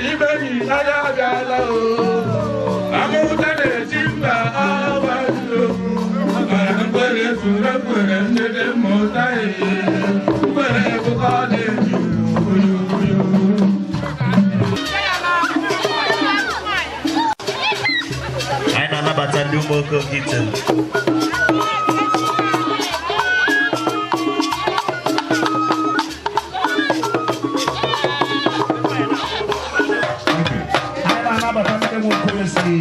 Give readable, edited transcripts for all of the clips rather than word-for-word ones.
Ibe mi anya abịala o. Amụta na-esi mba agbajuo. Mgbere soro kwere ndị mmụta ee. Mgbere bụkọ na-eji oyo oyo. Anyị na-anabata ndị ụmụ Okokite. Anyị na-anabata ndị nwe okoro si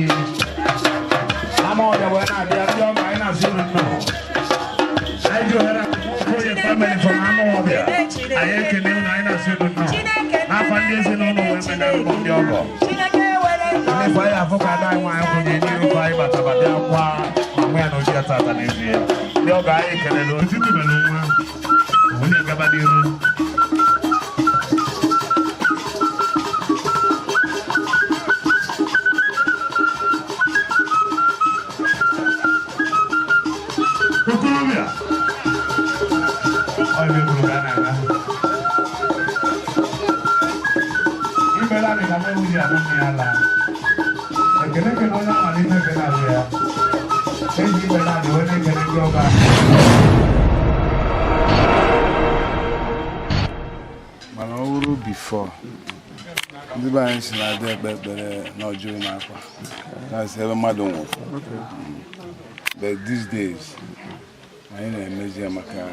ama ọbịa wee na-abịa. Ndị ọma, anyị na-asị unu nnọọ. Anyị ji ohere Okoye family from ama ọbịa, anyị ekele unu, anyị na-asị unu nnọọ n'afọ ndị ezinụlọ wee mena mbọ ndị ọgọ ndị anyị afọ ka ada anyị nwaanyị kwụnye n'iru ka anyị bataba bịa kwa ma nwe ya na oji ya tata. N'ezie, ndị ọgọ, anyị ekelele otu tubelu nwa onye gaba n'iru. Okorobịa, ọ ebe kwuru ka a na-aga imela dị ka mmewu ji anụ mmiri ala. Ekele ekele onye amalite ekele ahụ ya eji imela dị wee na-ekele ndị ọga. Mana ọ bụrụ before, ndị be anyị si na-adị ekpe ekpere n'ọjọọ n'akwa, that's ebe mmadụ nwụrụ. But these days anyị na-emezi ya maka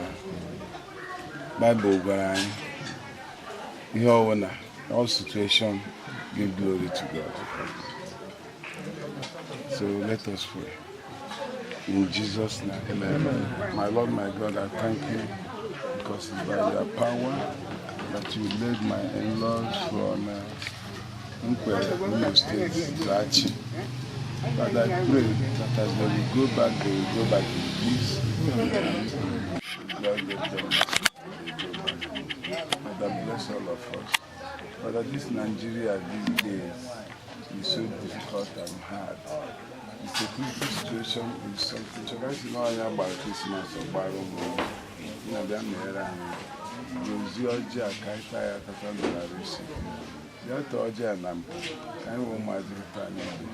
Bible gwara anyị ihe ọbụla, all situation, give glory to God. So let us pray in Jesus' name. Amen. My Lord, my God, I thank you because it's by your power that you led my in-laws from Nkwerre, Imo State, to Achi. But I pray that as they will go back, they will go back in peace. God give them they go back. Father, bless all of us. Father, this Nigeria these days is so difficult and hard. The security situation is something. Chọgasị na ọnya gbara Christmas ọ gbara ụmụ ya bịa mere anyị gozie ọjị a ka anyị taa ya tata ndụlara isi bịa taa ọjị a na mbụ ka anyị wee ụmụazị taa n'igwe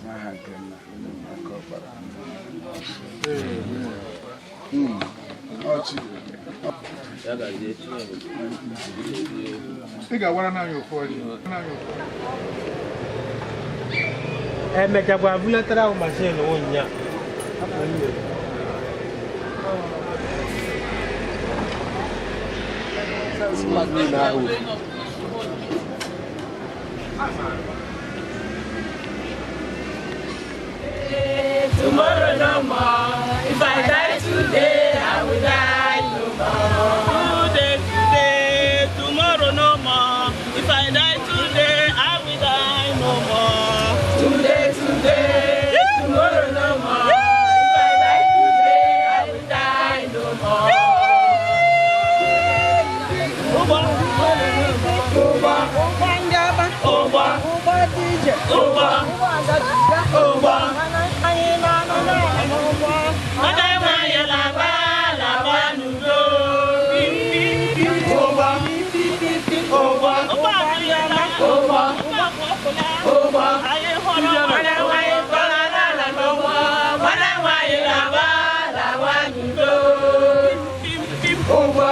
n'aha nke nna na nke ọkpara. Ọchị. Ị ga-agwara naanị ofu ọjị. Naanị ofu. Emechakwa bulatara ahụ machine ụnya. Tomorrow no more. If I die today, I will die no more. Today, today, tomorrow no more. If I die today, I will die no more. Today, today, tomorrow no more. If I die today, I will die no more. Ụgbọ, ụgbọ, Ụgbọ ndị ọba, ụgbọ, ụgbọ dị ije, ụgbọ, ụgbọ agabiga, ụgbọ. Mana anyị na-anọ n'ụgbọ. Nwanne nwanyị laba laba n'udo. Ụgbọ, ụgbọ, ụgbọ adịghịla. Ụgbọ, ụgbọ, anyị hụrụ nwanne nwanyị tọrọ n'ala n'ụgbọ. Nwanne nwanyị laba laba n'udo. Ụgbọ,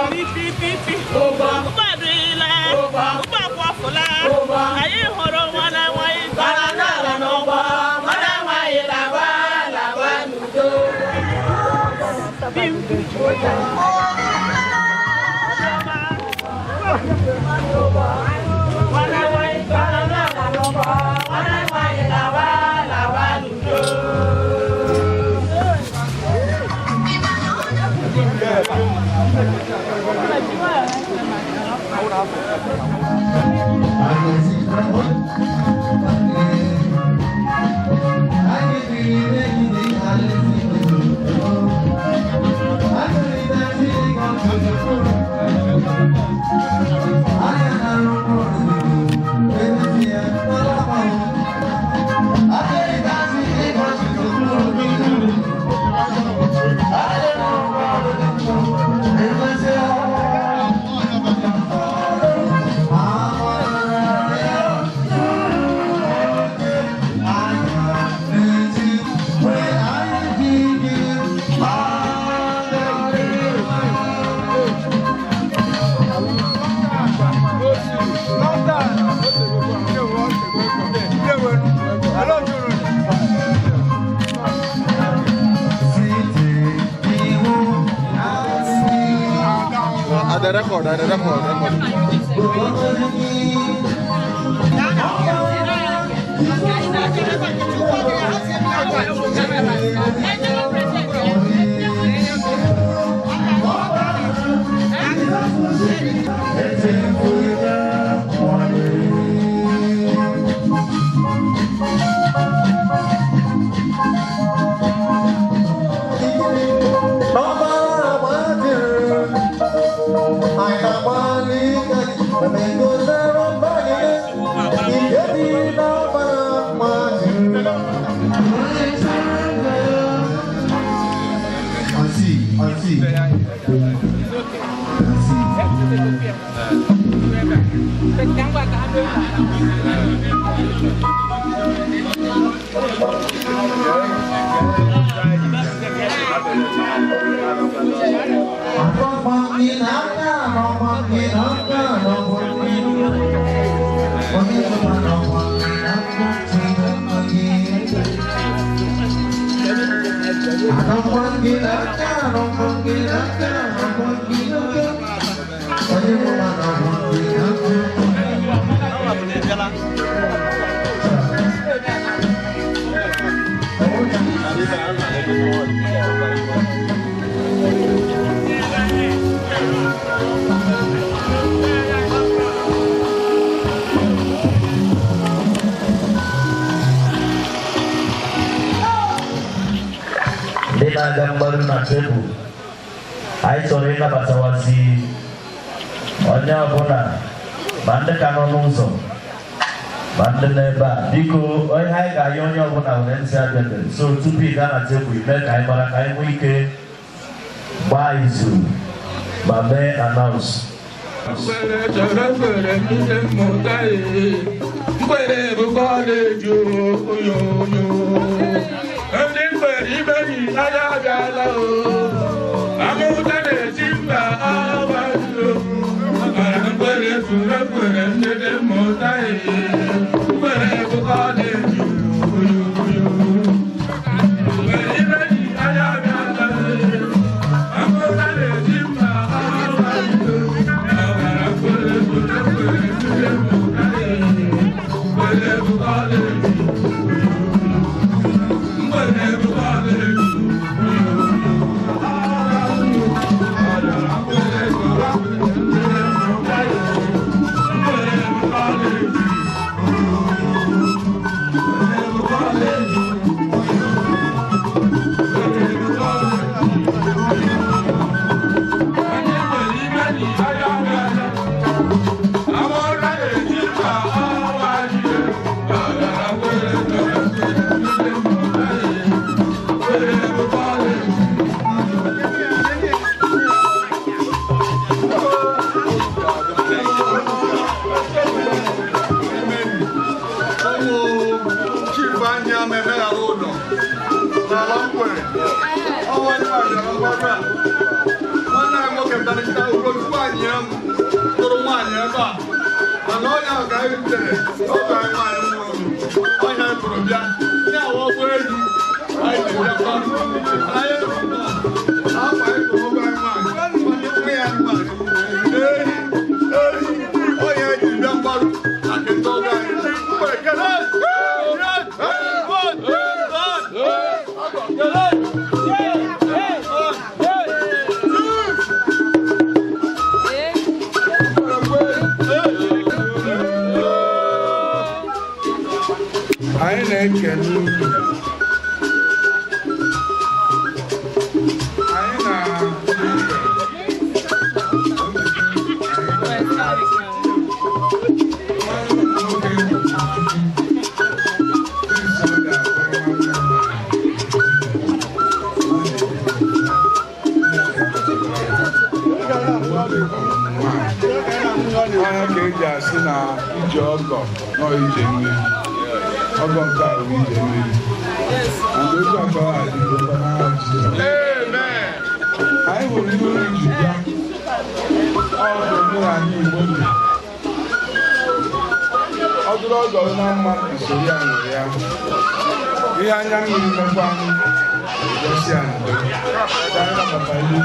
ụgbọ, ụgbọ adịghịla. Ụgbọ, ụgbọ akwafula. Ụgbọ, anyị hụrụ nwanne nwanyị tọrọ n'ala n'ụgbọ. Nwanne nwanyị laba laba n'udo. Nwanne nwanyị tọrọ n'ala n'ụgbọ. Nwanne nwanyị laba laba n'udo. Record, I record, record. Ndị na-aga mgbaru na tebụl, anyị chọrọ ịnabatawazi onye ọbụla, ma ndị ka nọ n'ụzọ ma ndị n'ebe a. Biko, onye anyị ga-ayọ, onye ọbụla nwere ntị abịabe so tupu ị gaa na tebụl, mee ka anyị mara ka anyị nwee ike gbaa izu ma mee announce. Mgbere chọrọ mgbere ndị mmụta ee. Mgbere bụ kọleji oyoyo. Ndị mgbere ibe yi anya abịala o. Amụta na-esi mba agbazio. Mara mgbere soro mgbere ndị dị mmụta ee. Mgbere bụ kọleji oyoyo. Mgbere ibe yi anya abịala ee. Amụta na-esi mba agbazio. Chief anya memeghara ụlọ n'ala Nkwere. Ọnwa ndị a bịara mgbaru a. Nwanne anyị nwoke bịara Ugochukwu anyị ya m tụrụ nwaanyị ebe a. Mana ọnya ahụ ka anyị rutere, ọgọ anyị nwaanyị nwụrụ. Ọnya anyị tụrụ bịa. Ya awụ ọgwụ ehi. Anyị ji bịa mgbaru. Anyị afọ anyị tụrụ ọgọ anyị nwaanyị. Nwa ya nwaanyị. Ehi, ehi. Ọnya anyị ji bịa mgbaru. Akịta ọgọ anyị. Nkwere kele. Anyị na-ekele unu. Anyị na Onye ka eji asị na ije ọgọ nọ ije mmiri, ọgọ nke a bụ ije mmiri, and otu akọrọ adịgokwa n'aha Jizọs. Anyị hụrụ ihe unu ji bịa. Ọ bụ omenala Igbo dị. Ọ dụrụ ọgọ na mma, usoro ya nwere ya. Ihe anya mmiri mekwa anyị. Gosi ya ndo. Anyị nabatara unu.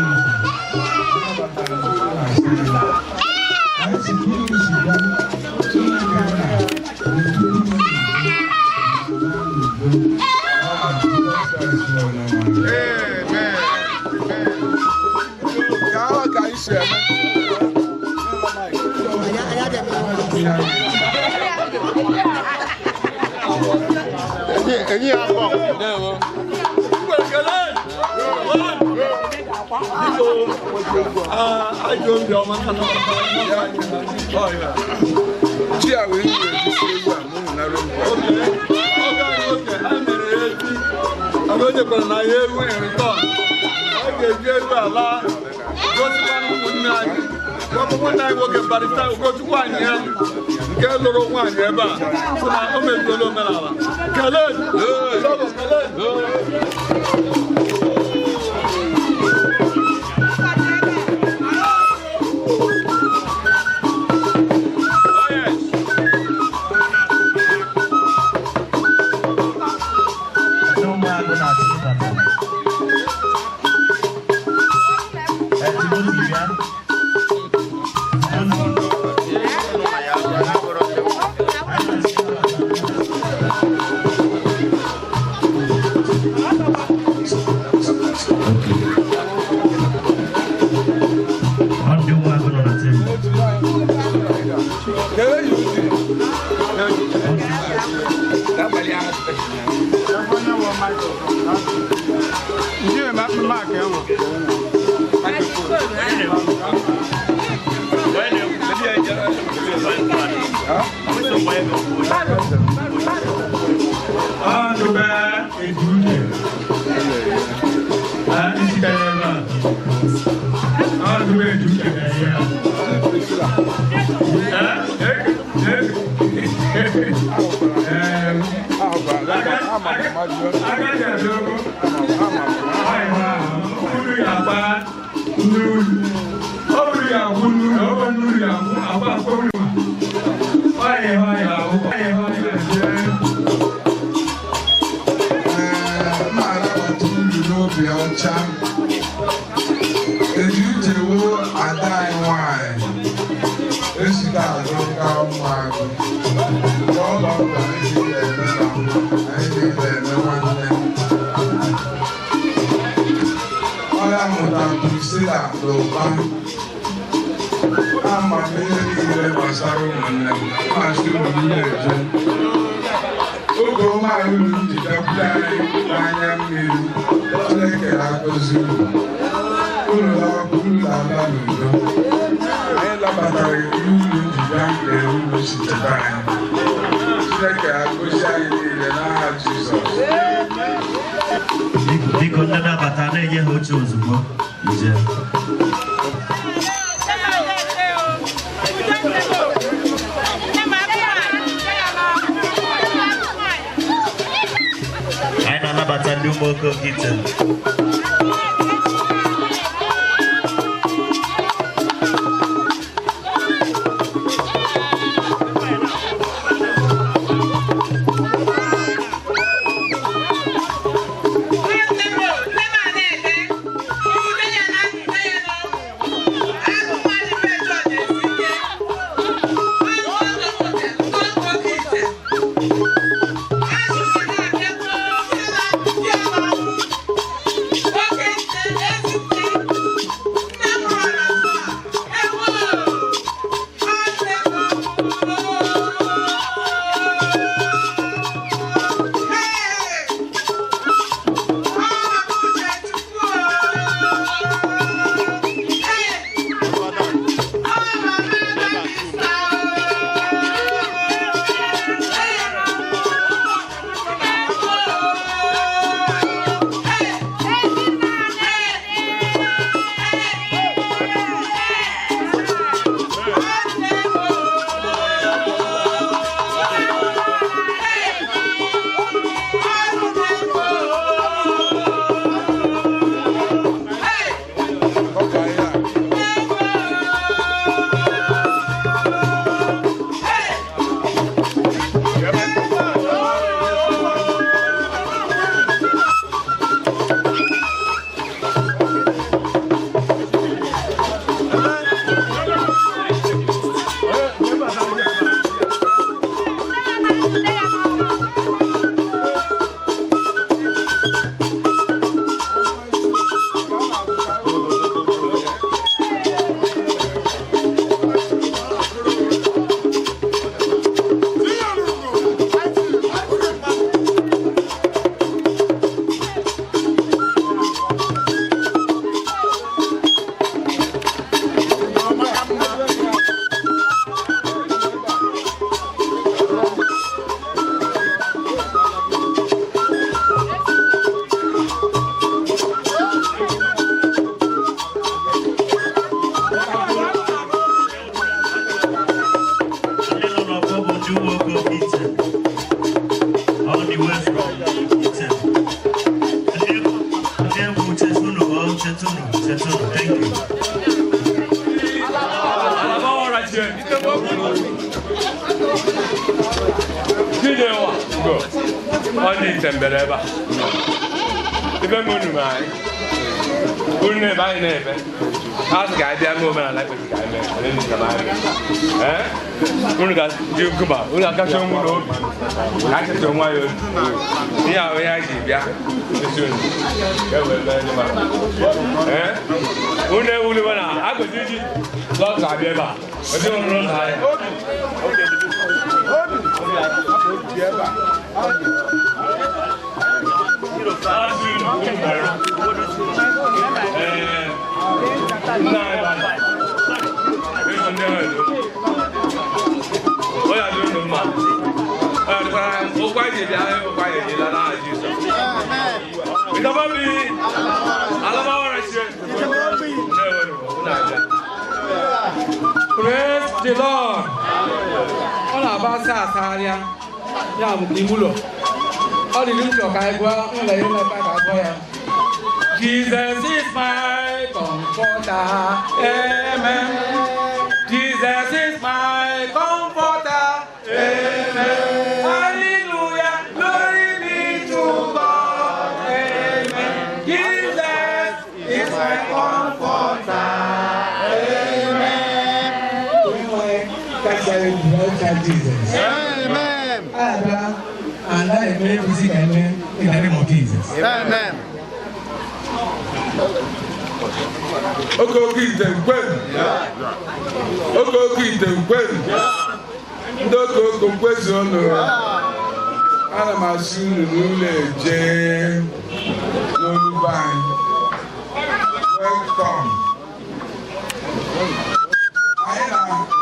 Nabatara unu na-asị gị. Anyị si ka unu si bịa, Chineke nna, Chi a wee na-egosi ewu a ma ụmụ nara Ọgọ nyekwara na ya ewu in return. Ọ ga-eji ewu ala gosikwana ụmụnne anyị. Gwakwa nwanne anyị nwoke barista Ugochukwu anyị ya nke lụrụ nwaanyị ebe a sị na o mezuola omenala. Kelee! Sọgọ, kelee! Ndị ụmụagụ na-achọ ịbata. Ee, Timothy bịa. Ọ ndị ụmụagụ nọ na tebụl. Ọdụbe Ejute. Anyị sitere ebe a. Ọdụbe Ejute na-enye ya. Agaghị edogo. Unu ga-agba n'ulu. Ọ bụrụ ya agwụ n'ulu, ọ bụrụ n'ulu ya agwụ, agba akpọ unu. Ọyị ọyị ahụ, ọyị ọyị ahụ. Ee, m anabata unu n'obi ọcha. Eji uche wuo ada anyị nwanyị esite azụ nka ụmụagụ. Mgbe ọlọ ọbụla anyị niile eme na anyị niile eme nwanne. Ọ ya mụtara Priscilla na ụba. Ama m ihe niile gbasara ụmụnne m. Masị unu na-eje. Oge ọma unu ji bịakwute anyị n'anya mmiri, Chineke na-agọzi unu. Unu lawakwa, unu na-ala n'udo. Anyị nabatara gị n'ụlọ njide nke unu si cheta anyị. Chineke agọzi anyị niile n'aha Jizọs. Biko ndị nabata na-enye ha oche ozugbo. Ije. Anyị na-anabata ndị ụmụ oke Okite. Thank you. Ndị nọ n'ọgbọ bụ ndị ụmụ oke Ite, all the way from Ite. Ndị egwu chetunu, oh, chetunu, chetunu, thank you. Chinewa go. Ọ dị ite mbere ebe a. Ibe m unu ma anyị. Unu na-ebe anyị na-ebe. Ha sị ka anyị bịa mee omenala kwesịrị ka anyị mee. Anyị ndị njem anyị. Ee? Unu ga-ji nkụba, unu ga-akacha onwe unu obi. Ka anyị cheta onwe anyị obi. Ihe ahụ ihe anyị ji bịa. Esi unu. Ka e wee mee ndị mmadụ. Ee? Unu ewuliwe na agụzi ji lọsọ abịa ebe a. Ezi unu ụlọ anyị. Praise the Lord. Ọ na-aba asa asagharịa ya bụ ka ime ụlọ. Ọ dị n'ụlọ ka anyị gụọ ụlọ ihe na-ebe ka agụọ ya. Jesus is my comforter. Amen. Jesus is my comforter. Amen. Hallelujah. Glory be to God. Amen. Jesus is my comforter. Amen. Jesus. Amen. And I am everything amen in the name of Jesus. Amen. Oke oke ite nkwenu. Oke oke ite nkwenu. Ndị oke oke nkwezu unu. Ana m asị unu n'ụlọ eje n'olu be anyị. Welcome. Anyị na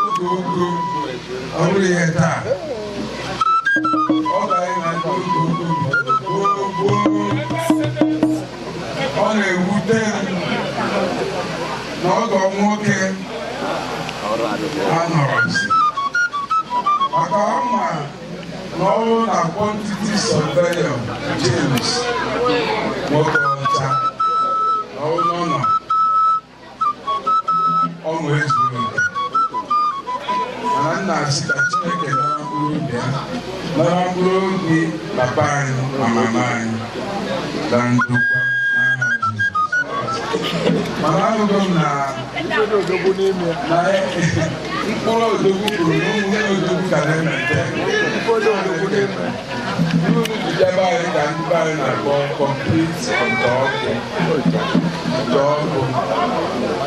oge ogo ọ bụrụ ihe taa. Ọ bụ anyị na ndị oge ogo gboo gboo. Ọ na-ewute m na ọgọ nwoke anọrọzi maka ọ ma na ọrụ na quantity surveyor James nwoke ọcha na ọrụ nọ ọṅụ ezuru oke, mana nna asị ka Chineke nara mkpụrụ obi ya, nara mkpụrụ obi papa anyị na mama anyị na ndokwa n'aha Jizọs. Mana ahụgo m na mkpụrụ odogwu kwuru na ụmụnne odogwu ka na-emete uru bịaba anyị ka ndị be anyị na-akpọ complete ọkụ ọkụ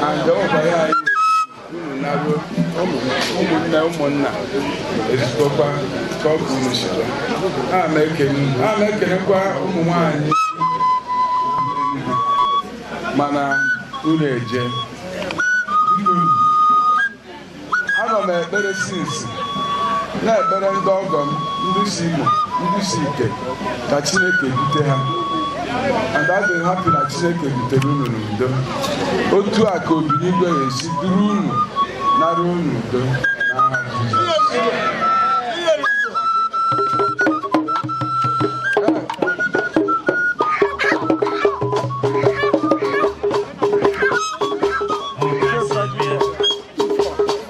and ọgwa ya anyị unu naruo ụmụnne ụmụnna ezukọkwa ka ọ bụ unu siri. Ana m ekenekwa ụmụ nwanyị mana unu eje. Anọ m ekpere sinsi na-ekpere ndị ọgọ m ndị si Imo ndị si Ike ka Chineke bute ha, and adị m happy na Chineke butere unu n'udo. Otu a ka obinigwe ga-esi duru unu nara unu udo n'aha Jizọs.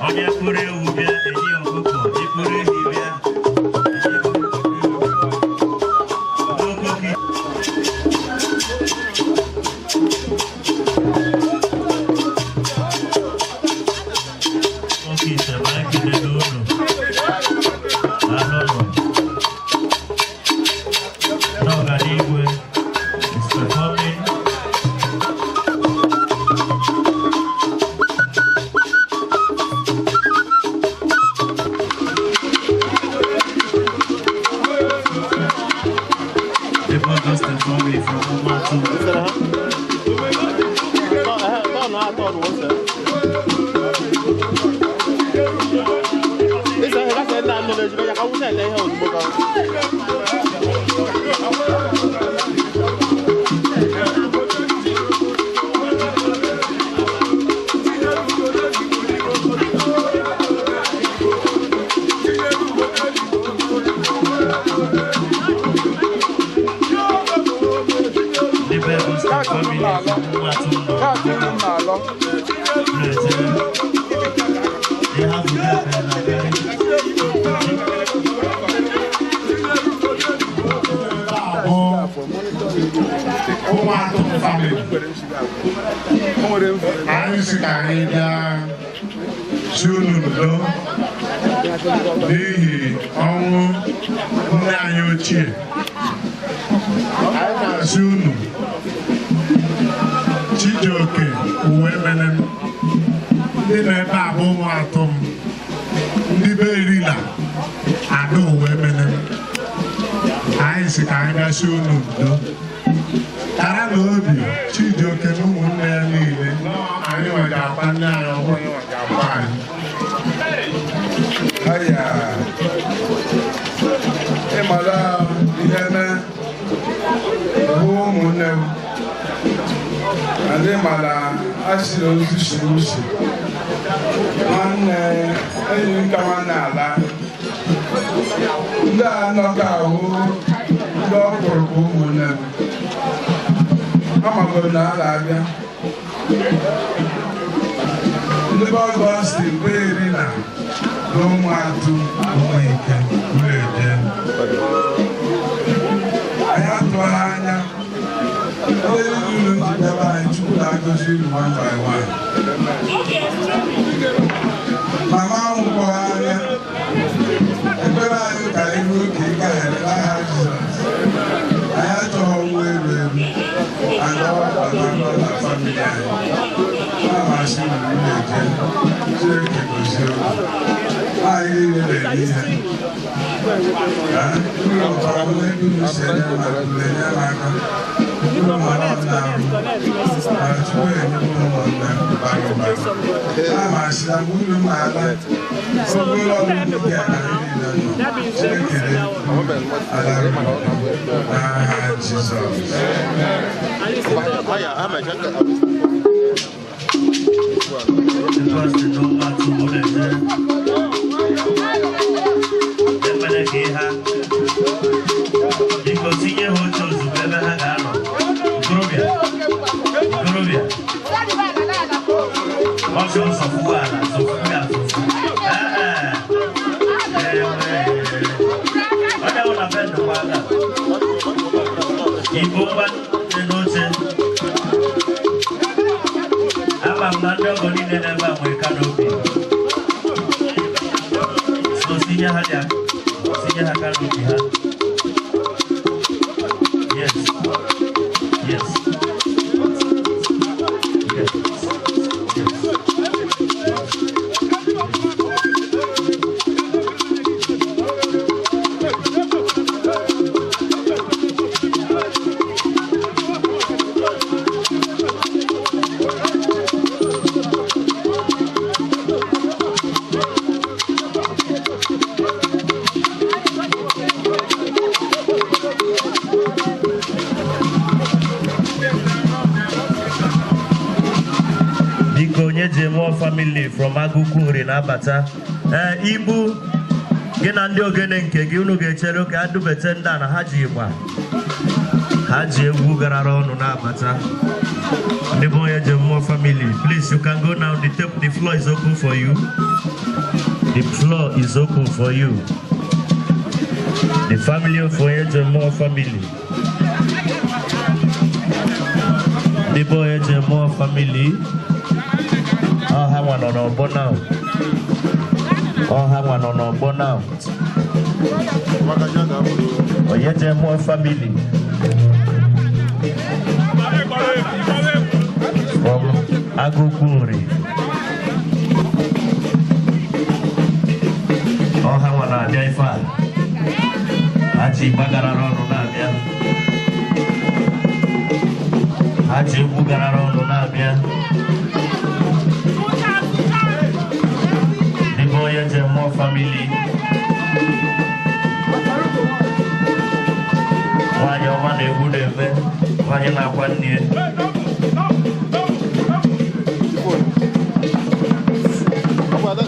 Onye kpụrụ ewu bịa, enye ọkụkọ, ịkpụrụ ehi bịa, enye ọkụkọ. Oke ite ma ekelele unu. Augustine family from Umuatu. Ndị be Augustine family from Umuatu nọ na-eje. They have the Ụmụatụ family. Anyị si ka anyị bịa si unu ndo n'ihi ọnwụ nne anyị ochie. Anyị na-asị unu Chijioke uwe mene m, ndị nọ ebe a bụ ụmụatụ m, ndị be Erila ada uwe mene m. Anyị si ka anyị bịa si unu ndo. Tara na obi Chijioke na ụmụnne ya niile, anyị nwe ga-akpa nne anyị ọhụrụ ga-akpa anyị. Aya, ịmara ihe na bụ ụmụnne m, ndị mara asịrị ozu siri usi nwanne enyi m ka nwanne ala ndị a nọka ahụ ndị ọkpụrụ bụ ụmụnne m, amagoro na a na-abịa ndị be Ọgọstin bụ Erila na ụmụatụ ụmụike wee jee. Anyị atụghị anya ndị unu ji bịaba anyị. Chukwu na-agọzi unu one by one. Mama nwụkwara anya ekpere anyị ka ihu ka ị gaghara n'aha Jizọs. Anyị achọghị ọnwụ eru eru agawa baba na famili anyị. Na-amasị unu na-eje. Chineke gozie unu. Anyị niile na-eri ihe. Unu ọbara bụ ebe unu si enye m aka, unu enye m aka. Unu mara m na-ahụ ma Chukwu enye m ụmụnne m bara ụba. Na-amasị na mgbe unu ma-ala obere ọrụ ndị a ka anyị niile nọ. Chineke dị ala n'aha Jizọs. Augustine Umuatu na-eje. Ekpere ka ha biko tinye ha oche ozugbo ebe ha ga-anọ. Okorobịa, okorobịa, ọchọ nsọfụ ala sọfụ ya sọfụ. Ee, ee, onye hụ na bendị kwa aka igbo ngwa dị n'oche. Ama m na ndị ọgọ niile n'ebe a nwere kanopi, so tinye ha dị, tinye ha kanopi ha. Yes, yes, yes. Biko, onye ji mụọ family from Agụkwu na-abata. Ee, ibu gị na ndị ogene nke gị, unu ga-echere ka adubete ndị a na ha ji ịgba, ha ji egwu garara ọnụ na-abata. Ndị bụ onye ji mụọ family, please, you can go now. The table, the floor is open for you. The floor is open for you. The family of onye ji mụọ family, ndị bụ onye ji mụọ family, ọ ha nwa nọ n'ọgbọ now. Ọ ha nwa nọ n'ọgbọ now. Onye ji mụọ family from Agụkwu Nri, ọ ha nwa na-abịa ife a. Ha ji gbagara ọnụ na-abịa. Ha ji egwu garara ọnụ na-abịa. Ndị be onye je mmụọ family. Nwaanyị ọma na-egwu na-eme, nwaanyị na-akwa nne ya.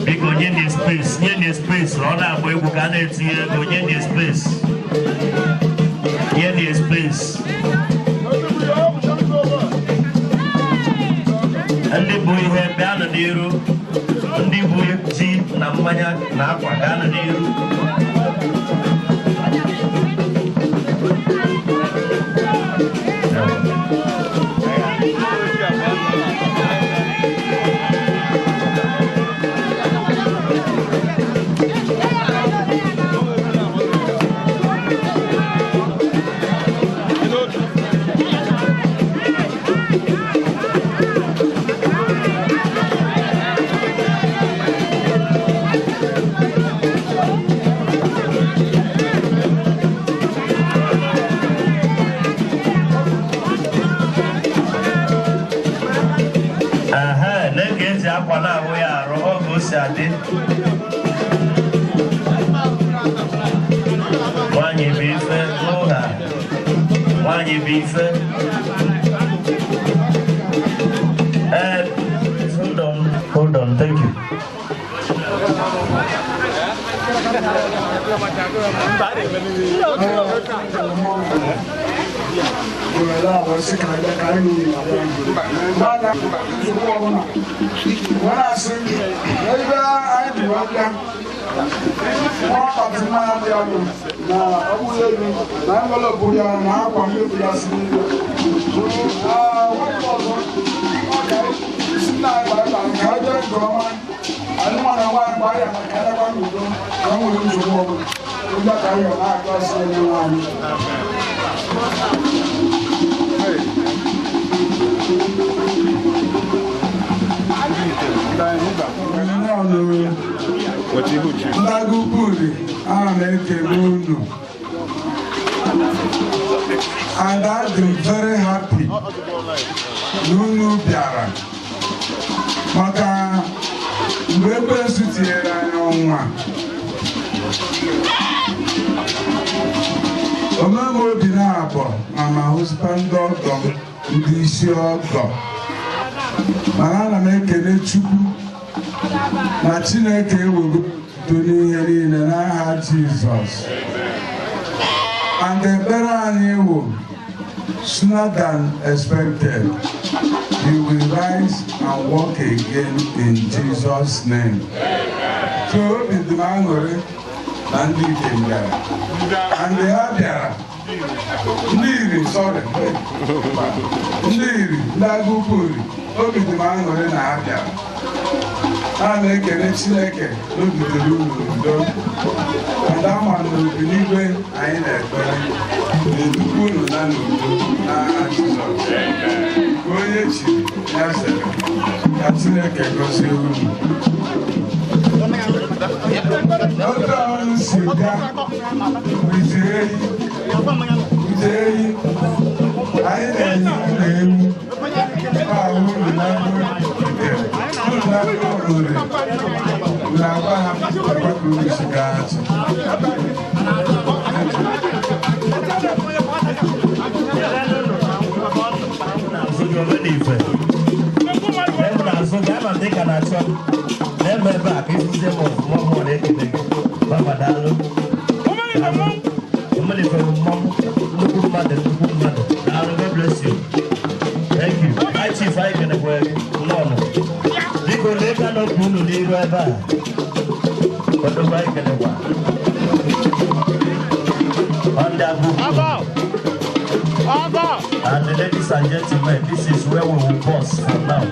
Biko nye nye space, nye nye space, ọ na-agba egwu ka a na-etinye ego, nye nye space. Nye nye space. Ndị bụ ihe bịanụ n'iru, ndị bụ ji na mmanya na akwa gaanụ n'iru. Aha, na-ege eji akwa na-ahụ ya arụ, ọ ka o si adị. Nwaanyị bụ ife n'ụha. Nwaanyị bụ ife. Ee, hold on, hold on, thank you. Ndaguburi, ana m ekele unu. And I'm very happy na unu bịara maka mgbe ekwensu tinyere anyị ọnwa. Omem obi na-abọ ma ma hụzikwa ndị ọgọ m, ndị isi ọgọ. Mana ana m ekele Chukwu na Chineke ewego udo n'ihe niile n'aha Jizọs. And ekpere anyị wụ sooner than expected, you will rise and walk again in Jesus' name. So obi dị m aṅụrị na ndị Ikem bịara. And ha bịara. Ndị iri, sorry. Ndị iri, ndị agụkwu iri, obi dị m aṅụrị na ha bịara. A na-ekele Chineke n'obitere unu n'udo. And ama na obi n'igwe anyị na-ekpere na-edukwu unu na n'udo n'aha Jizọs. Ka onye chiri ya zere, ka Chineke gọzie unu. Otu ọrụ si bịa, wite ehi, wite ehi, anyị na-enye unu ewu, ma unu na unu na ure, na-agwa ha agwa ka unu si gaa achị. Azụ gị omena ife. Ebe na-azụ gị ama dị ka na-achọ. N'ebe ebe a ka ifuzie m ọfụma ọmụọ na-ekele gị. Baba daalụ. Omena ife bụ mmọnwụ. Nnukwu mmadụ, nnukwu mmadụ. Daalụ, God bless you. Thank you. Hi Chief, anyị kenekwa gị. Nnọọ. Biko lee ka nọpụ unu n'iru ebe a. Odogwu anyị kenekwa. Ọ ndị agụkwu. And ladies and gentlemen, this is where we will pause for now.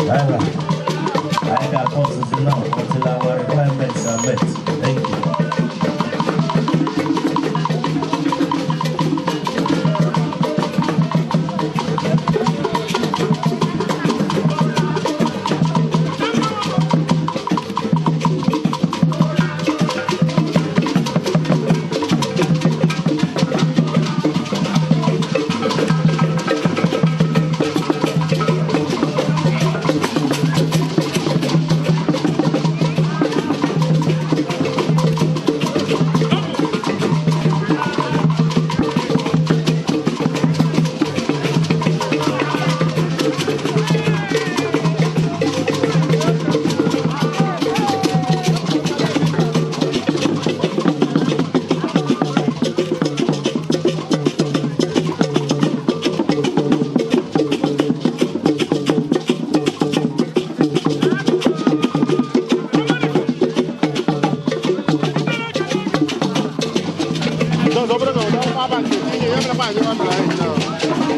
I got pauses now until our requirements are met. Thank you.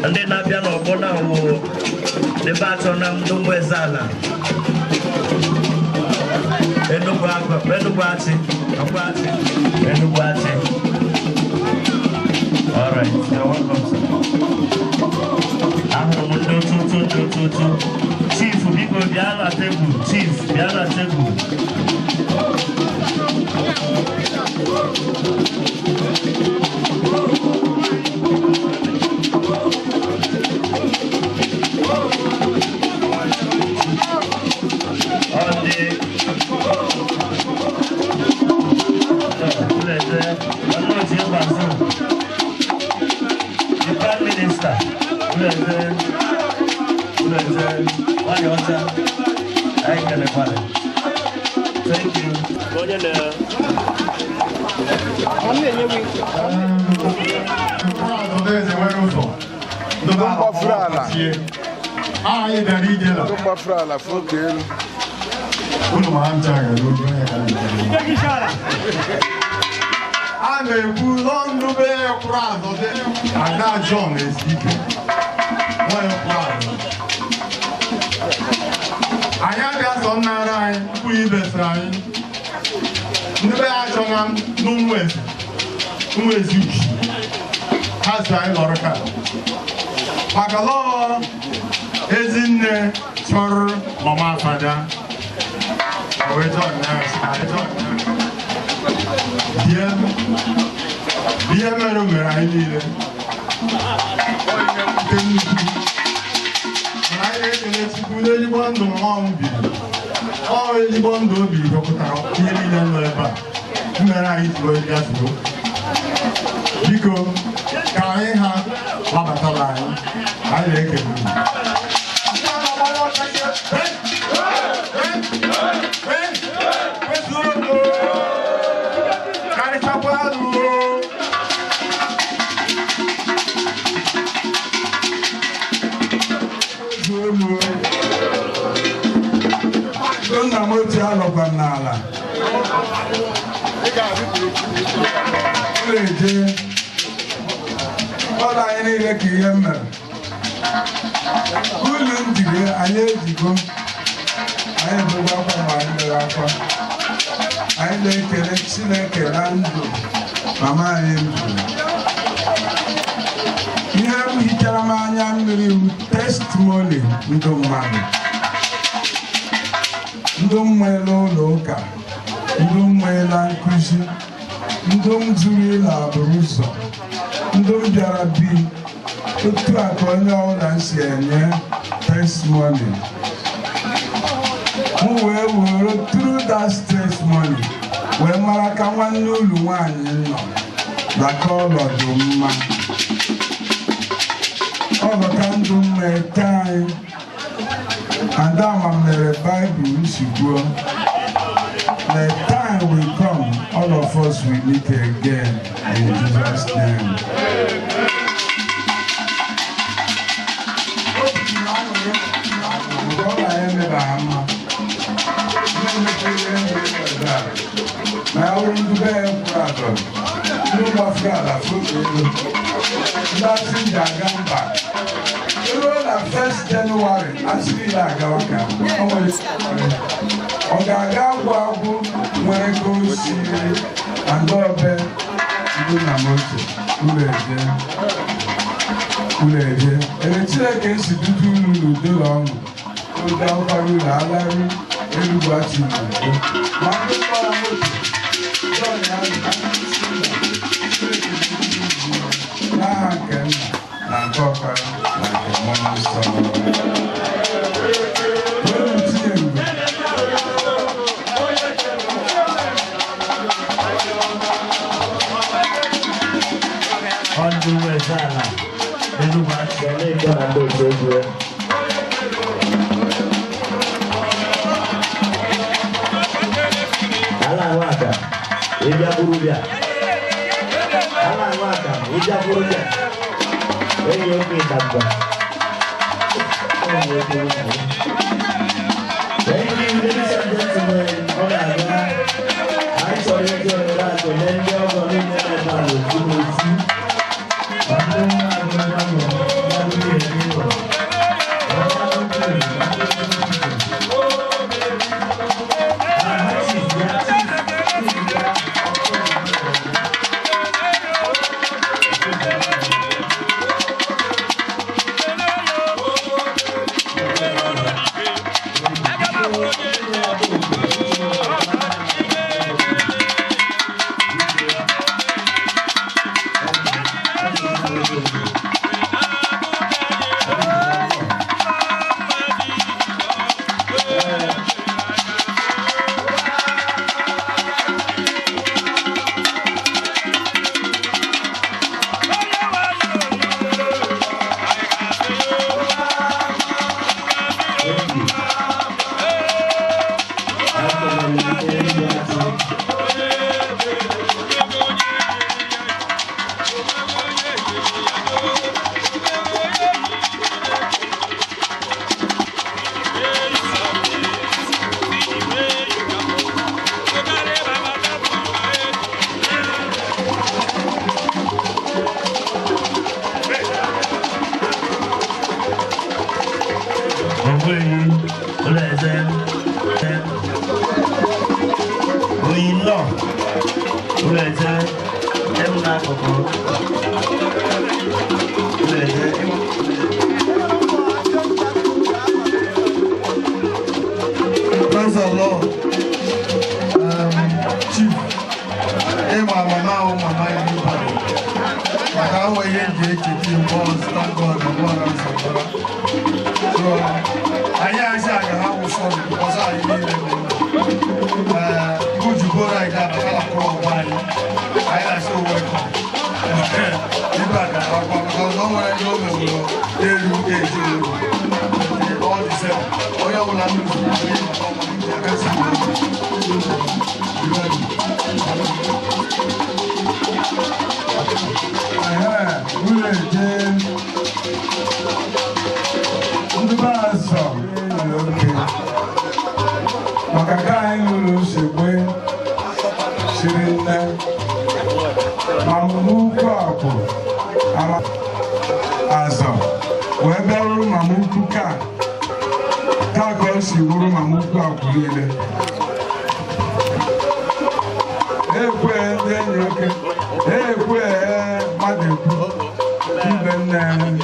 Ndị na-abịa n'ọgbọ na awụ ebe atọ na ndụ Eze-Ana Enugu Enugu Achị Akwa Achị Enugu Achị. All right, you're welcome, sir. Ahụrụ m ndị otu otu ndị otu otu. Chief, biko bịa na tebụl. Chief, bịa na tebụl. Ọ dị Uleze, Ọnụoji Mbazu, the Prime Minister, Uleze, Uleze, nwanyị ọcha, anyị kelekwara. Thank you. Onye na Eze nwere ụzọ. Ndị mgbafuru ala. Anyị bịara ije la. Ndị mgbafuru ala fụ oke elu. Unu ma ha ncha gara oge onye ka na-ejere. A na-ekwu n'ọnụ be kwụrụ azụ dị Ada John Ezike. Nwanyị kwụrụ azụ. Anyị abịa sọ nnara anyị mkpụrụ ibesara anyị. Ndị be ya achọna n'ụmụ eze. Ụmụ ezi uchi. Ha si anyị lọrọ ka. Maka lọọ ezinne chọrọ mama fada. O wee chọọ ya sị anyị chọọ ya. Ihe mere mere anyị niile. Ọ ihe mwute nnukwu. Mana anyị na-ekele Chukwu n'ezigbo ndụ mmụọ biri. Ọ ezigbo ndụ o biri dọpụtara ihe niile nọ ebe a. Mere anyị ji wee bịazuo. Biko, ka anyị ha nabatara anyị. Anyị na-ekele unu. Karịchakwanụ. Nna m ochie alọkwa m n'ala. Ụlọ eje ụlọ anyị niile ka ihe m mere. Ụlọ njide anyị ejigo. Anyị ebego akwa ma anyị mere akwa. Anyị na-ekele Chineke na ndụ mama anyị ndụ. Ihe m hichara m anya mmiri wu testimony ndụ mmadụ. Ndụ nwere ụlọ ụka, ndụ nwere nkụzi, ndụ m zuru ịla agbụrụ ụzọ, ndụ m bịara bi otu a ka onye ọbụla si enye testimony. M wee were through that testimony wee mara ka nwanne ụlọ nwaanyị nọ na ka ọnọdụ mma. Ọ ka ndụ m na-ete anyị. Adama mere Bible si kwuo, "The time will come, all of us will meet again in Jesus' name." Ọ na-emeba mma. Ma ọ bụrụ ndị be ya kwuru atọ, ndị gbafuru ala foto ego, ndị asị ji aga mba. Ruo na 1st January, asị niile agawa ka ọ nwere ọ ga-aga agwụ agwụ nwere ka o si na ndị ọbe ndị nna m ochie ụlọ eje ụlọ eje ebe Chineke si dutu unu n'udo na ọṅụ ụda ụkwara ụlọ alarị Enugu achị n'udo ma ndị mgbara moto John ya na ndị isi ụlọ Chineke na-eduzi unu n'aha nke nna na nke ọkpara na nke mmụọ nsọ. Were tinye mgbe. Ọdụ Eze-Ana Enugu Achị na-eke na ndị otu egwu ya. Ala ahụ aka, ịbịa buru bịa. Ala ahụ aka, ịbịa buru bịa. Enyi oke ịdagba. Enyi oke ịdagba. Thank you, ladies and gentlemen. Ọ na-aga. Anyị chọrọ iji ohere a kelee ndị ọgọ niile nọ ebe a. Ogbuehi ụlọeze oyi nnọọ ụlọeze em n'akụkụ ụlọeze. Praise the Lord. Chief, ịma mama ahụ mama ilu bara maka awọ ihe nji echeta mgbe ọzọ, thank God na mgbara nsọgbara. So, anyị asị aga ha wụsọ ọzọ anyị niile bụ ujuboro anyị ga-abata na kụrụ ọgba anyị. Anyị na-asị welcome. Ibe a ga-agbakwa maka ọzọ nwere ndị o meworo eru eji olu. All the same, onye ọbụla nnukwu onye maka ọma ndị aka si Ụlọ eje ndị be azọ oke maka ka anyị lụrụ nsogbu siri nne ma mgbe ukwu akwụ ama azọ wee bịaruru mama ukwu ka ka ka o si wuru mama ukwu akwụ niile ekwe ndị enyi nwoke ekwe mmadụ ekwu ibe nne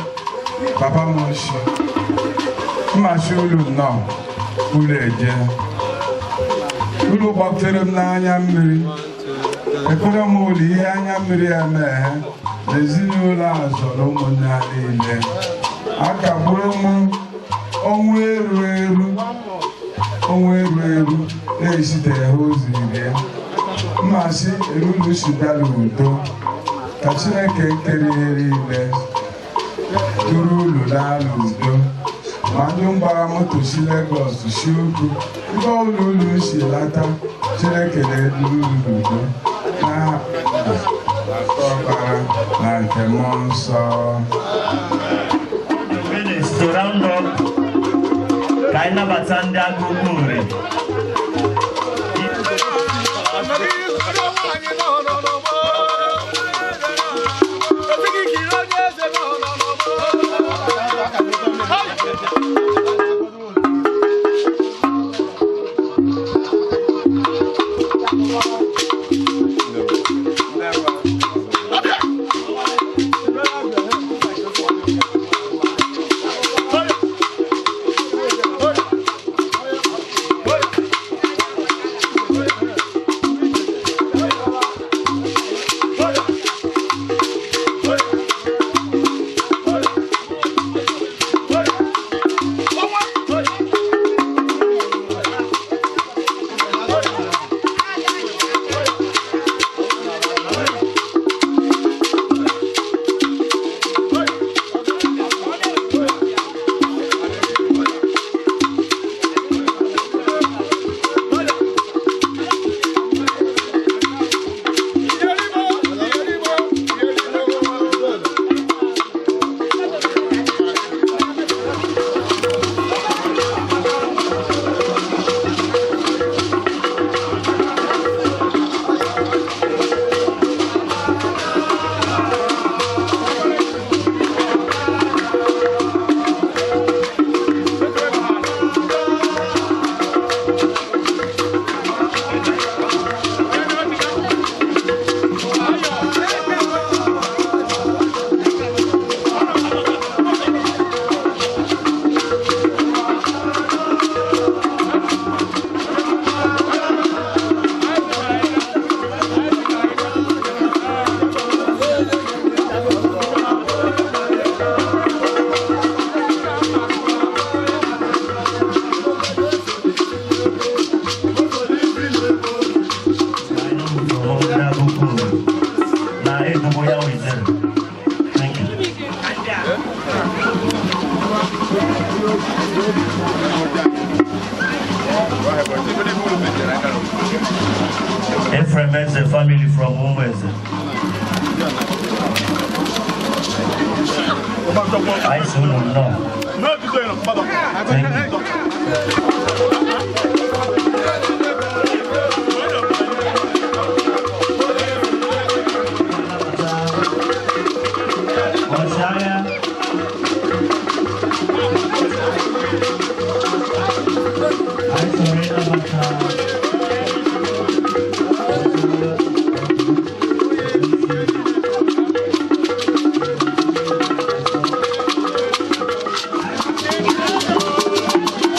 papa m oshi mmachi ulu nnọọ ulu eje ulu gbapụtere m n'anya mmiri ekpere m ụlọ ihe anya mmiri ya mee na ezinụlọ a zọrọ ụmụnne ha niile akagburu m ọnwụ eru eru ọnwụ eru eru na-esiteghị ha ụzọ iri ya mmasị erulu si bịa n'udo ka Chineke kere ihe niile duru ulu laa n'udo ma ndị mgbara moto si Legọs si ugwu ebe ụlọ ulu si lata Chineke na-eduru ulu n'udo n'aha Nna na Ọkpara na nke Mmụọ Nsọ. Minutes to round up ka anyị nabata ndị agụ ukwu nri. Hey! Anyị edugo ya wụ ijele. Thank you. Ephraim Eze family from Umueze. Anyị sị unu nnọọ. Thank you. Ọchịagha anyị chọrọ ịnabata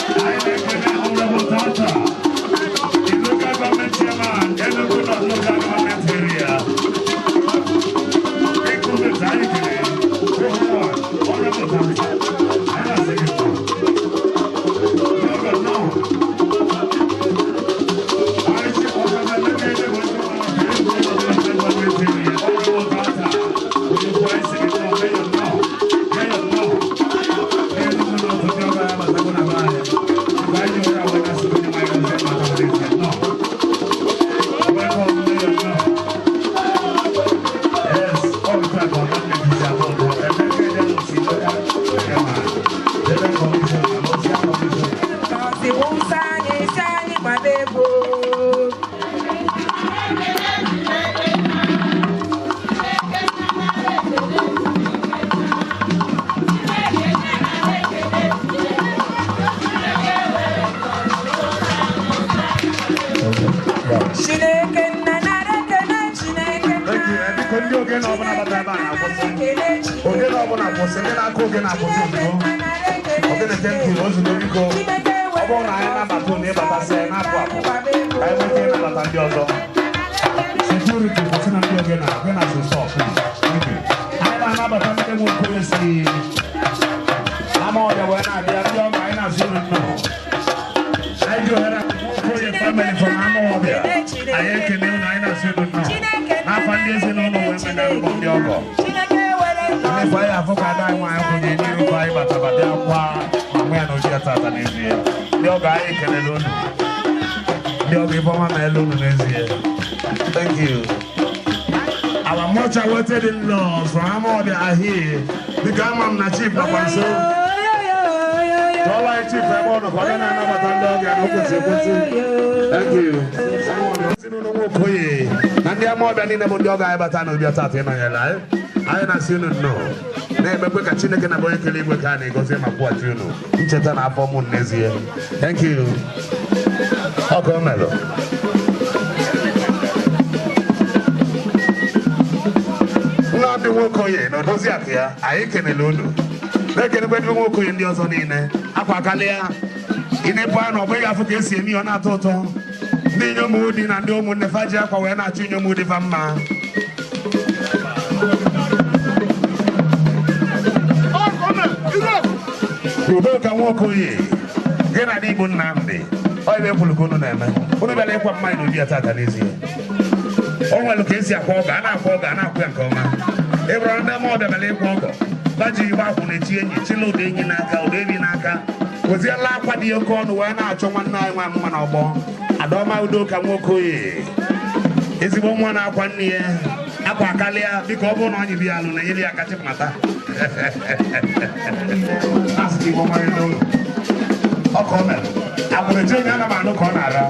Honorable Tata, the local government chairman, Enugu North Local Government Area. Ekume Zaikere, Honorable Tata, I am secretary. No, no. I see Honorable Tata, Nọọsị wụsa anyị isi anyị gbaba egwu. Chineke nna nara ekele Chineke nna. Biko ndị ogene ọbụla batara ebe a na-akwụsị. Ogene ọbụla kwụsị, ndị na-akụ ogene akwụsị ozugbo. Ogene thank you, ozugbo biko. Ọ bụrụ na anyị nabata unu ịbatasị anyị na-apụ apụ. Ka anyị nwee ike ịnabata ndị ọzọ. Security kwụsị na ndị ogene, ogene asị stop. Thank you. Anyị na-anabata ndị nwe okenye si ama ọbịa wee na-abịa ndị ọgọ anyị na-asị unu nnọọ. Anyị ji ohere Okoye family from Amawbia. Anyị ekele unu, anyị na-asị unu nnọọ. N'afọ ndị ezinụlọ wee mena mbọ ndị ọgọ. Ndị anyị afọ ka ada anyị nwaanyị kwụnye n'iru ka anyị batara bịa kwa ma ya na oji ya tata n'ezie. Ndị ọgọ anyị ekelele unu. Ndị ọgọ Ifeọma ma elu unu n'ezie. Thank you. Our much awaited in-laws from Amawbia are here. Biko ama m na chief nọkwa nso. Tọọla anyị chief ebe ọ nọ ka ọ bịa na-anabata ndị ọbịa na o kwesịrị ekwesị. Thank you. Ezinụlọ Nwokoye na ndị Amawbia niile bụ ndị ọgọ anyị bata n'obi tata ịnọnyere anyị. Anyị na-asị unu nnọọ. Na-ekpekwe ka Chineke na bụ onye kere igwe ka a na-egozi ma kwụghachi unu. Ncheta na afọ mụ n'ezie. Thank you. Ọkụ o melụ. Nnamdị Nwokoye na odozi akụ ya, anyị kenele unu. Na-ekenekwe ndị Nwokoye ndị ọzọ niile. Akwa kalịa. Ị na-epu anụ ọ bụghị afụ ka esi eme ihe ọ na-atọ ụtọ. Ndị inyom di na ndị ụmụnne fa ji akwa wee na-achọ inyom di fa mma. Udoka Nwokoye, gị na ndị Igbo Nnamdị, ọ ebe ekwuru ka unu na-eme. Unu bịara ịkwa mmanya n'obi ya tata n'ezie. O nwere ka esi akwa ọgọ, a na-akwa ọgọ, a na-akwa ya nke ọma. Ị bụrụ ndị Amawbia bịara ịkwa ọgọ, baji igbe akwụ na-eti enyi, chila ụda enyi n'aka, ụda ebi n'aka. Weziela akwa dị oke ọnụ wee na-achọ nwanne anyị nwa mma n'ọgbọ. Adaọma Udoka Nwokoye, ezigbo nwa na-akwa nne ya, akwa kalịa, biko ọ bụrụ na ọ nyibi ya alụ na-enyere ya aka chịpụnata. Asị ka Igbo mara n'ụlọ. Ọ ka o mere. Agbụrụ eche onye ana m anụ ka ọ na-ara.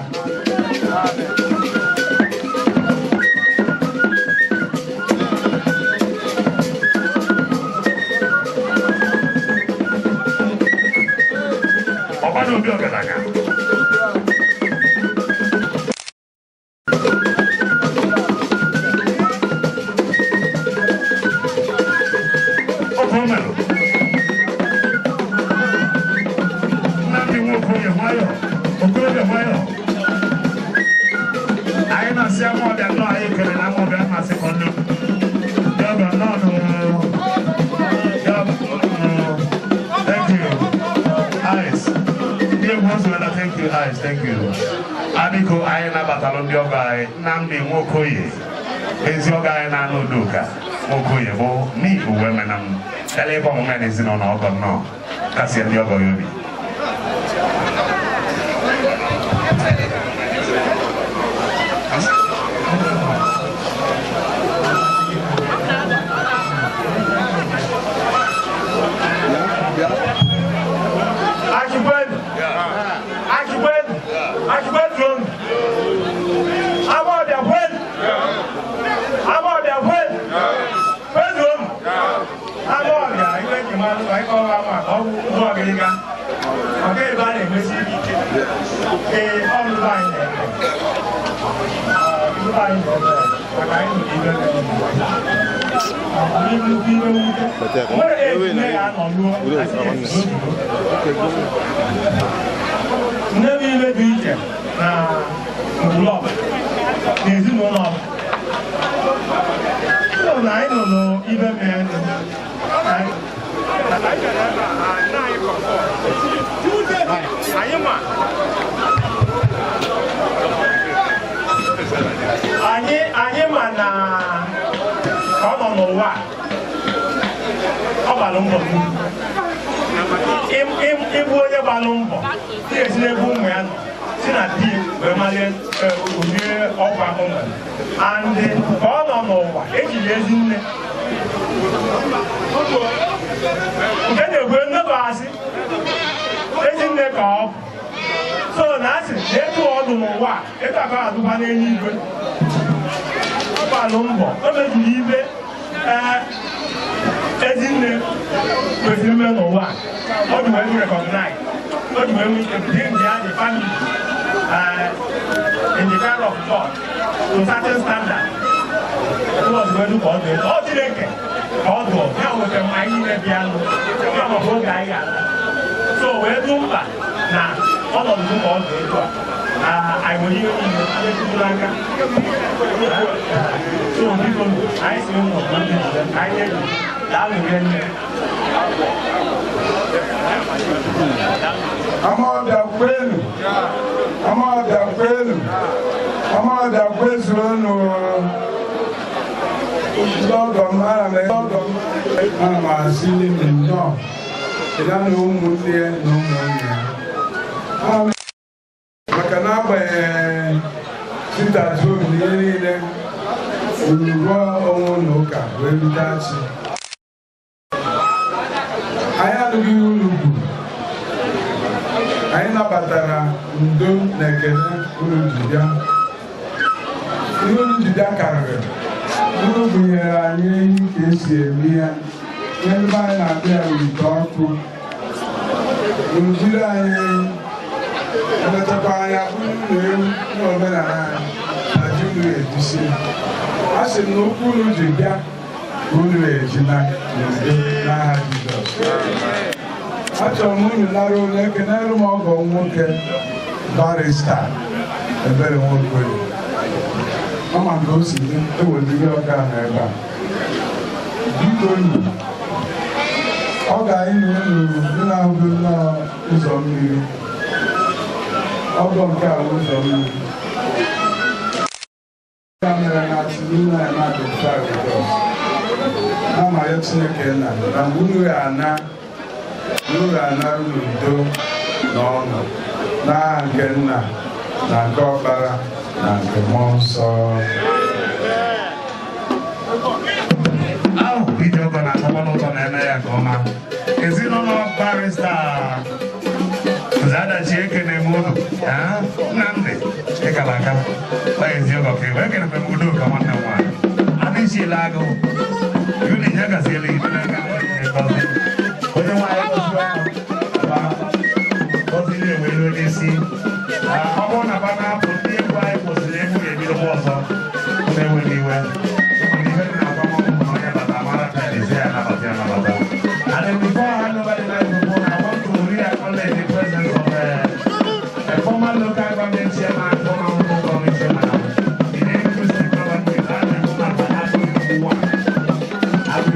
Ọgbada obi ọgaranya. Ọkụ o mere. Nnamdị Nwokoye nwayọ, okorobịa nwayọ. Anyị na-asị Amawbia nnọọ, anyị kelere Amawbia na-asị ka ọ nụ. Ndị ọbịa nnọọ nụ. Ndị ọbịa nnọọ. Thank you. Ice. Ndị egwu ozuola, thank you, Ice, thank you. Abiko anyị nabatalụ ndị ọgọ anyị, Nnamdị Nwokoye. Ezi ọgọ anyị na-anụ Udoka Nwokoye bụ n'ihi uwe mena m ele ebe ọmụmụ ya na ezinụlọ ọgọ nnọọ kasị ndị ọgọ ya obi. Achịkwedu! Achịkwedu! Achịkwedu unu! Amawbịa kwenu! Amawbịa kwenu! Kwedu unu! Amawbịa iwe ji mmanụ ka anyị kọwa ama ka ọ bụ ụzọ ọgịrịga. Maka ebe a na-emesi ike. Ee, ọ bụ ebe anyị na-eme. Ebe anyị na-eme maka anyị nụrụ ibe mere. Nnukwu iwe mwute. Nwere ejime ya anọ ruo asị ozugbo. Nne m ibe dị iche na ngwụrụ ọbụla na ezinụlọ ọbụla. Ụlọ na anyị nụrụ ibe mere nụ. Anyị ma na ka ọ nọ n'ụwa a, ọ gbara mbọ nnukwu. Ịbụ onye gbalụ mbọ ị ga-esi n'ebe ụmụ ya nọ si na di wee malie ụdị ọkwa o nwere andị ka ọ nọ n'ụwa ejiri ezi nne nke na-ekwe nnebụ asị ezi nne ka ọ bụ so na asị na etu ọ dụ n'ụwa a, etu aka adụkwa n'eluigwe. Ọ gbalụ mbọ o mezuru ibe ee ezinne kwesịrị ime n'ụwa a. Ọ dị wee recognize, o ji wee nwee ike bring the family in the care of God to certain standard. Ụlọ wee dụ ka ọ dị ọ Chineke ka ọ dụọ ya nweta m anyị niile bịa nụ ya maka oge anyị ga-ala so wee dụ mkpa na ọnọdụ dụ ka ọ dị etu a anyị nwere ihe niile anyị etuturu aka so biko anyị si ụlọ ndị jide anyị na-eji daalụ nne. Amawbịa kwenu! Amawbịa kwenu! Amawbịa kwezuonu! Ndị ọgọ m ana m ọgọ m ana m asị unu nnọọ ya na ụmụnne ya na ụmụnne ya. Ana m maka na agbanyeghị sit at home na ihe niile unu rụọ onwe unu ụka wee rute achị. Anyị anụghị ihe unu kwuru. Anyị nabatara ndo na ekele unu ji bịa. Ihe unu ji bịa karịrị. Unu gụnyere anyị ehi ka esi eme ya. Ihe ndị be anyị na-abịa bụ ite ọkụ. Unu jiri anyị ehi. Emechakwa anyị abụrụ unu ewu n'omenala anyị na ji unu ejisi. A sị m na okwu unu ji bịa ka unu eji na n'udo n'aha Jizọs. Achọrọ m unu nara olu ekenere m ọgọ m nwoke barrister Ebere Nwokoye. Ama ka o si dị eweliri ọga nọ ebe a. Biko unu, ọ ga-anyị na unu unu ahụgo nnọọ ụzọ mmiri. Ọgọ nke a bụ ụzọ mmiri. Ya mere na asị na unu anyị na-identify with us. Ama ya Chineke nna na mgbe unu ga-ana unu ga-anara n'udo na ọṅụ n'aha nke nna na nke ọkpara na nke mmụọ nsọ. Ahụ ije ọgọ na-atọkwa n'ụtọ na-eme ya nke ọma. Ezinụlọ barrister Zadachi ekene m unu. Ah, Nnamdị ịkara aka ọ ezi ọgọ ka iwe ekene m Udoka nwanne m nwaanyị adịchiela agụ yuli ya gaziela ibe n'aka ngọzi onye nwaanyị gozi ọnụ gọzi na-ewe ruo n'isi. Ọ bụrụ na ba na-apụ ndị egwu anyị kwụsịrị egwu ga-ebidokwa ọzọ na-enweghị iwe. Ịmana ihe na-agwa m ọgwụ na onye bata mara ka ezi ya anabata ya anabata. And then before I hand over the microphone, I want to re-acknowledge the presence of a former local government chairman, former local government chairman in Enugu State government, and the former Abu One. Abu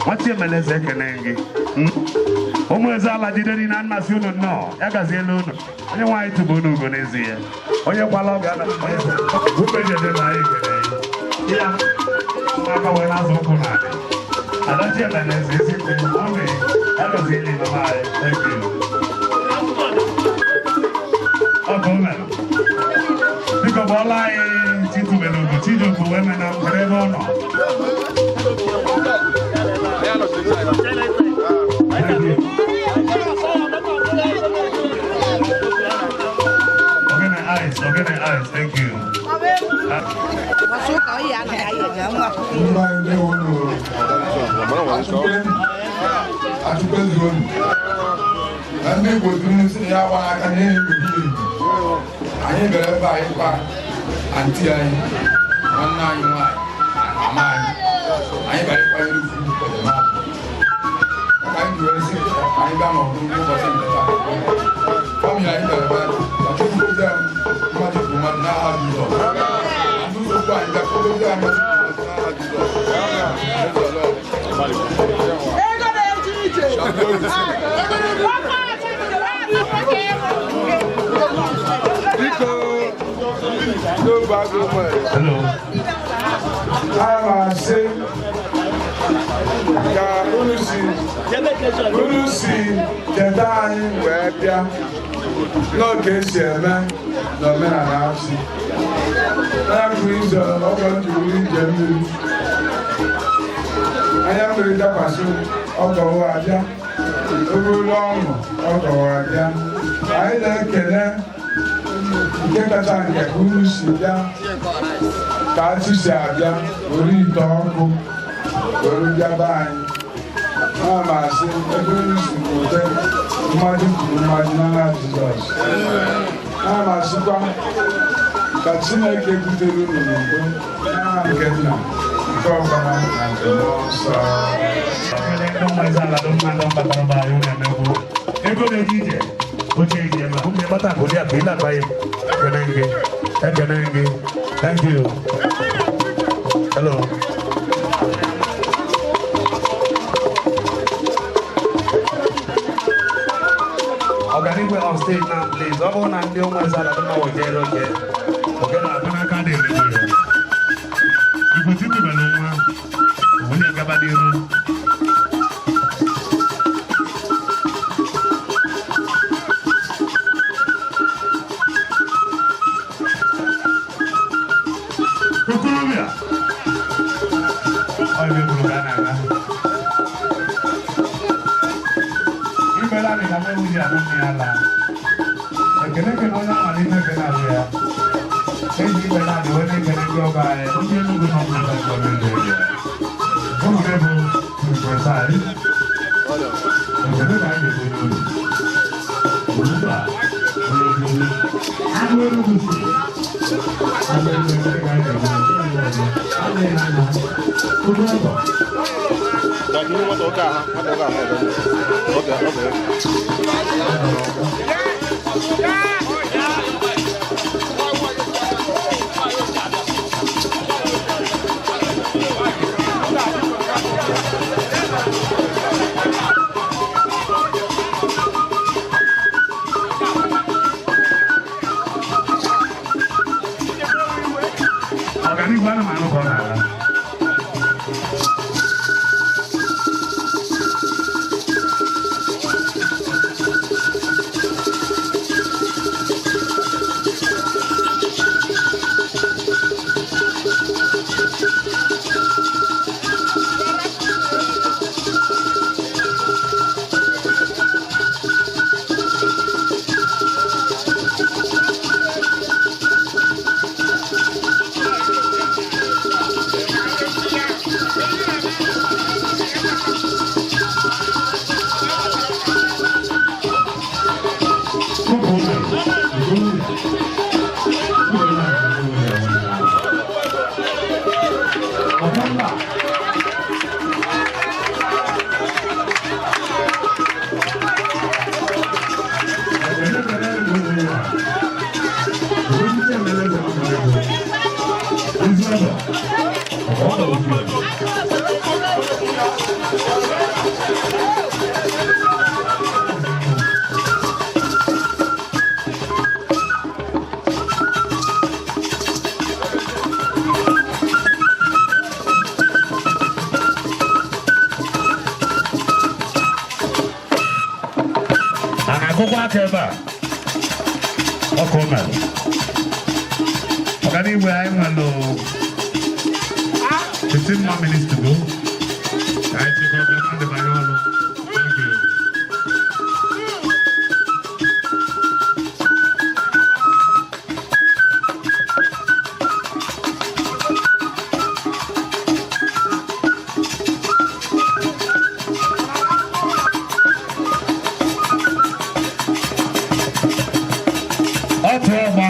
Nwa Chiemeleze, ekene gị. Ụmụ eze ala jide niile, mmasị unu nnọọ. Ya gaziela unu. Onye nwaanyị tụbụ unu ugo n'ezie. Onye kwala ọ ga-ana onye umejeje na anyị kene ya aka wee na-azụ ụkwụ n'ala. Ada Chiemeleze, ezi nne, ọ ya gaziela mama anyị. Thank you. Ọ ka o mere. Biko bọọla anyị Chitubelu Ugo, Chijioke wee mena nwere ebe ọ nọ. Thank you. Ogene ice, Ogene ice, thank you. Nna anyị, ndị unu achụkwezu unu na ndị Igbo tụrụ si na ya gbara aka n'ihe Igbo gị. Anyị bịara ebe a ịkwa aunty anyị, nwanne anyị nwaanyị, mama anyị. Anyị bịara ịkwanyere ugwu ọdịnala maka anyị ji wee sị anyị bịa n'ọdụ n'ụbọchị nke taa. Family anyị bịara ebe a ka Chukwu gozie anyị mmadụ kwuru mmadụ n'aha Jizọs. Ndị ụzọ anyị bịa gozie anyị mmadụ kwuru mmadụ n'aha Jizọs. Ego na-eje ije. Biko, n'obe agụ nwere. Hello. A na-asị ka unu si cheta anyị wee bịa n'oge esi eme n'omenala asị na-abụ izu ọgọ njiri ije mmiri, anya mmiri dakwasị ọgọwa abịa obere ọṅụ ọgọwa abịa. Anyị na-ekele nke kacha nke ka unu si bịa, ka achị si abịa were ite ọkụ were bịa be anyị. Ana m asị ebe unu si wete mmadụ kwuru mmadụ n'aha Jizọs. Ana m asịkwa ka Chineke butere unu n'udo n'aha nke Nna, nke Ọkpara na nke Mmụọ Nsọ. Ekele ndị ụmụ eze ala dị mma, ndị batara be anyị, unu emegbu. Ego na-eje ije, oche eji eme. Ụmụ ịkpata akụ dị akụ ile akpa ya. Ekene gị. Ekene gị. Thank you. Hello. Ọganigwe on stage now, please. Ọ bụrụ na ndị ụmụ eze ala dị mma wejere oche. Oge na-abụ n'aka dị emegbu ya. Igwe titubelu nwa. Onye gaba n'iru. Okorobịa. Ọ ebe kwuru ka a na-aga. Imela dị ka mmewu ji ahụ mmiri ala. Ekele ekele onye amalite ekele ahụ ya. Eji imela dị onye ekele ndị ọgọ anyị, ndị Enugu nọ n'ụlọ gọọmenti area. Ụmụ gị bụ precise. Ekele ka anyị ga-ebu n'ụlọ. Ugbu a, onye nkuzi. Agụ Enugu si. Agụ Enugu, ekele ka anyị ga-ebu n'ụlọ. Agụ na-ana. Ugbu ọgọ. Nwata ụka ha, nwata ụka ha, oge oge. Ọganihu anụmanụ ka ọ na-aga. A na-akụkwa aka ebe a. Ọkụ mere ọganihu. Anyị nwere 15 more minutes to go. Ka anyị chịkọta na ndebanye ọnụ. Thank you. Ọtụ ọgba.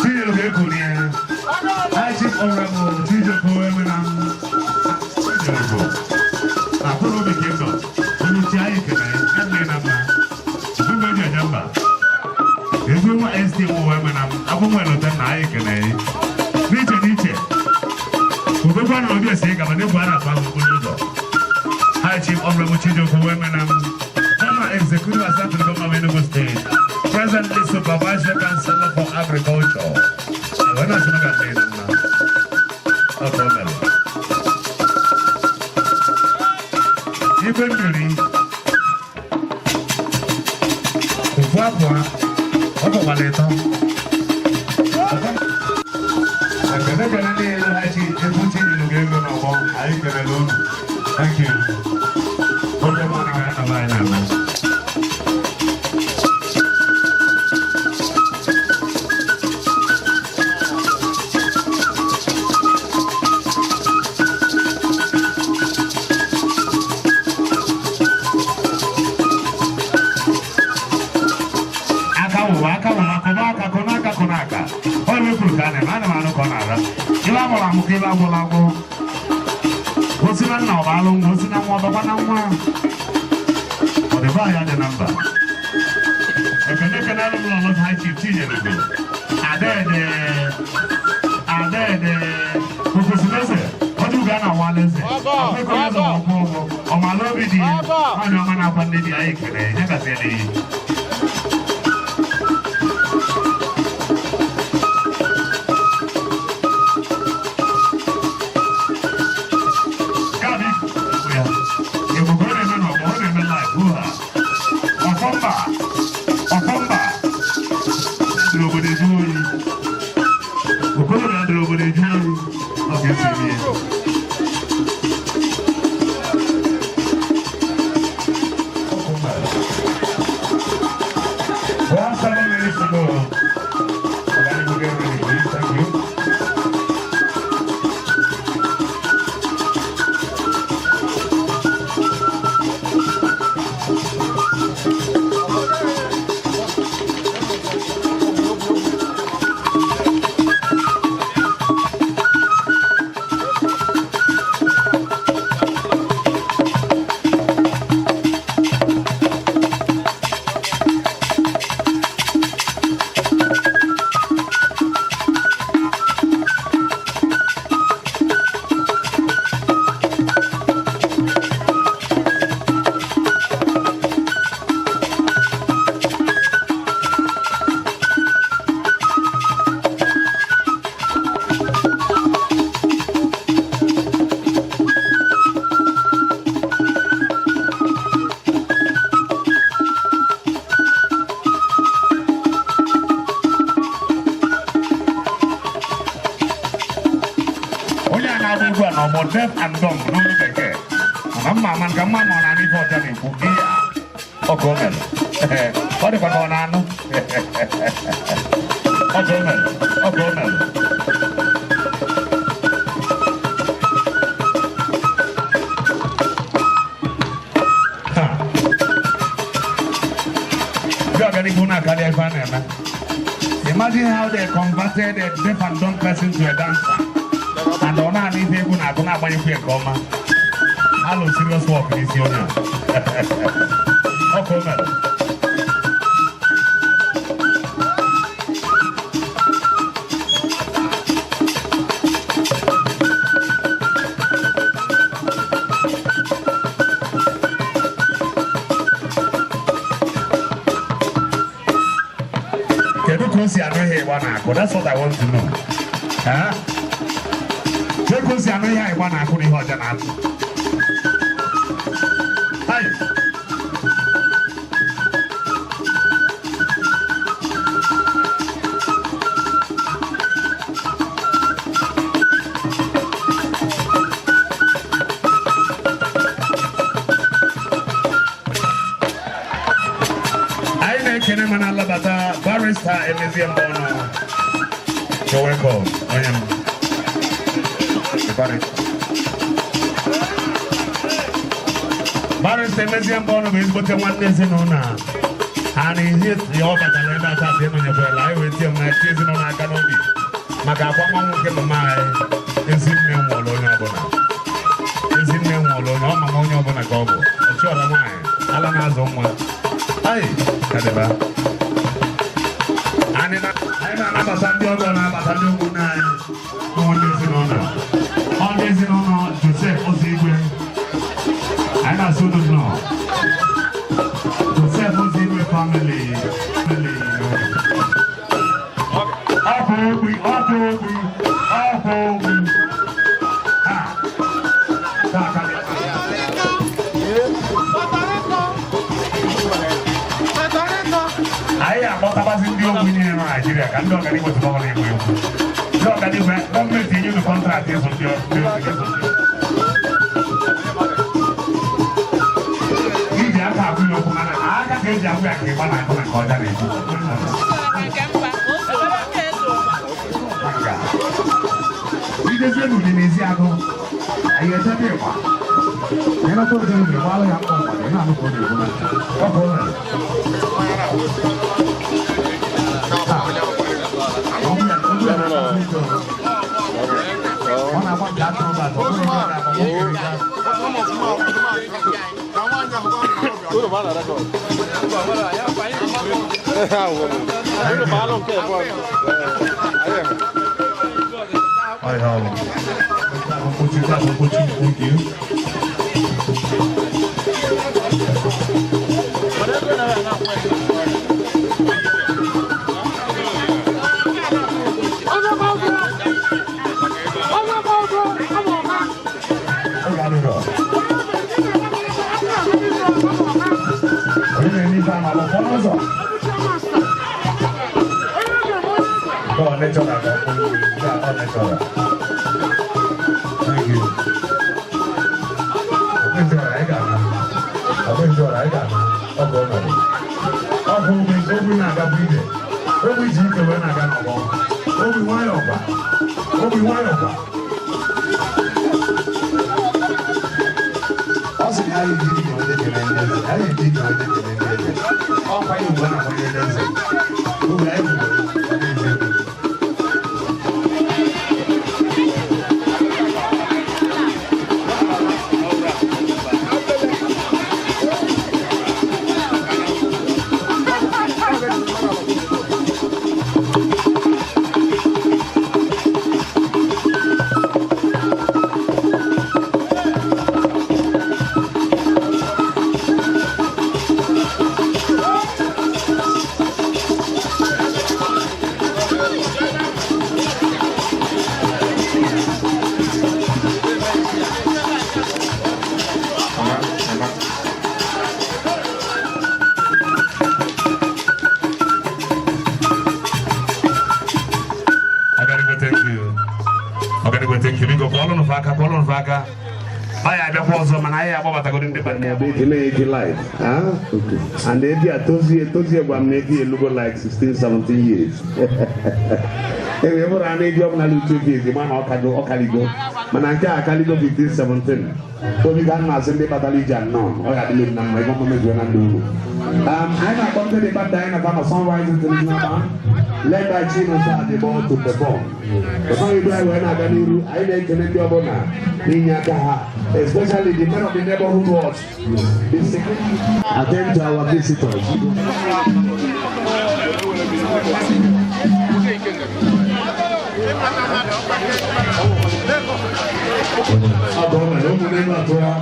Tinyere ga-ekuni ya. High Chief Honorable Chijioke Emenam Chijioke Akụrụ Kingdom, onye isi anyị kene ya nne na mma mgbe eji eje mba ezi nwa st nwa Emenam akwụkwọ elote na anyị kene n'iche n'iche obekwa na obi esi gaba n'egwu a na-atụ ahụ okporo ụzọ. High Chief Honorable Chijioke Emenam, former Executive Assistant to the Governor of Enugu State, presently Supervisory Councillor for Agriculture. Wee na-asị na ọ ga-adị na mma. Ọ ka o mere. Igwe mmiri ofu abụọ ọ bụkwala ịtọ. Ekele kele niile ha chi egwu tinyere gị ego n'ọgbọ, anyị kelele unu. Thank you. Onye mmadụ ga-anọba anyị na-eme. Aka wụwa, aka wụwa, kụba aka, kụna aka, kụna aka. Ọ ebe kwuru ka a na-eme, ana m anụ ka ọ na-ara. Ibe agwụrụ amụ ka ibe agwụrụ agwụ. Osi na nna ọ bụ alụ nwa, osi na nwa ọ bakwa na nwa. Ọdịba ya dị na mba. Ekene ekene alụ m lọlọ High Chief Chinyere Ugo. Adaede, Adaede, Okwesịrị ọdụ ugo a na-awala eze. Afọ eze ọkwụ ụgwọ. Ọmala obi dị ya. Nwaanyị ọma na-akwa nne di, anyị kere ya gaziela iyi. Gabi, ya. Ebube ọ na-eme n'ọgbọ, ọ na-eme live, hoo ha. Ọfọmba, ọfọmba. Dịrị obodo eju oyi. Okorobịa dịrị obodo eju oyi. Ọ ga-esi eme ya. We have 7 minutes to go. Ọganihu get ready, please. Thank you. Onye a na-agba egwu a na ọgbọ deaf and dumb n'olu bekee, mana mma ama nka mma ma ọ na-anụ ife ọja na-ekwu ihe a. Ọ ka o mere. Ọ dịkwa ka ọ na-anụ. Ọ ka o mere. Ọ ka o mere. Ha. Ndị ọganihu na-akarịa ife a na-eme. Imagine how they converted a deaf and dumb person to a dancer. And ọ na-anụ ife egwu na-agụ na-agbanyekwu ya nke ọma. Alụ serious work n'isi onye a. Ọ ka o mere. Ka o si anụ ihe ịgba na-akụ? That's what I want to know. Eh? Kee ka o si anụ ihe ịgba na-akụ na ihe ọja na-akụ? Hai! Anyị na-ekene ma na-alabata Barrister Emezie Mbọnụ. You're welcome, onye m. The barrister. Barrister Emezie Mbọnụ bụ ezigbote nwanne ezinụlọ a. Ha na ihe ya ọ batara ebe a taata ịnọnyekwara anyị wee tie mma tie ezinụlọ aka n'obi maka akwamanwụ nke mama anyị. Ezinne nwụrụ onye ọbụla. Ezinne nwụrụ onye ọ mama onye ọbụla ka ọ bụ. Ọchịọra nwaanyị, ala na-azụ nwa. Ai, kadịba. Anyị na-anabata ndị ọgọ, na-abata ndị ụmụnne anyị, ụmụnne ezinụlọ. Ọ ndị ezinụlọ Joseph Ozoigwe. Anyị na-asị unu nnọọ. Joseph Ozoigwe family. Family. Ọkụ ogbi, ọkụ ogbi, ọkụ ogbi. Ha. Taa ka dị. Anyị akpọtabazi ndị ogbi niile nọ Naijiria ka ndị ọganigwe tụba na-egwu egwu. Ndị ọganigwe, gọọmenti enye unu contract ịzụ ndị ndị ogbi, ịzụ ndị iji aka agụ ya okwu, mana aka ka eji agụ ya ka ịgba na-akụ na nke ọja na-ekwu. Maka idezie n'ụdị n'ezi agụ, anyị echebe ịgba. Ịnata ụdị n'ụdị gbalụ ya mkpọ mkpọ, ị na-anụ ka ọ na-ekwu na ọ bụ ụlọ. Ọ na-agba nke atụrụ bat, ọ bụrụ na ọ na-agba nwoke ya. Unu ba na record. Unu ba alụ nke abụọ. Ayé. Ọ ihe ọ bụ. Mkpuchi, mkpuchi, thank you. Oge adịrọ. Onye na-eme ife ama bụ pụọ n'ụzọ. Ọ natural ka ọ bụrụ. Nke a, ọ natural. Thank you. Ọbụghị anyị ga-ana. Ọbụghị anyị ga-ana. Ọ bụ ọnọdụ. Ọ bụ ogbe ogbe na-agabụ ije. Ogbe ji ike wee na-aga n'ọgbọ. Obi nwayọọ kwa. Obi nwayọọ kwa. Ọ sị na anyị ji ike wee kele ndị eze. Anyị ji ike wee kele ndị eze. Ọkwa ya ugbu a na-akwanyere ndị eze. Oge anyị kwuru n'eziokwu. Mama, mama. Ọganigwe, thank you. Ọganigwe, thank you. Biko kụọlụnụ fa aka, kụọlụnụ fa aka. Ọ ya abịakwa ọzọ, mana anyị agbabatagoro ndị be Ebe na-eji light, ah? And edi a tozie tozie gwa m na edi elugo like 16 17 years. Ebe bụrụ a na-eji ọbụla lu 20 years, ma na ọkago ọkaligo, mana nke a akaligo 15 17. Obi ka m na-asị ndị batara ije anọ, ọ ga-adịle m na mma ebe ọmụme juo na ndị uru. Anyị na-akpọ ndị dị banda anyị na Sunrise International Band led by Chinonso Adibo to perform. Ọsọ ibu anyị wee na-aga n'iru, anyị na-ekele ndị ọbụla n'inye aka ha, especially the men of the neighborhood watch, the security. Attend to our visitors. Ọ bụ ọmụrụ ụmụ n'elu atụ ya.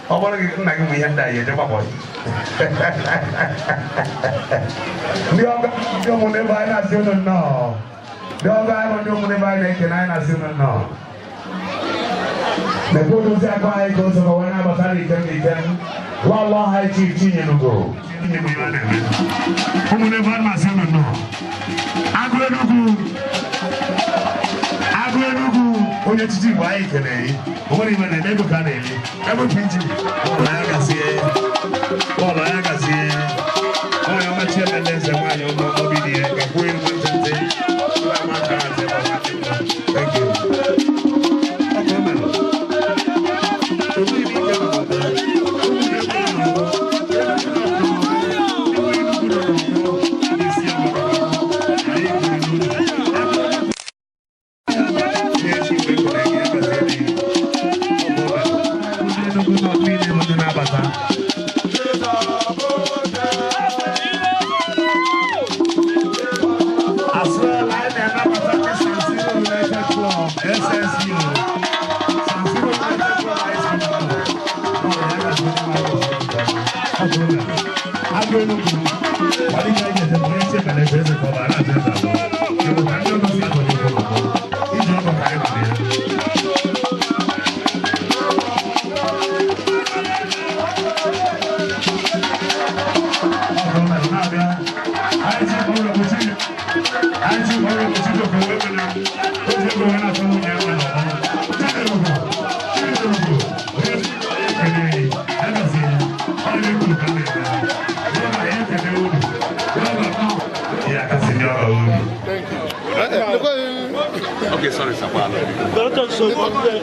Ọ bụrụ gị nna gị nwe ihe ndị a ya eje gbapọ ndị ọgọ, ndị ụmụnne be anyị na-asị unu nnọọ. Ndị ọgọ anyị bụ ndị ụmụnne be anyị na-ekene anyị, na-asị unu nnọọ. Lekwa odozi akụ anyị ka o soro wee na-abata n'ikem n'ikem. Lọlọ High Chief Chinyelugo. Ụmụnne be anyị na-asị unu nnọọ. Agụ Enugwu, Agụ Enugwu, onye echichi Igbo, anyị kene yi. O nwere ibe na-eme ego ka a na-eri ebe PG. Bọọlụ ya gazie, bọọlụ ya gazie. Nwaanyị ọma, Chiemela eze nwaanyị ọma, obi dị ya gakwuo elu ntịntị. Thank you. Ọkụ mere. Enweghị m ike maka As well, I na-anabata ndị San Siro United Club, SSU. San Siro United Club High School. Ọ ya ga-asị ndị mmadụ ọzọ. Agụ Enugwu, kwalite anyị ga-eje bụ onye Chiemela eze eze ka ọ bụ ara eze eze abụọ. Igbo ka ndị ọgọ si agọ n'ikwu n'ọgbọ. Iji ọgọ ka anyị nọ na ya. Ọgọ mere na-abịa. Anyị ji ọrụ obochi. Anyị ji ọrụ obochi dọkọ wee mena. O ji ego wee na-achọ nwunye ya nwe n'ọgbọ. Chinerugo, Chinerugo, onye ekele ya gazie ya. Ọ na-ekwu ka a na-eme. Ya na ya ekele unu. Ya na ya kasị ndị ọrụ unu. Okay, sorry, sir. Dr. Sokote,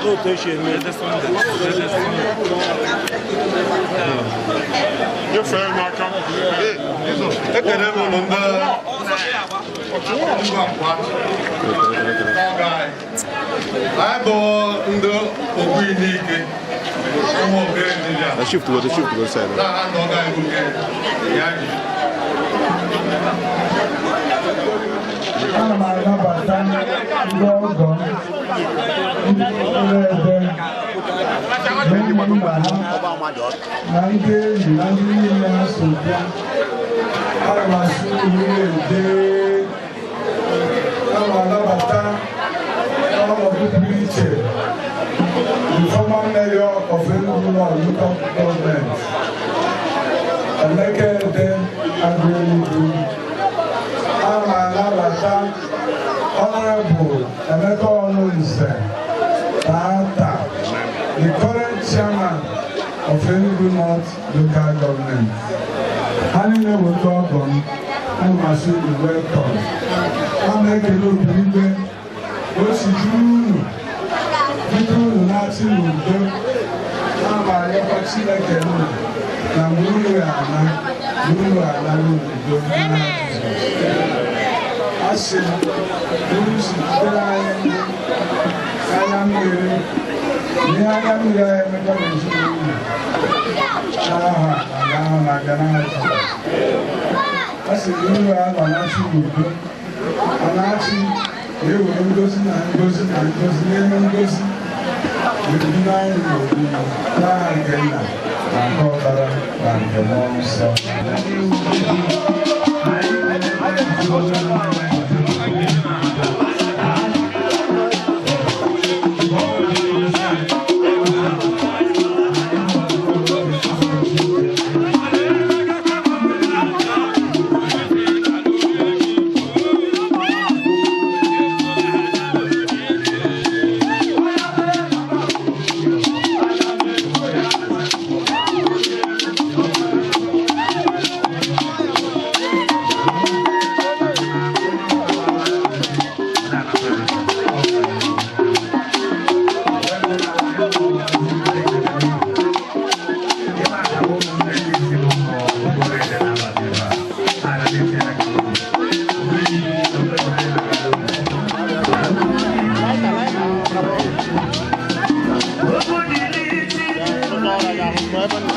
otu esi eme. Nyefee n'aka. Ekele m ụnụ ndị Anyị bụ ndị okwu n'ike ụmụ obere ndị a. Shift go, shift go side. Na-aha na ọga anyị nwoke ya ji. Ana m anabata ndị ọgọ m, ndị ebe na ụmụnna ha na ndị enyi na ndị niile ha so bịa. Ana m asị unu ede. Ana m anabata ọnọdụ pụrụ iche, the former mayor of Enugu North Local Government, Emeka Ede Agụ Enugwu. Ana m anabata Honorable Emeka Ọnụnze Tata, the current chairman of Enugu North Local Government. Ha niile bụ ndị ọgọ m, ana m asị unu welcome. A na-ekele Obirigwe o si juru unu bido unu na-achị n'udo. Ana m arịọkwa Chineke unu na mgbe unu ga-ana na unu ga-ana n'udo n'aha Jizọs. Asị m unu si jidere anyị anya mmiri ihe anya mmiri anyị emeka n'ezinụlọ n'aha na n'aha na-abịa n'aha Jizọs. Asị m unu ga-anọ na-achị n'udo, ọ na-achị na-ewere ngozi na ngozi na ngozi n'elu ngozi na-edu anyị n'obi n'aha nke Nna na nke Ọkpara na nke Mmụọ Nsọ. Boy.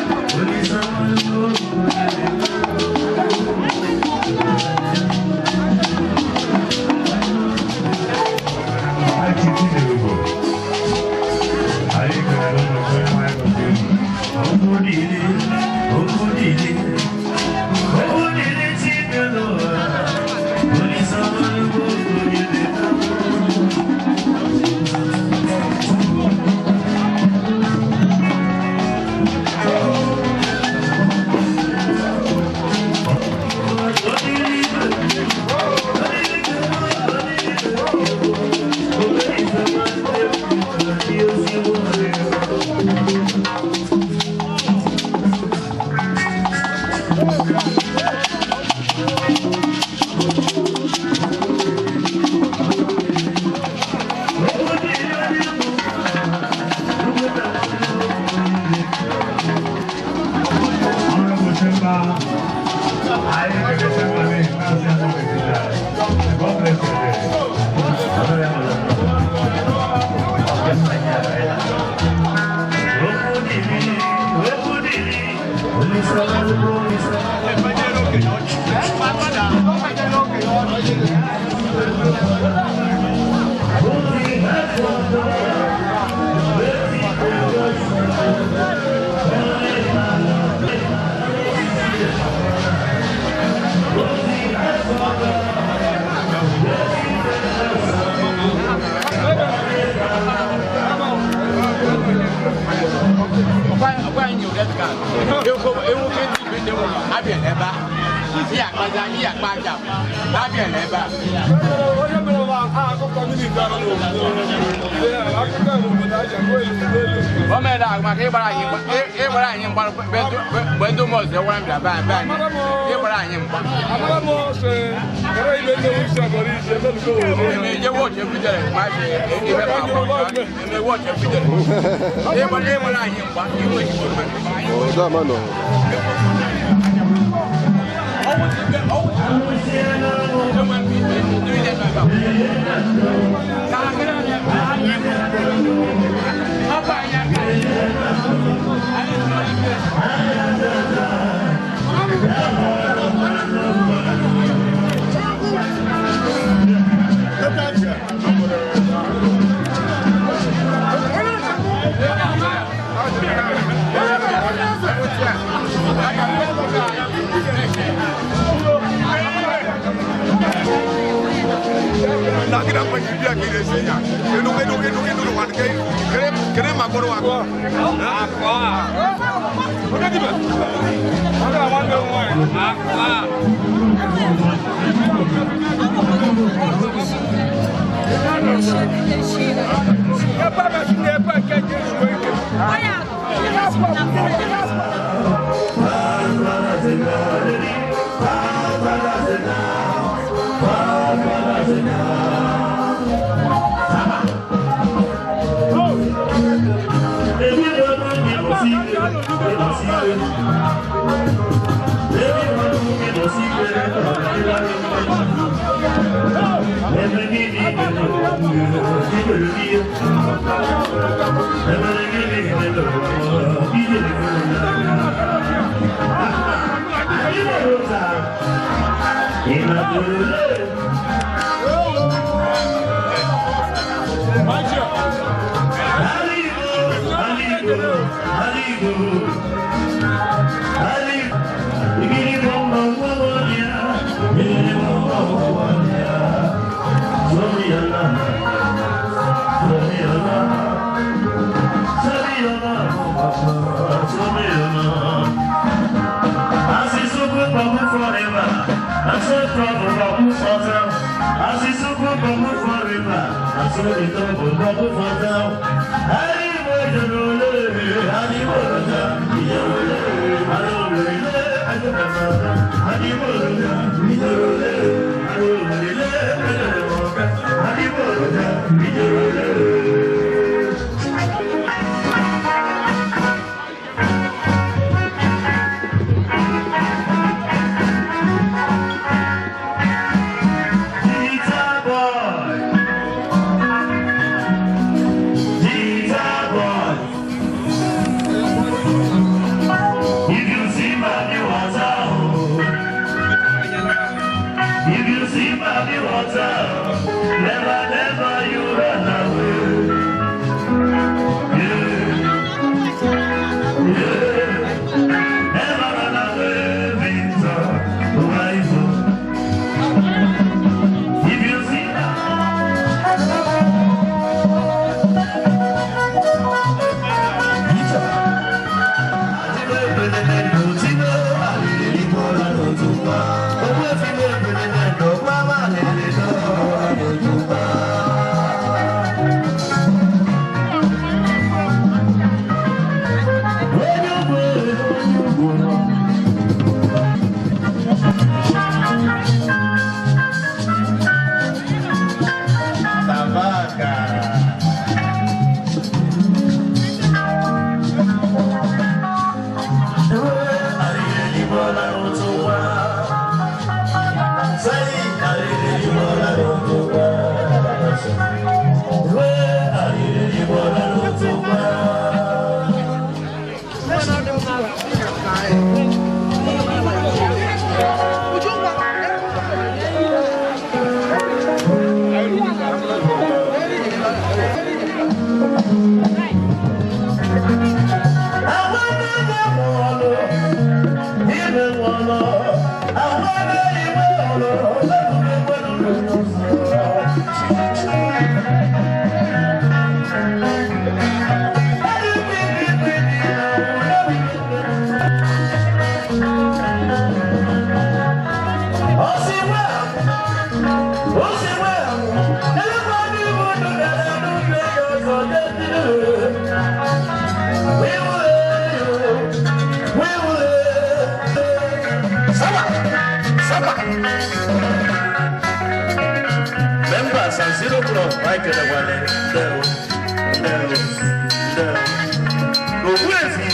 Ogbuefi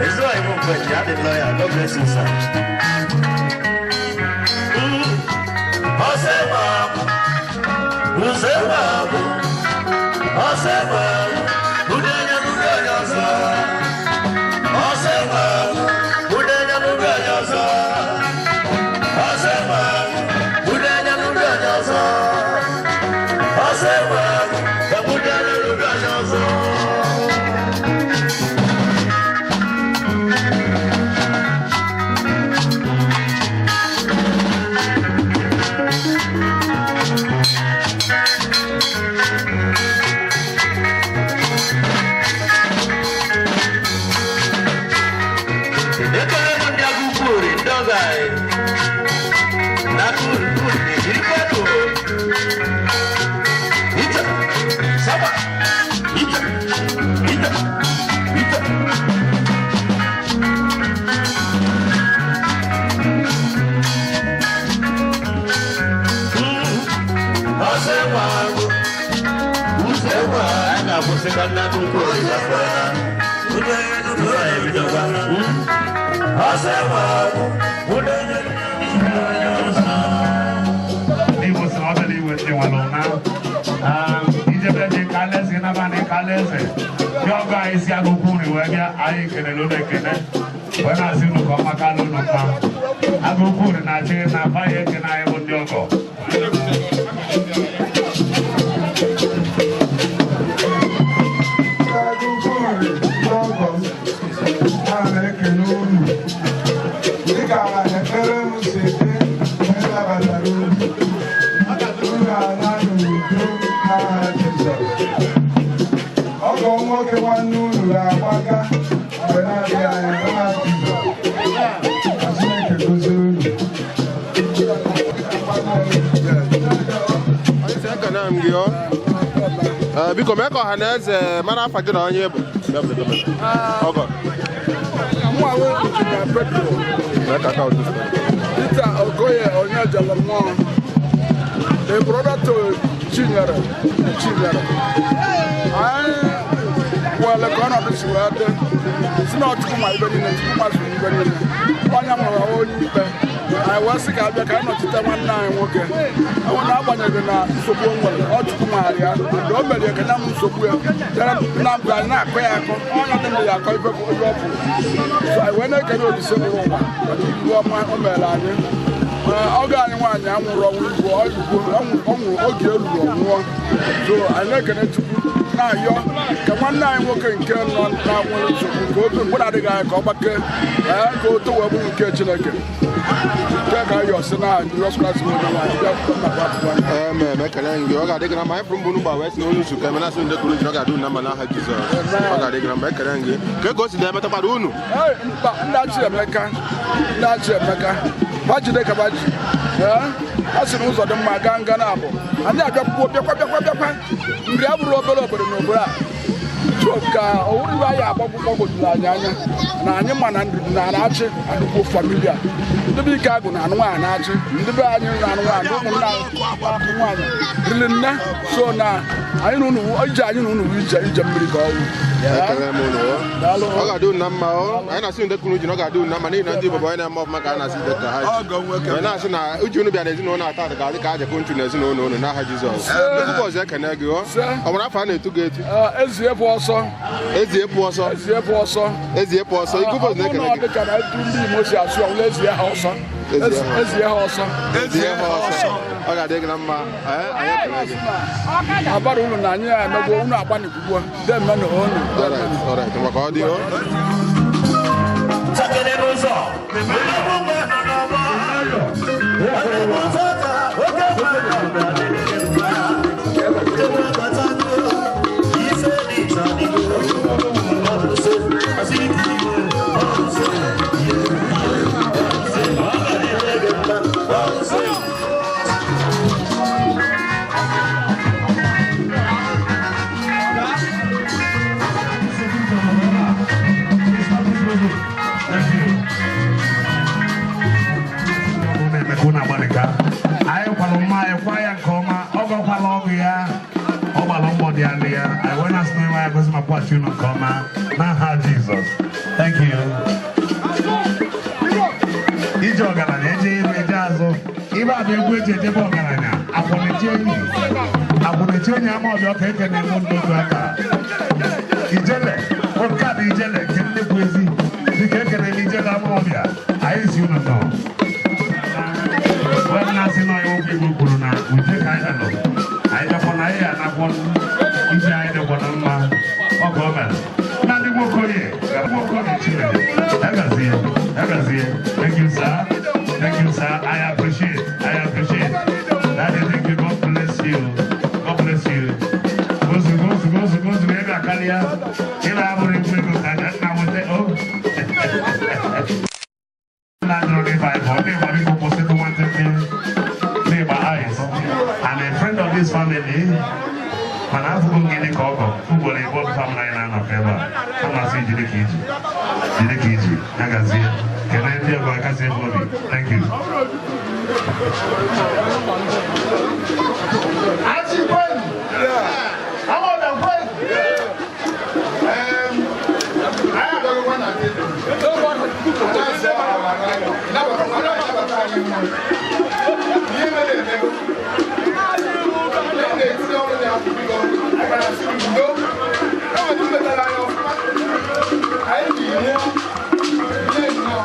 Ezo Iwo Kweji, I'm the lawyer. God bless you, sir. Ọsẹ-wàbù, Use-wàbù, Ọsẹ-wàbù, Udenya n'Udenya ọzọ. Ọsẹ-wàbù, Udenya n'Udenya ọzọ. Ọsẹ-wàbù, Udenya n'Udenya ọzọ. Ọsẹ-wàbù, Udenya n'Udenya ọzọ. Ekele m ndị agụ ukwu ori ndị ọgọ anyị. N'aka uri uri na-ejiri kwado. Ije, saba, ije, ije, ije. Ọsẹ nwa agụ, use nwa a ga-akwụsịkwa ndị agụ ukwu ori gafere na. Tupu anyị ebidokwa. Ọsẹ nwa agụ, udenya n'Udenya ọzọ. Igbo sị na ọ bịara iwe ndị nwere ụna. Ijebe dị ka alaeze naba na ka alaeze. Ndị ọgọ anyị si agụkwụ nri wee bịa, anyị kelele unu ekele. Wee na-asị unu ka ọ maka alụ unu mma. Agụkwụ nri na-achị na afa ya ekene anyị bụ ndị ọgọ. Ọgọ m, ana m ekele unu dịka ekpere m si dị. Ịnabatara unu, unu ala n'udo n'aha Jizọs. Ọgọ m nwoke nwanne unu ga-agbaga mgbe na-adịghị anya n'aha Jizọs. Ka Chineke gozie unu. Ekene m gị ọ. Biko mee ka ọha na eze mara afa gị na onye bụ. Ọgọ. Mụ Injinia Petro Mee ka aka ụtụtụ. Peter Okoye Onyejala mmụọ, the brother to Chinyere. Chinyere anyị were ka ọnọdụ si wee dị si na Chukwu ma ibe niile, Chukwu mazuru ibe niile. Onye mụrụ onye ikpe anyị wee sị ka abịa ka anyị nọchite nwanne anyị nwoke enwe na agbanyeghị na nsogbu o nwere, ọ Chukwu maara ya na o mere ka ya m nsogbu ya jere na mgbe anyị na-akọ ya akọ ọnya dị ndụ ya akọ ife ife ọ pụrụ. So anyị wee na-ekele Olise bụrụ ụwa maka ibu ọma o mere anyị. Ọgọ anyị nwaanyị anwụrụ ọnwụ igbo ọ nwụrụ oge eruru ọnwụọ. So anyị na-ekele Chukwu, na-ayọ ka nwanne anyị nwoke nke nọ na nwere nsogbu ka otu mgbe na-adịghị anya ka ọ gbakee, ee, ka o towe bụrụ nke Chineke nke ka ayọ si na Jizọs Kraịst bụ onye nwaanyị bịa nakwa akwụkwọ anyị. Ee, ma ekele gị. Ọ ga-adị gị na mma. Anyị fụrụ mbụ n'ugbo wee sị na onye nzukọ eme na-asị ndị kwuru ji, ọ ga-adị unu na mma n'aha Jizọs. Ọ ga-adị gị na mma. Ekele gị. Ka o si na-emetakwara unu. Ee, mba, ndị achị Emeka, ndị achị Emeka bajide ka baji. Ee, a sị na ụzọ dị mma gaa nga na abụ anyị abịakwuo bịakwa bịakwa bịakwa nri abụrụ obere obodo na obodo a so ka owuru ibe anyị agbagwo gbagwojuru anyị anya na anyị ma na ndụ na na-achị adịkwo familia ndị be ike agụ na anụ nwaanyị na-achị ndị be anyị na anụ nwaanyị ụmụnna anyị nwaanyị riri nne. So na anyị na unu ije, anyị na unu bụ ije ije mmiri ka ọ wụ. Ekele m unu o. Ọ ga-adị unu na mma o. Anyị na-asị ndị kwuru ji na ọ ga-adị unu na mma n'ihi na ndị Igbo bụ onye na-eme ọfụma ka a na-asị ndị ka ha ji. Anyị na-asị na uche unu bịa n'ezinụlọ atọ atọ ga-adị ka aja nchu n'ezinụlọ unu n'aha Jizọs. Nnukwu ọzọ, ekene gị o. Ọ nwere afọ a na-etu gị etu? Ezi ebu ọsọ. Ezi epu ọsọ. Ezi ebu ọsọ. Ezi epu ọsọ. Ikuku ọzọ na-ekene Ọ gị. dị ka na etu ndị Imo si asụ ọwụla, ezi ha ọsọ. Ezi ha ọsọ. Ezi ha ọsọ. Ọ ga-adị gị na mma. Ee, anyị ekele gị. Abara unu na anyị emegbo unu agbanikwugbo demme na onu. Alright, alright. Maka ọ dị o. Chakere n'ụzọ. Odogwu mgbe nọ n'ọgbọ. Odogwu tata, oge mgbe nọ n'ọgbọ. Ife dị iche adịgo. Ọ bụ so, asị ike iwe, ọ bụ so. Ọ ga-adịrị gị mma, ọ bụ so. Na-emekwa unu agbalịka. Anyị kwalụ mma anyị kwa ya nke ọma. dị alị ya. Anyị wee na-asị na Onyenwe anyị gozi ma kwụghachi unu nke ọma n'aha Jizọs. Thank you. Ije ọgaranya eje iru eje azụ. Ibe a bụ egwu eji ejebe ọgaranya. Akwụna-echi enyi. Akwụna-echi enyi ama ọbịa ọka eke na-eme n'otu aka. Ijele, nke a bụ ijele nke nnekwu ezi. Dịka ekele na ijele ama ọbịa, anyị si unu nọ. Wee na-asị na ọya okwu Igbo kwuru na uche ka anyị nọ. Anyị bịakwa na anyị anakwọ ije anyị dịkwa na mma ọgọ o mere. Na ndị Nwokoye, Nwokoye Chineke, agazie, agazie. Thank you, sir. Thank you, sir. I appreciate. I appreciate. Daddy, thank you. God bless you. God bless you. Gozu, gozu, gozu, gozu. Ebe akarịa. Ị na-abụrụ egwu ego ka nna nweta. Oh. Na ndụrụ n'ịba ịbụ, ndị Igbo biko kwụsịtụ nwantịntị n'ịgba ice. I'm a friend of this family. Mana afụgo m gịnị ka ọgọ ugboro ịbụ family anyị na-anọkọ ebe a. A na-asị jide ka iji. Jide ka iji. Ya gazie. Kelee ndị ọgọ akasị ebe obi. Thank you. Achi kwenu. Amọ̀dà kwenu. Anyị adọghịkwa na tebụl. Na-asị ọha na nabata anyị mma. Ihe mere emego. Ndị na-etinye ọrụ na biko, anyị gara asị udo. Enwere mmetara anyị ọfụma. Anyị ji ihe ihe nnọọ.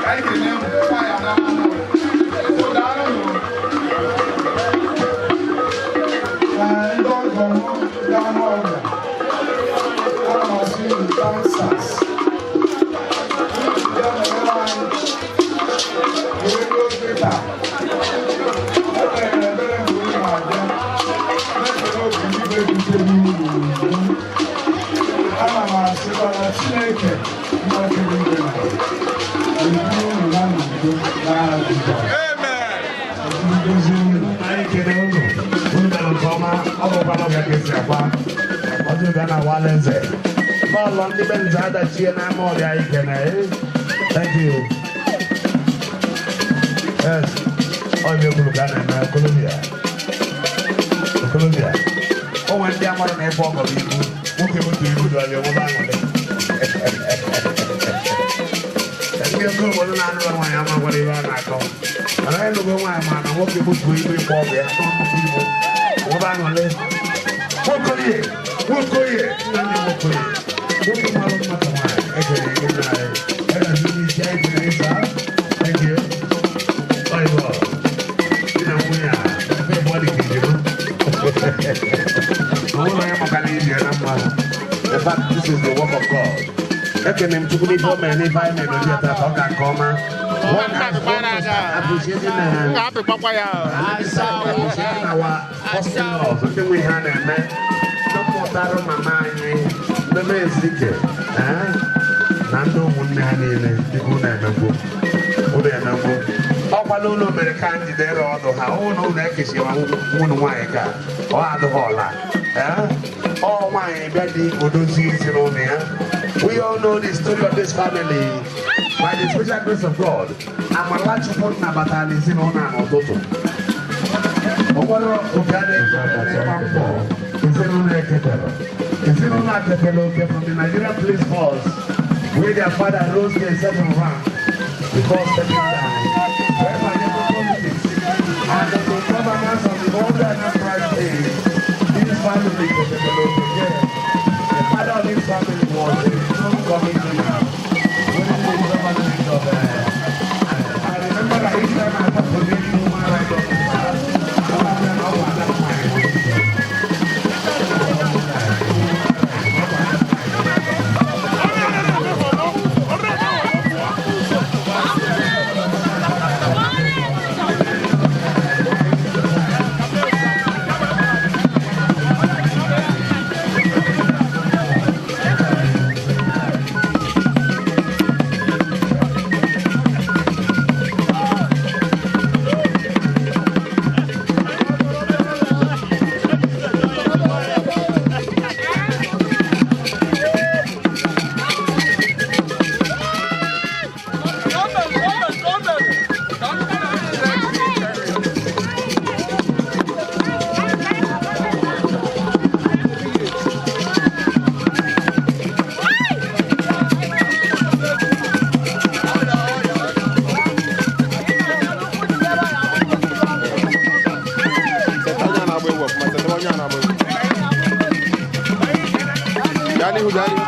Anyị ga-enye nwaanyị anara. So daalụ nụ. Ndị ọgọ m ndị anụ ọbịa, ana m asị unu Kansas. Unu bịa nọnyere anyị wee ruo kịta. Ekpere m ekpere mgbe unu na-abịa, na-ekele obi igwe butere unu n'udo. Ana m asịkwa na Chineke nna kere igwe na ala ga-eburu unu na n'udo n'aha Jizọs. Ndozi unu. Anyị kele unu. Unu mere nke ọma. Ọ bụkwa n'ọbịa ka esi akwa. Ọjọ bịa na awala eze. Bọọlụ ndị be nze adachie n'ama ọbịa anyị kene. Thank you. Yes. Ọ bụ ekwuru ka a na-eme okolobịa. Okolobịa. O nwere ndị amara na ebe ọgọ bụ ibu. Nwoke butu ibu dọrọ onwe aṅụrị. Ndị oke obodo na-anụrụ nwaanyị amakwara ibe a na-akọ. Mana anyị nụgo nwaanyị ma na nwoke butuo ibu ịkpọ ọgụ ya nnukwu ibu. Nwebe aṅụrị. Nwokoye, Nwokoye, nna ndị Nwokoye. Nwoke mara mma ka nwaanyị. Ekele gị nna anyị. Ega ndị isi anyị kere ịsa. Thank you. Oyibo. Di na nwunye a, ebe ịbụọ dị ka ijima. Ọ bụrụ onye maka na iji ya na mma. In fact, this is the work of God. Ekene m Chukwu n'ife o mere n'ife anyị mere n'obi taa ka ọ ga nke ọma. One appreciating appreciating our hospitals, ndị nwe ihe a na-eme, ndị mmụtarụ mama anyị, ndị na-ezike, na ndị ụmụnne ha niile dịka unu emegbu. Unu emegbu. Ọkwala ụlọ mere ka njidere ọdụ ha, ụnụ ụlọ ekechiri nwunye nwaanyị ka ọ adịghị ọla. Ọ nwaanyị bịa dị odozi ezinụlọ ya. We all know the story of this family. By the special grace of God, Amalachukwu nabatara ezinụlọ a n'ụtụtụ. O nwere oge a na-ịgba mbọ ezinụlọ eketara. Ezinụlọ a ketara oke from the Nigerian Police Force, where their father rose to a certain rank before stepping down. Wee banye to politics and the governance of the old Anambra State, this family ketara oke there. The father of this family was a strong commissioner when the government of I remember that each time I talk to any human rights officer, I was like, oh, that's my. Onye a na-agba egwu. Bịa n'ihu, bịa n'ihu.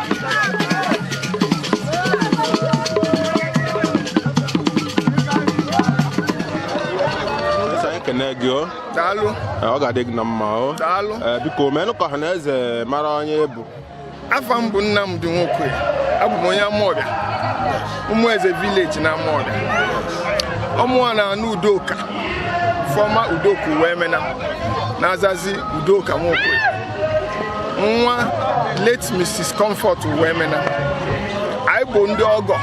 Esi anyị kene gị o. Daalụ. Ọ ga-adị gị na mma o. Daalụ. Biko menụ ka ọha na eze mara onye bụ. Afa m bụ Nnamdi Nwokoye. Abụ m onye Amawbịa, Ụmụeze village na Amawbịa. Ọmụwa na-anụ Udoka, former Udoka Uwemena, na-azazi Udoka Nwokoye, nwa late Mrs. Comfort Uwemena. Anyị bụ ndị ọgọ,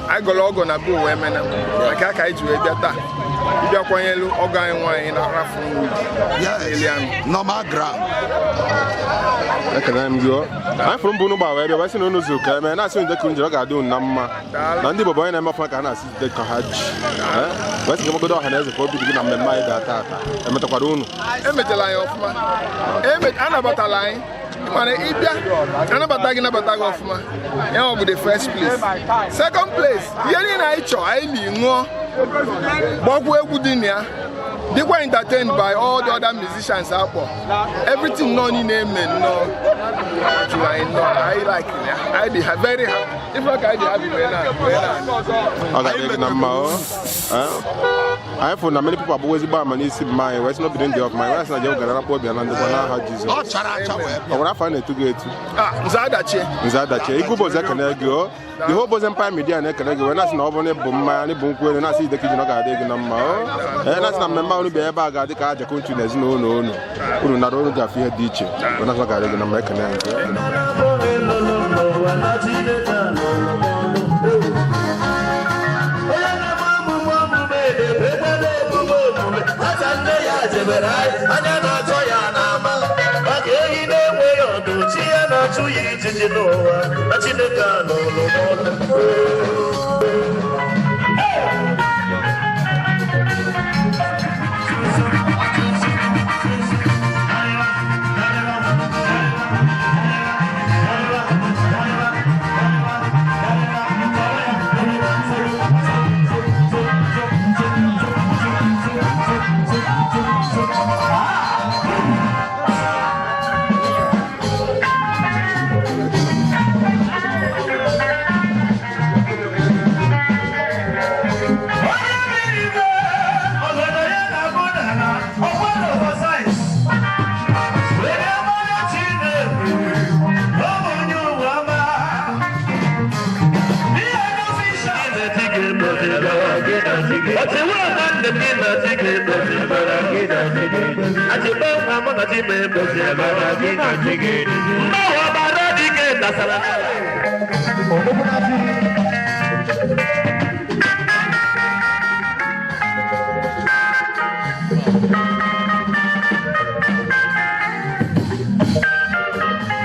anyị gọrọ ọgọ na be Uwemena, maka ka anyị ji wee bịa taa ịbịakwanyelu ọgọ anyị nwaanyị na-arafu nwa Elianụ. Normal ground. Ekele m gị o. Anyị fụrụ mbụ unu gba wee bịa, wee sị na unu zuru ka eme, na-asị unu dịka unu jere, ọ ga-adị unu na mma. Na ndị Igbo bụ onye na-eme ọfụma ka a na-asị jide ka ha ji. Wee sị ka gbagodo ọha na eze ka obi dị gị na mmemme anyị ga tata emetakwara unu. Emetela anyị ọfụma. Anabatala anyị, mana ịbịa anabata gị, nabata gị ọfụma. Ya ọ bụ the first place, second place, ihe niile anyị chọọ, anyị li ṅụọ, gbakwa egwu dị na ya, dịkwa entertained by all the other musicians akpọ. Everything nọ niile eme nnọọ jụrụ anyị nnọọ. Anyị like ya, anyị dị very happy. Ife ka anyị dị happy wee na Ọ ga-adị gị na mma o. Anyị fụrụ na many people abụghị ezigbo ama n'isi mma anyị, wee sị na obi dị ndị ọfụma. Anyị wee sị na Jehova gara nakpọ obi na ndịkwa n'aha Jizọs. Ọ chara acha wee Ọ nwere afọ a na-etu gị etu? Ah, Nze Adachie. Nze Adachie, Igwe Ụbọchị ekene gị o. The whole Boys Empire Media na-ekene gị, wee na-asị na ọ bụrụ na ịbụ mmanya na ịbụ nkwụ elu, na-asị ideka iji na ọ ga-adị gị na mma o. Ee, na-asị na mmemme unu bịa ebe a ga-adị ka aja kontu na ezinụlọ unu unu nara unu gafe ihe dị iche, wee na-asị na ọ ga-adị gị na mma. Ekene gị. Onye na-eme omume omume na-ekwe omume omume nwata nne ya jebere anyị anya na-atọ ya n'ama maka ehi na-enweghị ọdụ, chi ya na-achụ ya ijiji n'ụwa na Chineke anọlụ n'ọlụ.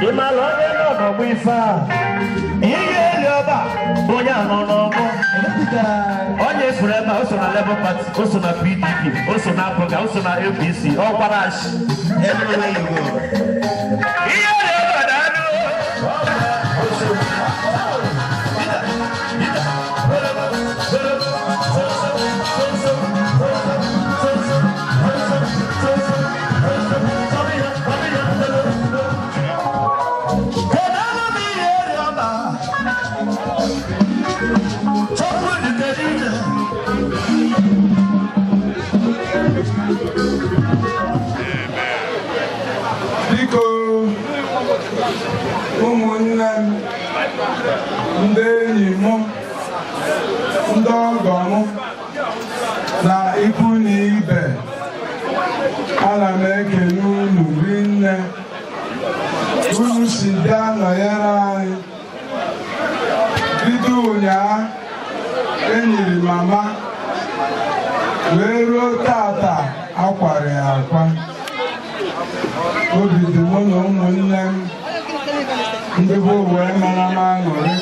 Ịmala onye nọ n'ọgbọ ife a, ihe eli ọba bụ onye a nọ n'ọgbọ, onye furu ebe a, o so na Labour Party, o so na PDP, o so na APGA, o so na APC, ọ kwara achị. Ihe eli ọba na-anụ. Biko, ụmụnne m, ndị enyi m, ndị ọgọ m na ikwu na ibe, ana m ekele unu rinne unu si bịa nọnyere anyị bido ụnyaa enyiri mama wee ruo tata akwara ya akwa. Obi dị mụ na ụmụnne m ndị bụ wee mara m aṅụrị.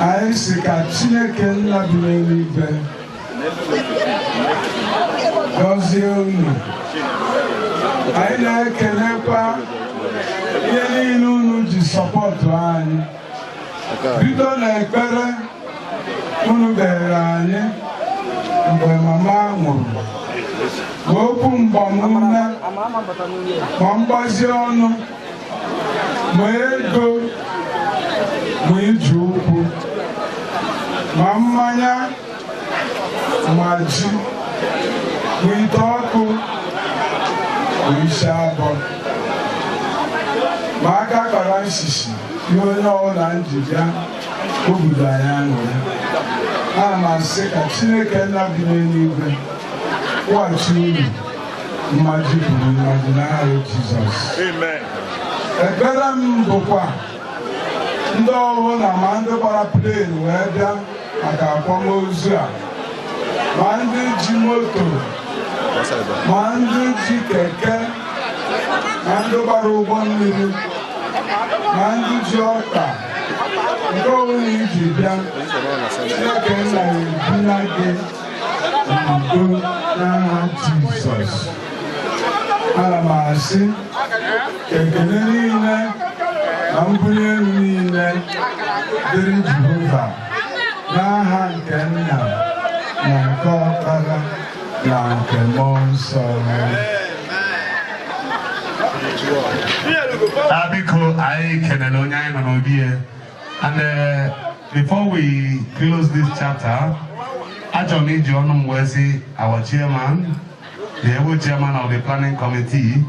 Anyị si ka Chineke nna bi n'eluigwe gọzie unu. Anyị na-ekelekwa ihe niile unu ji support anyị, bido n'ekpere unu kpere anyị mgbe mama nwụrụ. Ma okwu mgbamume, ma mgbazi ọnụ, ma ego, ma ije ụkwụ, ma mmanya, ma ji, ma ite ọkụ, ma isi abọ, ma aka kpara nshishi. Ihe onye ọbụla nji bịa obodo anyị aṅụrị, ana m asị ka Chineke nna bi n'eluigwe kwụghachi unu mmaji kwuru mmaji n'aha Jizọs. Ekpere m bụkwa ndị ọbụla, ma ndị gbara plane wee bịa maka akwamozu a, ma ndị ji moto, ma ndị ji keke, ma ndị gbara ụgbọ mmiri, ma ndị ji ọkpa, nke ọbụla iji bịa, Chineke nna ebina gị n'udo n'aha Jizọs. Ana m asị ka ekele niile na mbuli elu niile dịrị Jehova n'aha nke Nna na nke Ọkpara na nke Mmụọ Nsọ. Biko, anyị kelere onye anyị nọ n'obi ya. And before we close this chapter, achọrọ m iji ọnụ m wee sị our chairman, the able chairman of the planning committee,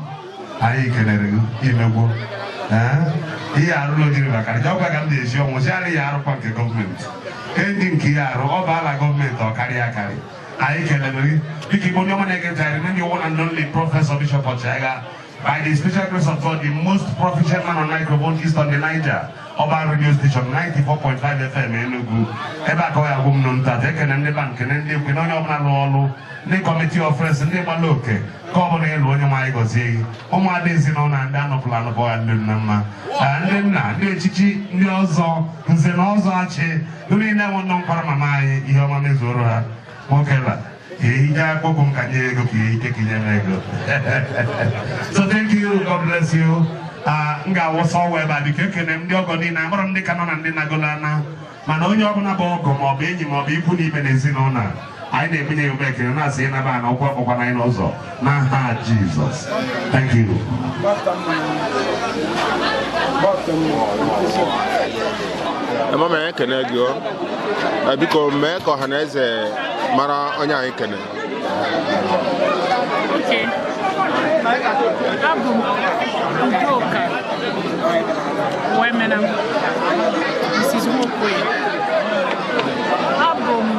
anyị kelere gị, imegwo. Ihe arụrụ jiri maka ọkwa ka m na-esi ọnwụ si arị ya arụkwa nke gọọmenti enyi nke ihe arụ ọ baala gọọmenti ọ karịa akarị. Anyị kelere gị. Biko, Igbo ndị ọma na-ege ntị, I remain your one and only Professor Bishop Ọchịagha, by the special grace of God, the most proficient man on microphone east on the Niger, Ọba Radio Station 94.5 FM Enugu. Ebe a ka ọ ya agwụ m nụ nta. Ekene ndị bank, ndị ekwe na onye ọbụla lụọ ọlụ, ndị committee of friends, ndị gbara oke ka ọ bụla ịlụ. Onye nwaanyị gọzie gị. Ụmụada ezinụlọ na ndị anọpụla anọpụ ya, ndị nna mma, ndị nna, ndị echichi, ndị ọzọ, nze na ọzọ, achị ndị niile nwe nnọọ nkwara mama anyị, ihe ọma mezuoro ha. Nwoke la ehije akpọkụ m ka nye ego ka ihe ka nye m ego. So thank you, God bless you. M ga-awụsa ọwa ebe a. Biko, ekene m ndị ọgọ niile, amara m ndị ka nọ na ndị nagolo ana, mana onye ọbụla bụ ọgọ ma ọ bụ enyi ma ọ bụ ikwu na ibe na ezinụlọ a, anyị na-ebunye ya ube ekele, na-asị ịnaba na ụkwụ akpọkwana anyị n'ụzọ n'aha Jizọs. Thank you. Mama, anyị ekene gị o. Biko, mee ka ọha na eze mara onye anyị kene. Okay. Abụ m Udoka Wemena, Mrs. Nwokoye. Abụ m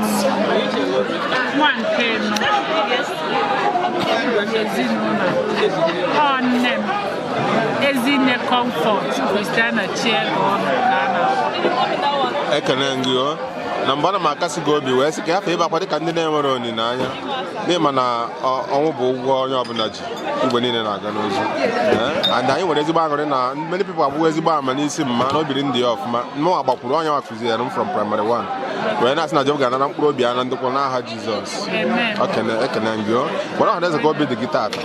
nwa nke nọ ezinụlọ a. Ọ nne m, Ezinne Comfort Christiana Chiego ọnụ ka a na-akpọ. Ekene gị o. Na mgbe ana m akasị gị obi wee sị ka hafụ ịbakwa dịka ndị na-enwere olileanya, n'ihi ma na ọnwụ bụ ụgwọ onye ọbụla ji igwe niile na-aga n'ozu. And anyị nwere ezigbo aṅụrị na many people abụghị ezigbo ama n'isi mma na obiri ndị ya ọfụma. Mụnwa gbakwuru onye nwa kụziere m from primary 1 wee na-asị na Jehova ga-anara mkpụrụ obi ya na ndokwa n'aha Jizọs. Amen. Ekene, ekene gị o. Gwara ọha na eze ka obi dị gị taata.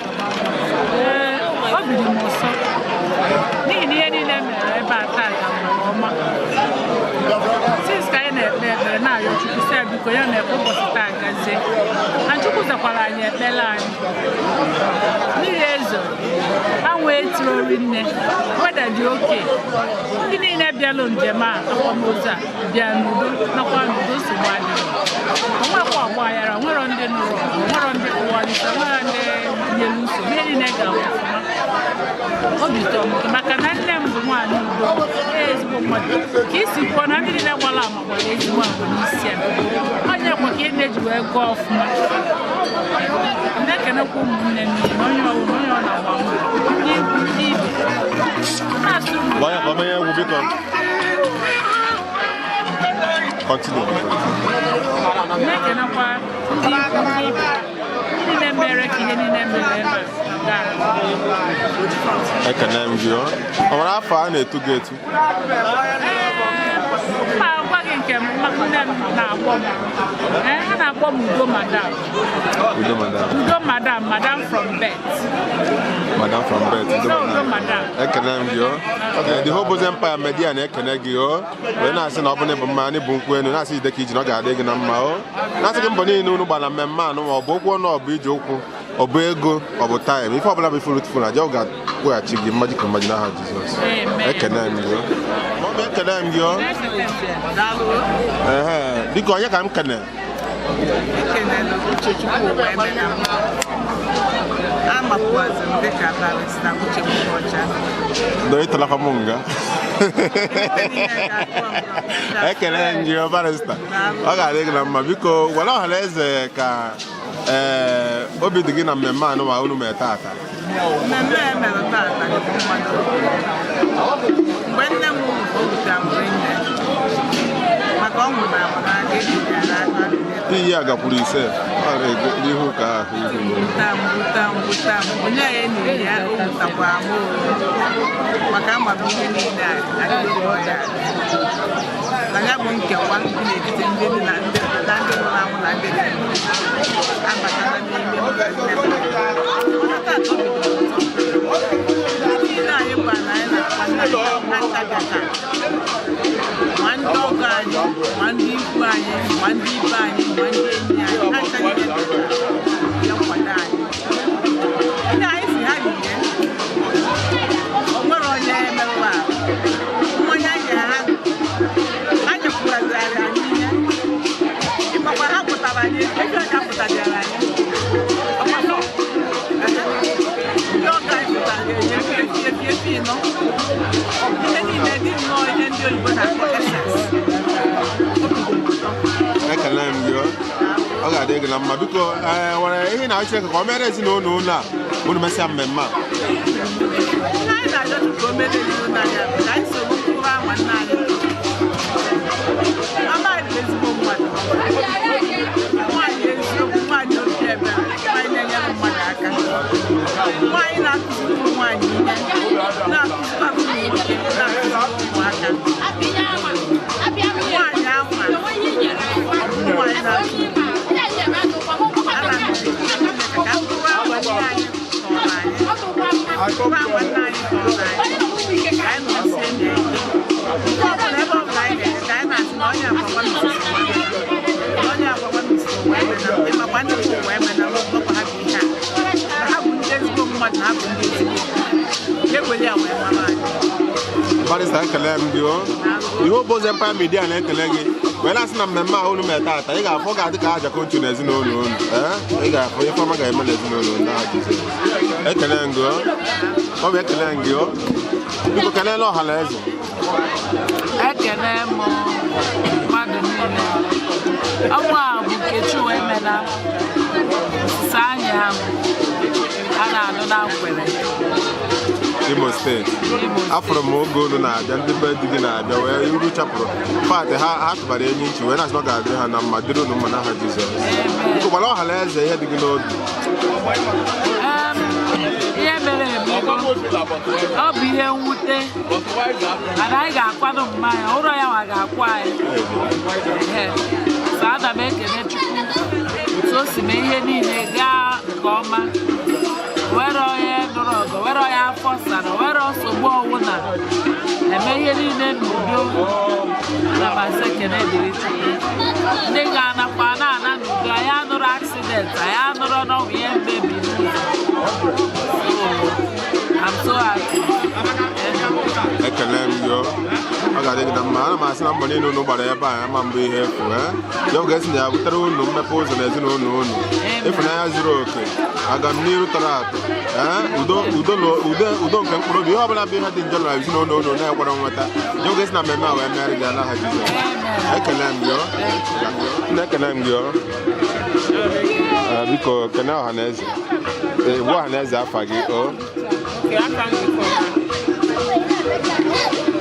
Ee, obi dị m ụsọ n'ihi na ihe niile mere ebe a taa ga nke ọma. Since ka anyị na-ekpe ekpere na-arịọ Chukwu sị ya biko ya na-ekpe ụbọchị taa gazie, na Chukwu zakwara anyị ekpere anyị. Mmiri ezo, anwụ etiro nne, weda dị oke. Ndị niile bịalụ njem a, akwamozu a, bịa n'udo nakwa n'udo, nsogbu adịghị, onwekwa ọgba aghara, nwere ndị nụrụ ọgụ, nwere ndị kụwalite, nwere ndị nyere nsogbu. Ihe niile gara ọfụma. Obi tọrọ m ụtọ maka na nne m bụ nwaanyị udo, ezigbo mmadụ. Ka isi kwuo na ndị niile gbara ama gbara ezigbo ama n'isi ya, onye kwa ka ị na-eji wee gụọ ọfụma. Na-ekenekwa ụmụnne niile na onye ọbụla, onye ọ na-agba mbọ n'ikwu n'ibe na-asụ. Gwa ya ka ọ menye egwu, biko. Continue. Na-ekenekwa ndị ikwu, ndị ibe, ndị niile mere ka ihe niile mere ebe a gaa. Ekene m gị o. Ọ nwere afọ a na-etu gị etu? Mma gwa gị nke m nne m na-akpọ m. Ee, a na-akpọ m Udo Madam. Udo Madam. Udo Madam, Madam from birth. Madam from birth. Udo. Udo, Udo Madam. Madam. Ekene m gị o. The whole Boys Empire Media na-ekene gị o, wee na-asị na ọ bụ na ịbụ mma anyị bụ nkwụ elu, na-asị jide ka iji na ọ ga-adị gị na mma o, na-asị gị mbọ niile unu gbara mmemme anụ, ma ọ bụ okwu ọnụ, ọ bụ ije ụkwụ. Ọ bụ ego, ọ bụ time, ife ọbụla bụ ife unu na aja ọ ga-akwụghachi gị mmaji ka mmaji n'aha Jizọs. Ekene m gị. Mọmị, ekene m gị o. Ehe, biko onye ka m kene? Ekenelu Uchechukwu Uwaemena. Amakwazị m dịka Barrister Uche Nwokocha. Dọ ịtalakwa m nga. Ekele m gị o, barrister. Ọ ga-adị gị na mma. Biko gwara ọha na eze ka ee obi dị gị na mmemme anụ ma unu mee tata. Mmemme a mere tata dị mma n'obi. Mgbe nne m nwụrụ, o wutere m rinne. Maka ọ nwụrụ anwụ n'aka, ejiri ya n'aka. Iyi a gakwuru ise ọ na-ego n'ihu ka ahụ ihu ya. Wuta m, wuta m, wuta m. Onye a enyi ya, o wutakwa m o. Maka ama m ihe niile a adịghị ọya. Na ya bụ nkewa dị n'etiti ndị dị na ndị na ndị nwụrụ anwụ na ndị dị ndụ. Abatala n'ime m na nne m. Mana tata obi dị m ụtọ. Ndị niile anyị gwara na anyị na-akpa nna ha ncha bịa taa. Ma ndị ọgọ anyị, ma ndị ikwu anyị, ma ndị ibe anyị, ma ndị enyi anyị, ha ncha niile bịa kwado anyị. Ndị anyị si ha rie, o nwere onye merụrụ ahụ. Mmanya anyị nyere ha, ha nyekwuraziri anyị ihe. Ịmakwa ha pụtara anyị, ego ha pụtara anyị. Ọgbakọ. Ndị ọgọ anyị pụtara enye efi efi efi efi ịnọ. Ihe niile dị nnọọ ihe ndị oyibo na-akpọ essence. Ekele m gị o. Ọ ga-adị gị na mma. Biko ee nwere ihe na Chineke ka o mere ezinụlọ unu a unu mesịa mmemme a. Ihe anyị na-arịọ Chukwu ka o mere ezinụlọ anyị a bụ ka anyị soro mkpụrụ anwa nna anyị kụrụ. Mama anyị bụ ezigbo mmadụ. Nwaanyị eziokwu, nwaanyị obi ebere, nwaanyị na-enyere mmadụ aka. Nwaanyị na-akụziri ụmụ nwaanyị ihe, na-akụzikwa ụmụ nwoke, na-akụziri ụmụaka. Nwaanyị anwa, nwaanyị na-akụzi. Ana m ekele Chineke ka mkpụrụ anwa nne anyị tọrọ anyị. Mkpụrụ anwa nne anyị tọrọ anyị. Ka anyị nọsie ndụ ike. Nke ọbụla ebe ọbụla anyị na-eje, ka anyị na-asị na onye agbakwa Mrs. Onye agbakwa Mrs. Uwaemena, ịmakwa ndị bụ Uwaemena, ọgbakọ ha bụ ihe a. Na ha bụ ndị ezigbo mmadụ, na ha bụ ndị ezigbo mmadụ. Eweli a wee mara anyị. Barrister, ekele m gị o. Ihe Oboz Empire Media na-ekele gị wee na-asị na mmemme a unu mee tata ị ga-afụ ọ ga-adị ka aja konchu na ezinụlọ unu. Ee, ị ga-afụ ife ọma ga-eme na ezinụlọ unu n'aha Jizọs. Ekele m gị o. Ọ bụ ekele m gị o. Biko kelela ọha na eze. Ekene m mmadụ niile. Ọnwa a bụ Nkechi Uwaemena, osisi anya m a na-anụ na Nkwere, Imo Steeti. Afụrụ m oge unu na-abịa, ndị be di gị na-abịa wee uru chapụrụ pat ha ha tụbara enyi nchi wee na-asị na ọ ga-adịrị ha na mma, dịrị unu mma n'aha Jizọs. Biko gwara ọha na eze ihe dị gị n'obi. Ihe mere emego, ọ bụ ihe mwute mana anyị ga-akwado mmanya ụlọ ya nwa ga-akwụ anyị. Ehe. So ana m ekele Chukwu otu o si mee ihe niile gaa nke ọma. Were onye nụrụ ọgụ, were onye afọ sara, were nsogbu ọwụna eme ihe niile n'udo. Ana m asị ekele dịrị Chukwu. Ndị ga-anakwa na-ana n'udo, anyị anụrụ accident, anyị anụrụ n'ọnwụ ihe mmebi n'ụzọ. So I'm so happy. Ekele m gị o. Ọ ga-adị gị na mma. Ana m asị na mbọ niile unu gbara ebe a ama mbụ ihe efu. Ee, ya bụ ga-esi na ya butere unu mmepe ụzọ na ezinụlọ unu, ịfụnanya zuru oke, aga m n'iru tọrọ atọ. Ee, udo udo na udo udo nke mkpụrụ obi, ihe ọbụla bụ ihe dị njọ na ezinụlọ unu na-ekwere nweta. Ya bụ ga-esi na mmemme a wee mere gị n'aha Jizọs. Ekele m gị o. Nna, ekele m gị o. Ee, biko kene ọha na eze. Ee, gwa ọha na eze afa gị o.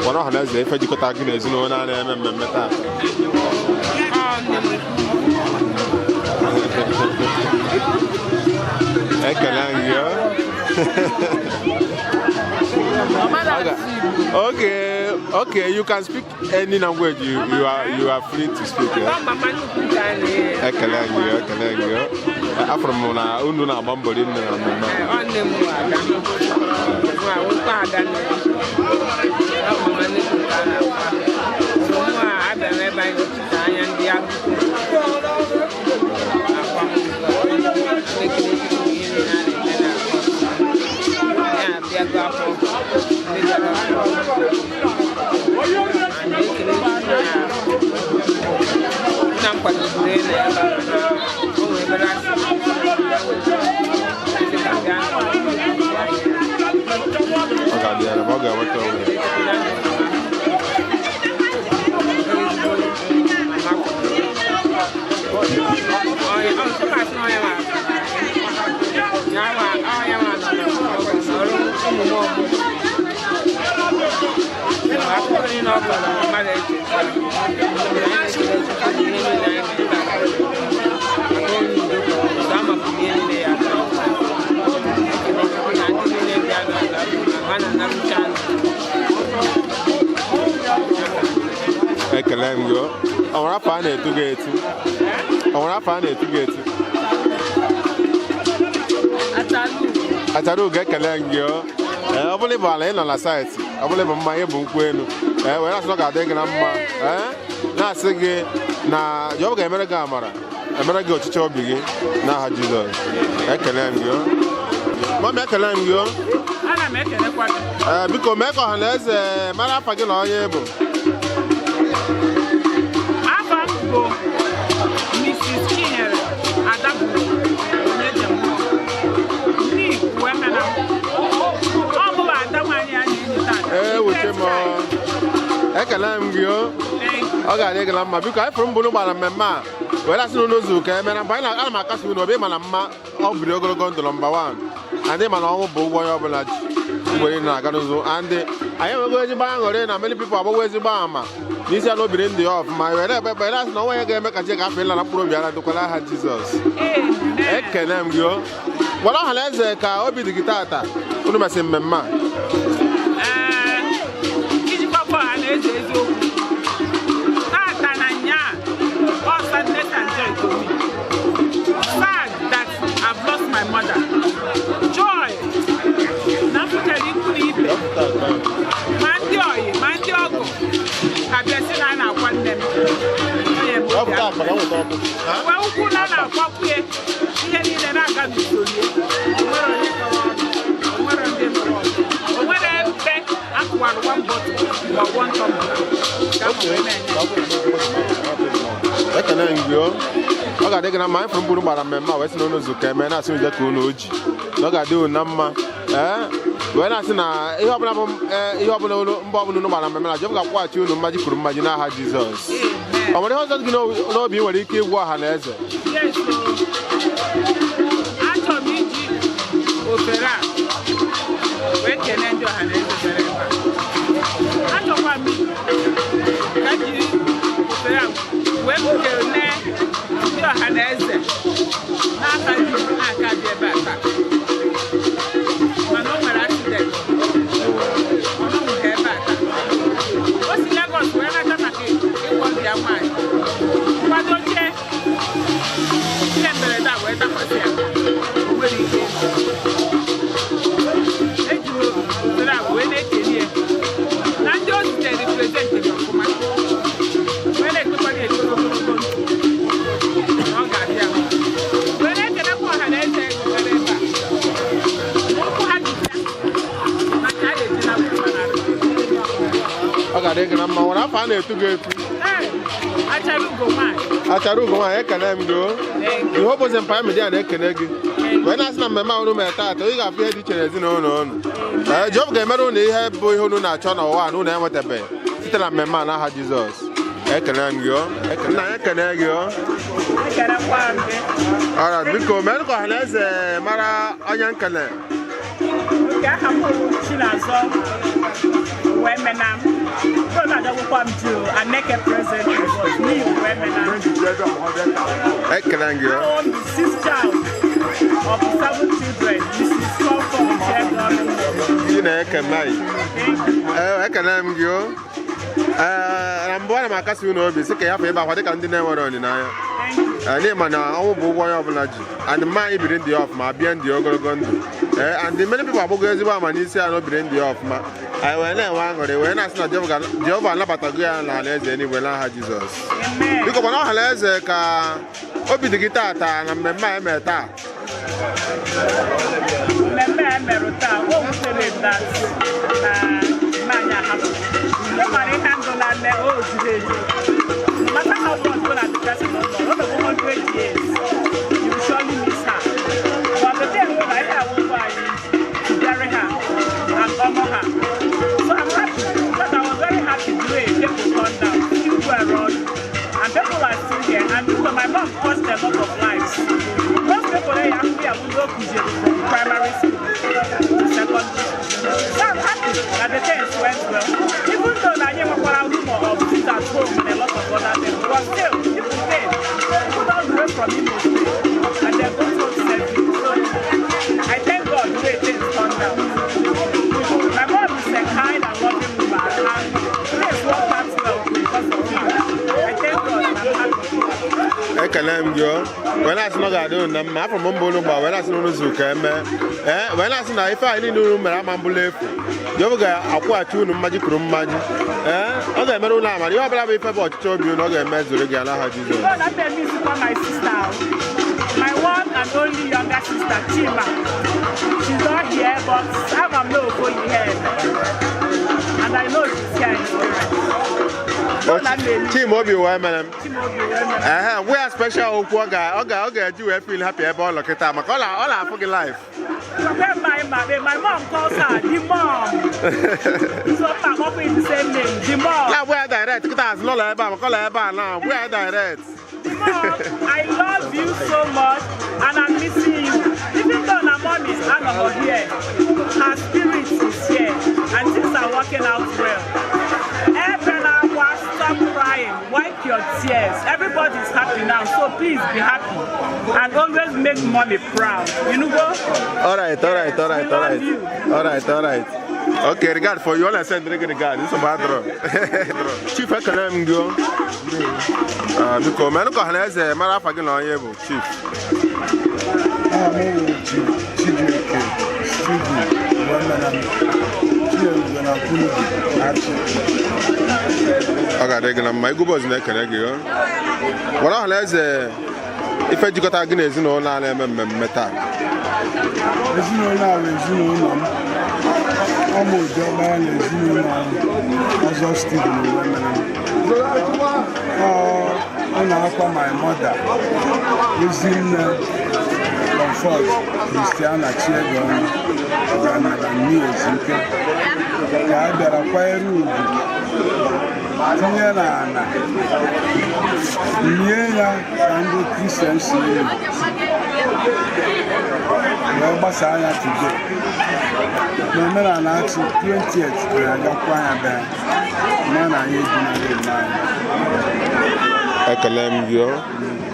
Gwara ọha na eze ife jikọta gị na ezinụlọ a na-eme mmemme taa. Ekele m gị o. Okay, you can speak any language you are free to speak. Yeah? Ekele gị, ekele gị. Afụrụ m na unu na-agba mbọ rinne na mmemme a. Nne m bụ Ada. Nwa nwekwa Ada nne m. Ọ bụ mama nnukwu ka a na-akwa. So nwa a abịara ebe anyị nọchite anya ndị akụkụ akwamozu a. Na-ekele Chukwu ihe niile. afọ ndị bịara anyị ekele nna m kwadoburu ịnọ ebe a mana o nwere ebere asị ka bịa. Ọ ga-adị ya na ọ ga-enweta onwe ya. Ekele m gị. Ọ nwere afọ a na-etu gị etu? Ọ nwere afọ a na-etu gị etu? Achara ugo, ekele m gị. Ee, ọ bụla ịbụ ala ị nọ na saịtị, ọ bụla ịbụ mmanya bụ nkwụ elu, ee, were asị na ọ ga-adị gị na mma, ee, na-asị gị na Jehova ga-emere gị amara, emere gị ọchịchọ obi gị n'aha Jizọs. Ekele m gị. Mami, ekele m gị. Ana m ekelekwa gị. Ee, biko mee ka ọha na eze mara afa gị na onye bụ. Afa m bụ Mrs. Chinyere Adaburu Onyejemụọ. Nick Wemena. Ọ bụ ada nwaanyị a na-enyi tata. Ee, wuche m. Ekele m gị. Ọ ga-adị gị na mma. Biko anyị fụrụ mbụ gbara mmemme a were asị na unu zuru ka emere mgbe anyị ana m akasị unu obi, mana mma ọ biri ogologo ndụ nọmba 1 andị, mana ọnwụ bụ ụgwọ onye ọbụla ji mgbe niile na-aga n'ụzọ. Andị anyị enwego ezigbo aṅụrị na many people agbago ezigbo ama n'isi ala obiri ndụ ya ọfụma, were ekpe ekpere asị na ọnwa ya ga-eme ka chi ga-afọ ịla na mkpụrụ obi ara dịkwala aha Jizọs. Ekele m gị. Gwara ọha na eze ka obi dị gị tata unu mesị mmemme a. Ee, iji gbakwa ọha na eze eziokwu, tata na nyaa ọ sadness and joy to me. Sad that I've lost my mother. Joy na m pụtara ikwu na ibe, ma ndị oyi ma ndị ọgọ ka bịa sị na a na-akwa nne m. Onye m obi aṅụrị. Wee ukwu na a na-akwakwu ya, ihe niile na-aga n'usoro ya. Onwere onye kọrọ ọnụ, onwere ndị nụrụ ọgụ, onwere ebe akụwara one bottle ma ọ one tumbler ka m wee na-enye. Ekele m gị. Ọ ga-adị gị na mma. Anyị fụrụ mkpụrụ gbara mmemme a wee sị na unu zụ ka eme, na-asị unu ka unu oji na ọ ga-adị unu na mma. Ee, wee na-asị na ihe ọbụla bụ ihe ọbụla unu mbọ ọbụla unu gbara mmemme na Jehova ga-akwụghachi unu mmaji kwuru mmaji n'aha Jizọs. Ọ nwere ihe ọzọ dị gị n'obi ị nwere ike ịgwa ọha na eze? Yes, o. Achọrọ m iji ofere a wee kelee ndị ọha na eze bịara ebe a. Achọkwa m ka m jiri ofere a wee kelee ndị ọha na eze n'aka dị aka dị ebe a taa. Mana o nwere accident. Ọ nọghị ebe a taa. O si Lagos wee nata maka ịgwọ ndị ya nwaanyị. Kwadochie ihe mberede a wee dakwasị ya. O nwere ike ịnọ. Eji m ofere a wee na-ekele ya na ndị o zitere represent ọfụma, wee na-ekpekwara ya ekpere ogologo ndụ na ọ ga-abịa, wee na-ekelekwa ọha na eze gara ebe a ụkwụ ha ji bịa maka a ga-eji na gbanarị. Ọ ga-adị gị na mma. Nwere afọ a na-etu gị etu? Ee, achara ugo nwaanyị. Achara ugo nwaanyị, ekele m gị. Ihe ụbọchị mpa media na-ekele gị wee na-asị na mmemme ahụ unu mere taata, ị ga-afụ ihe dị iche n'ezinụlọ unu. Ee, Jehova ga-emere unu ihe bụ ihe unu na-achọ n'ụwa na unu enwetabeghị site na mmemme a n'aha Jizọs. Ekele m gị. Nna ya, ekele gị. Ekelekwa m gị. Ọra, biko mee ka ọha na eze mara onye nkele. Nke aha m bụ Chinazọ Wemena. Bro, na-adọgwụkwa m jụ Aneke present n'ihi Wemena. Ekele gị. I am the sixth child of seven children, Mrs. Comfort Chegoro. Chineke mai. Ee, ekele m gị. Ee, na mbụ ana m akasi unu obi sị ka ya fụ ịba akwa dịka ndị na-enwere olileanya. Ee, n'ihi ma na ọnwụ bụ ụgwọ onye ọbụla ji, and mma anyị biri ndụ ya ọfụma, bie ndụ ya ogologo ndụ. Ee, and many people agbụgo ezigbo ama n'isi ya na o biri ndụ ya ọfụma. Anyị wee na-enwe aṅụrị wee na-asị na Jehova anabatago ya n'ala eze eluigwe n'aha Jizọs. Biko gbana ọha na eze ka obi dị gị taata na mmemme a emere taa. Mmemme emerụ taa, o wutere m that na mmanya ahapụ. Ị mara ihe ndụ na nne o zuru ezu. No matter how long go na the person no know, no be 100 years, you will surely miss her. But the thing bụ na ihe awụkwa anyị to bury her and honor her. So I'm happy because I was very happy the way people turned out, people were around, and people are still here. And so my mom touched a lot of lives. Most people here are from primary school to secondary. So I'm happy that the things went well. Even though na anyị nwekwara rumor of sit at home and a lot of other things, but still, people came. People don't go from Imo State and they go home safely. So I thank God the way things turned out. My mom is a kind and loving woman, and things worked out well because of her. I thank God and I'm happy. Ekele m gị o. Wee na-asị na ọ ga-adị unu na mma. Afọ m mbụ unu gba wee na-asị na unu zuru ka eme. Ee, wee na-asị na ife anyị niile unu mere ama mbụla efu. Jehova ga-akwụghachi unu mmaji kwuru mmaji. Ee, ọ ga-emere unu amara. Ihe ọbụla bụ ife bụ ọchịchọ obi unu, ọ ga-emezuru gị n'aha Jizọs. God, that made me support my sister. My one and only younger sister, Chima. She's not here, but I'm no going here. And I know she's here in spirit. Chima obi wee mere m. Chima Obi wee mere. Ehe, gwa ya special okwu ọ ga-eji wee feel happy ebe ọ nọ kịta maka ọ na-afụ gị live. Where my mom calls her the mom. So I'm up in the same name, the mom. Na-agwa ya direct kịta azụ n'ụlọ ebe a maka ụlọ ebe a na gwa ya direct. Mom, I love you so much and I'm missing you. Even though my mom is out of here, her spirit is here and things are working out well. Everyone, stop crying, wipe your tears. Everybody is happy now, so please be happy and always make mommy proud. You know go? All right, all right, all right, all right. All right, all right. Okay, regard for you. All I send regard. This is bad draw. Chief, ekele m gị o. Ah, biko, menụ ka ọha na eze mara afa gị na onye bụ Chief. Aha m bụ Chief Chijioke Stephen Nwanne Chinyere na Kwulubi Achị. Ọ ga-adị gị na mma. Igwe Bọz na-ekele gị o. Gwara ọha na eze ife jikọta gị na ezinụlọ a na-eme mmemme taa. Ezinụlọ a bụ ezinụlọ m. Ọ bụ ụdị ọkpara na ezinụlọ ahụ ọzọ Stephen Nwanne. Ọ na-akwa my mother, Ezinne Comfort Christiana Chiegonu Ganara Nnezinke ka a bịara kwanyere ugwu tinye n'ala nye ya ka ndị Kristian si elu wee gbasaa ya today. N'omenala Achị 20th na-agakwa ya bịa ma na anyị edinara eme anyị. Ekele m gị o.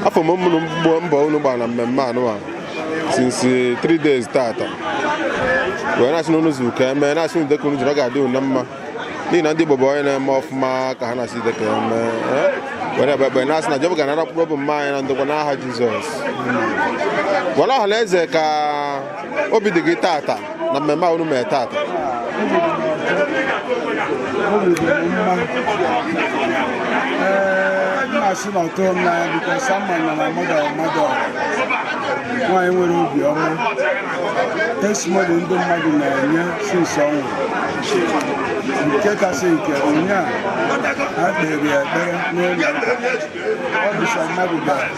Afọ m mụrụ mbọ unu gbara na mmemme anụ a since 3 days tata. Wee na-asị na unu zuru ka eme, na-asị unu dịka unu jiri, ọ ga-adị unu na mma n'ihi na ndị Igbo bụ onye na-eme ọfụma ka ha na-asị dịka eme. Were ekpe ekpe na-asị na Jehova ga-anara mkpụrụ obi mma anyị na ndokwa n'aha Jizọs. Gwara ọha na eze ka obi dị gị tata na mmemme a unu mere tata. Obi dị m mma. Ee, m na-asị na ọ tụghị m n'anya because ama na my mother mmadụ nwaanyị nwere obi ọma. Testimony ndị mmadụ na-enye since ọ nwụrụ, nke kasị nke ụnyaa ha kpere ya ekpere n'ụlọ ụka, ọ bụ sọ mmadụ bịara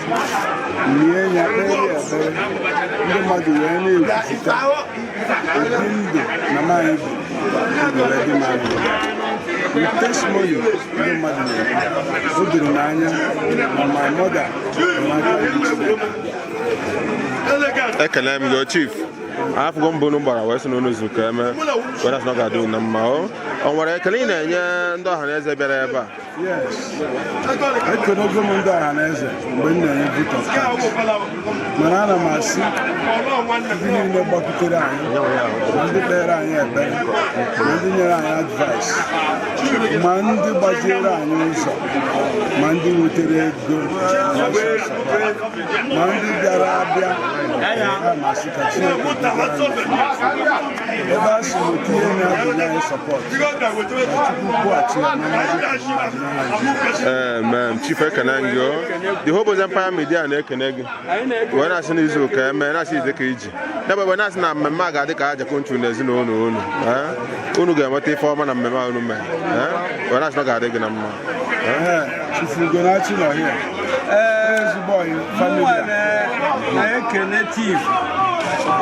lie ya, kpere ya ekpere, ndị mmadụ wee na-ekwupụta ụdị ndụ na nwaanyị bi were dị m anya. The testimony ndị mmadụ na-ekwu, o doro m anya na my mother bụ n'aka ndị Chineke. Ekele m gị o, Chief. Afụgo mbụ unu gbara wee sị na unu zuru ka eme, wee na-asị na ọ ga-adị unu na mma o. O nwere ekele ị na-enye ndị ọha na eze bịara ebe a? Yes, ekenego m ndị ọha na eze mgbe m na-enye vote of thanks, mana ana m asị ndị niile gbakwutere anyị, ma ndị kpere anyị ekpere, ma ndị nyere anyị advice, ma ndị gbaziere anyị ụzọ, ma ndị wetere ego financial support, ma ndị bịara abịa, a na-asị ka Chineke gọzie anyị. Ebe a sị na otinye ya bụ nye anyị support, ka Chukwu kwụghachi ya na mmadụ. Amen. Chief ekene gị o. The Hope Empire Media na-ekene gị. Wee na-asị n'izu ụka eme na-asị ize ka iji. N'ebe wee na-asị na mmemme a ga-adị ka aja kontu na ezinụlọ unu. Unu ga-enweta ife ọma na mmemme a unu mee. Wee na-asị na ọ ga-adị gị na mma. Chief Ugonachi nọ here. Ezigbo ọyị family a. Na-ekene chief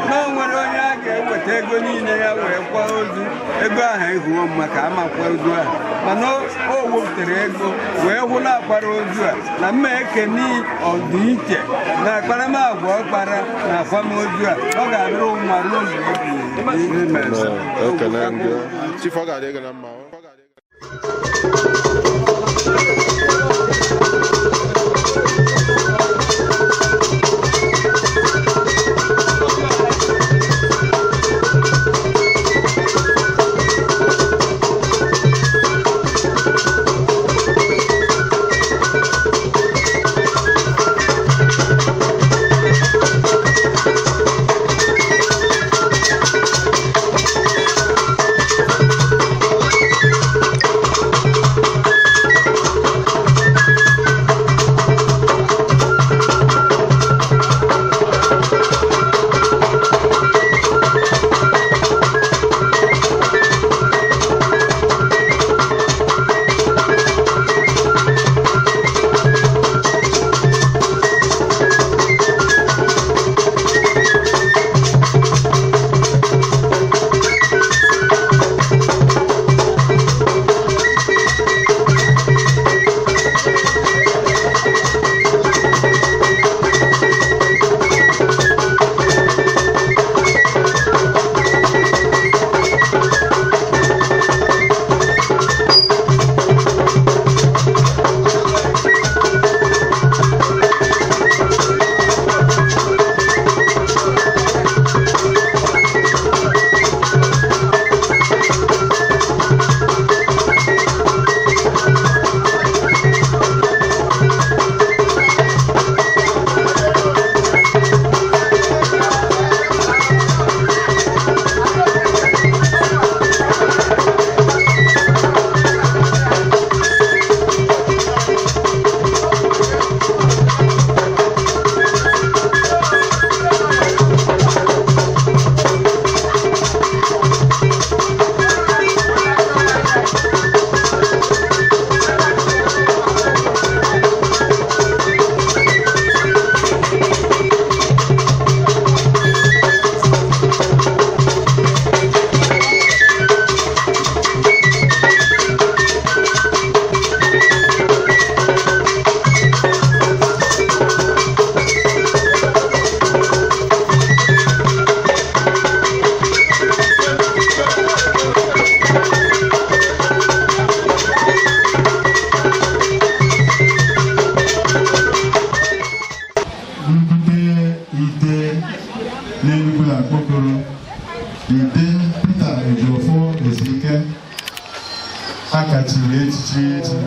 na o nwere onye a ga-eweta ego niile ya wee kwa ozu ego ahụ ehuo mma ka a makwa ozu ahụ mana o wepụtara ego wee hụ na akwara ozu a na mma ekene ọdịiche na akparamagwa ọkpara na akwamozu a ọ ga-adịrị nwa ruo mgbe ebighị ebi. Ekene gị. Chief ọ ga-adị gị na mma.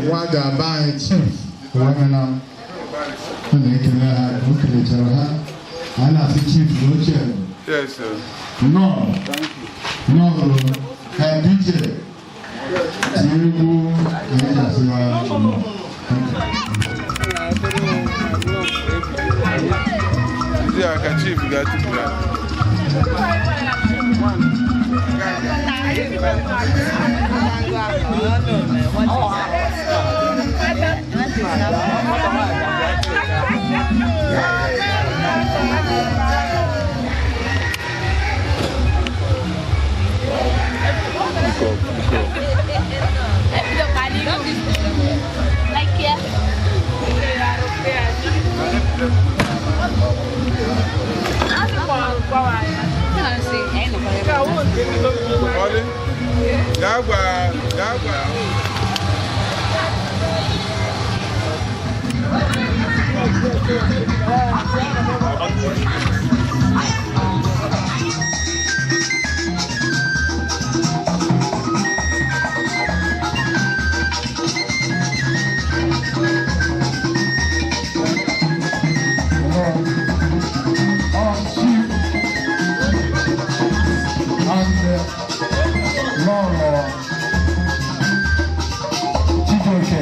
Nwa ga-aba anyị chief wemena m na-ekele ha o kelechara ha a na-asị chief n'oche. Yes, sir. Nnọọ nnọọ ka dije tinubu anyị asị ya nnọọ. Ndị a ka chief ga-atụpụ ya. Gagwa, gagwa. Lọlọ Chijioke.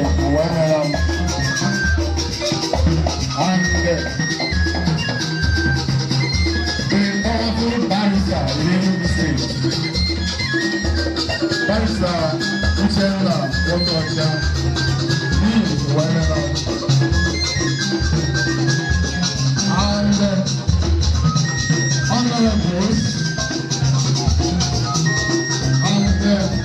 Barrister Uchenna Nwokocha, Dean Uwaemenam, and honorables and very,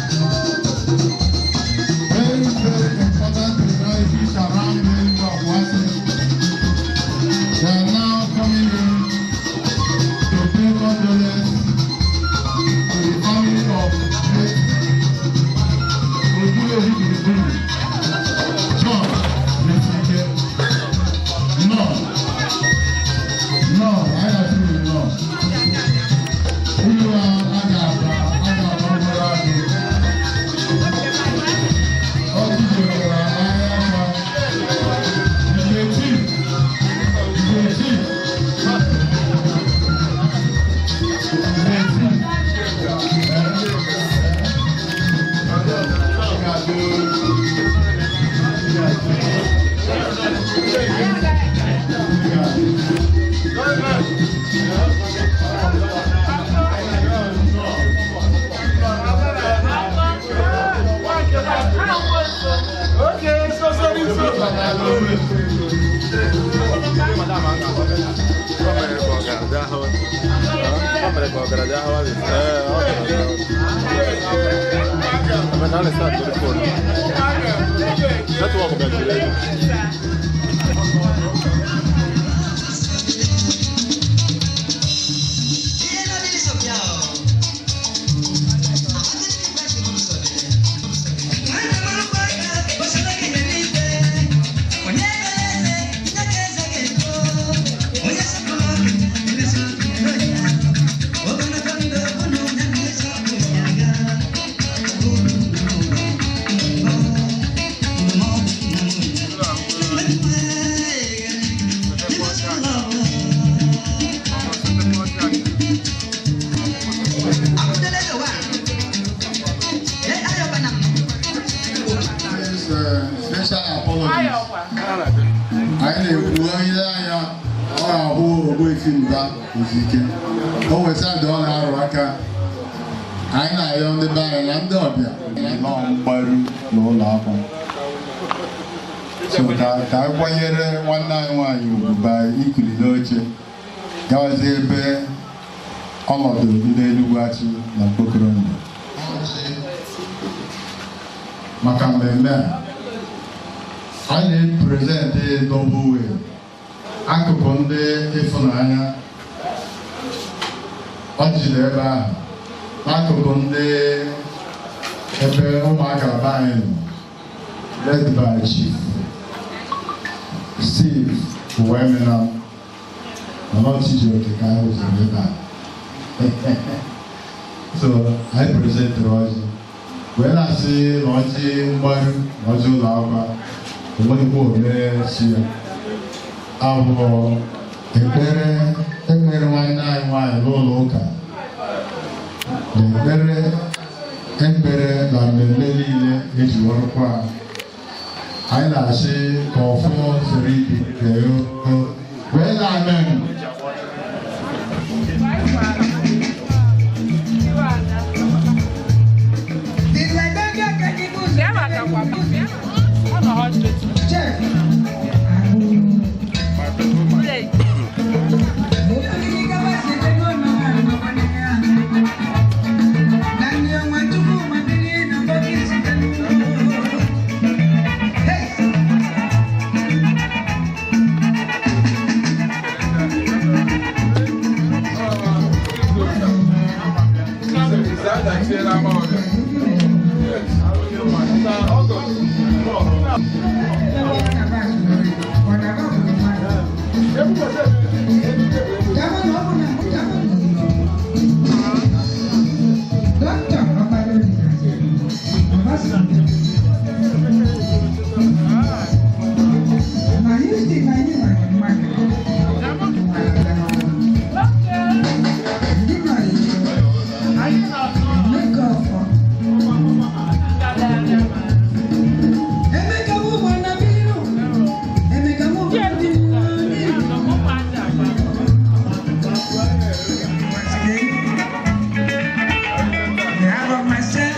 very important personalities around the Obuasi. They are now coming in to pay condolence to the family of late Ogbuefi Gburugburu, John Mesike. No, no, I don't feel no. Olúwa agàbà agàbà ọgbọ́n adé. Ọtí jòrò ahịa aka. Nkechi, Nkechi, Nkechi. Okay, so sorry, so. Network bịachiri. Special apologies. Anyị na-ekwu onye anya ọ ga-ahụ Ogbuefi Mba Ozike. O nweta ndị ọ na-arụ aka. Anyị na-arịọ ndị be anyị na ndị ọbịa nọ mgbaru n'ụlọ akwa. So ka ka anyị kwanyere nwanne anyị nwaanyị ugwu ba ikuli n'oche gawazie ebe ọnọdụ ndị Enugwu-Achị na Mkpokoro ndụ. Maka mmemme a, anyị na-eprezentị double way akụkụ ndị ịfụnanya ọ jide ebe ahụ n'akụkụ ndị ebe ụmụaka be anyị nọ, led by Chief Steve Uwaemenam na Chijioke ka anyị hụziri ebe a. So anyị prezentịrị ọjị wee na-asị na ọjị mgbaru na ọjị ụlọ akwa onweghịkwa omere chi ya abụọ ekpere ekpere nwanne anyị nwaanyị n'ụlọ ụka na ekpere ekpere na mmemme niile eji ọrụkwa anyị na-asị ka ọfọ soro ibi wee na-amen. Behalf of myself,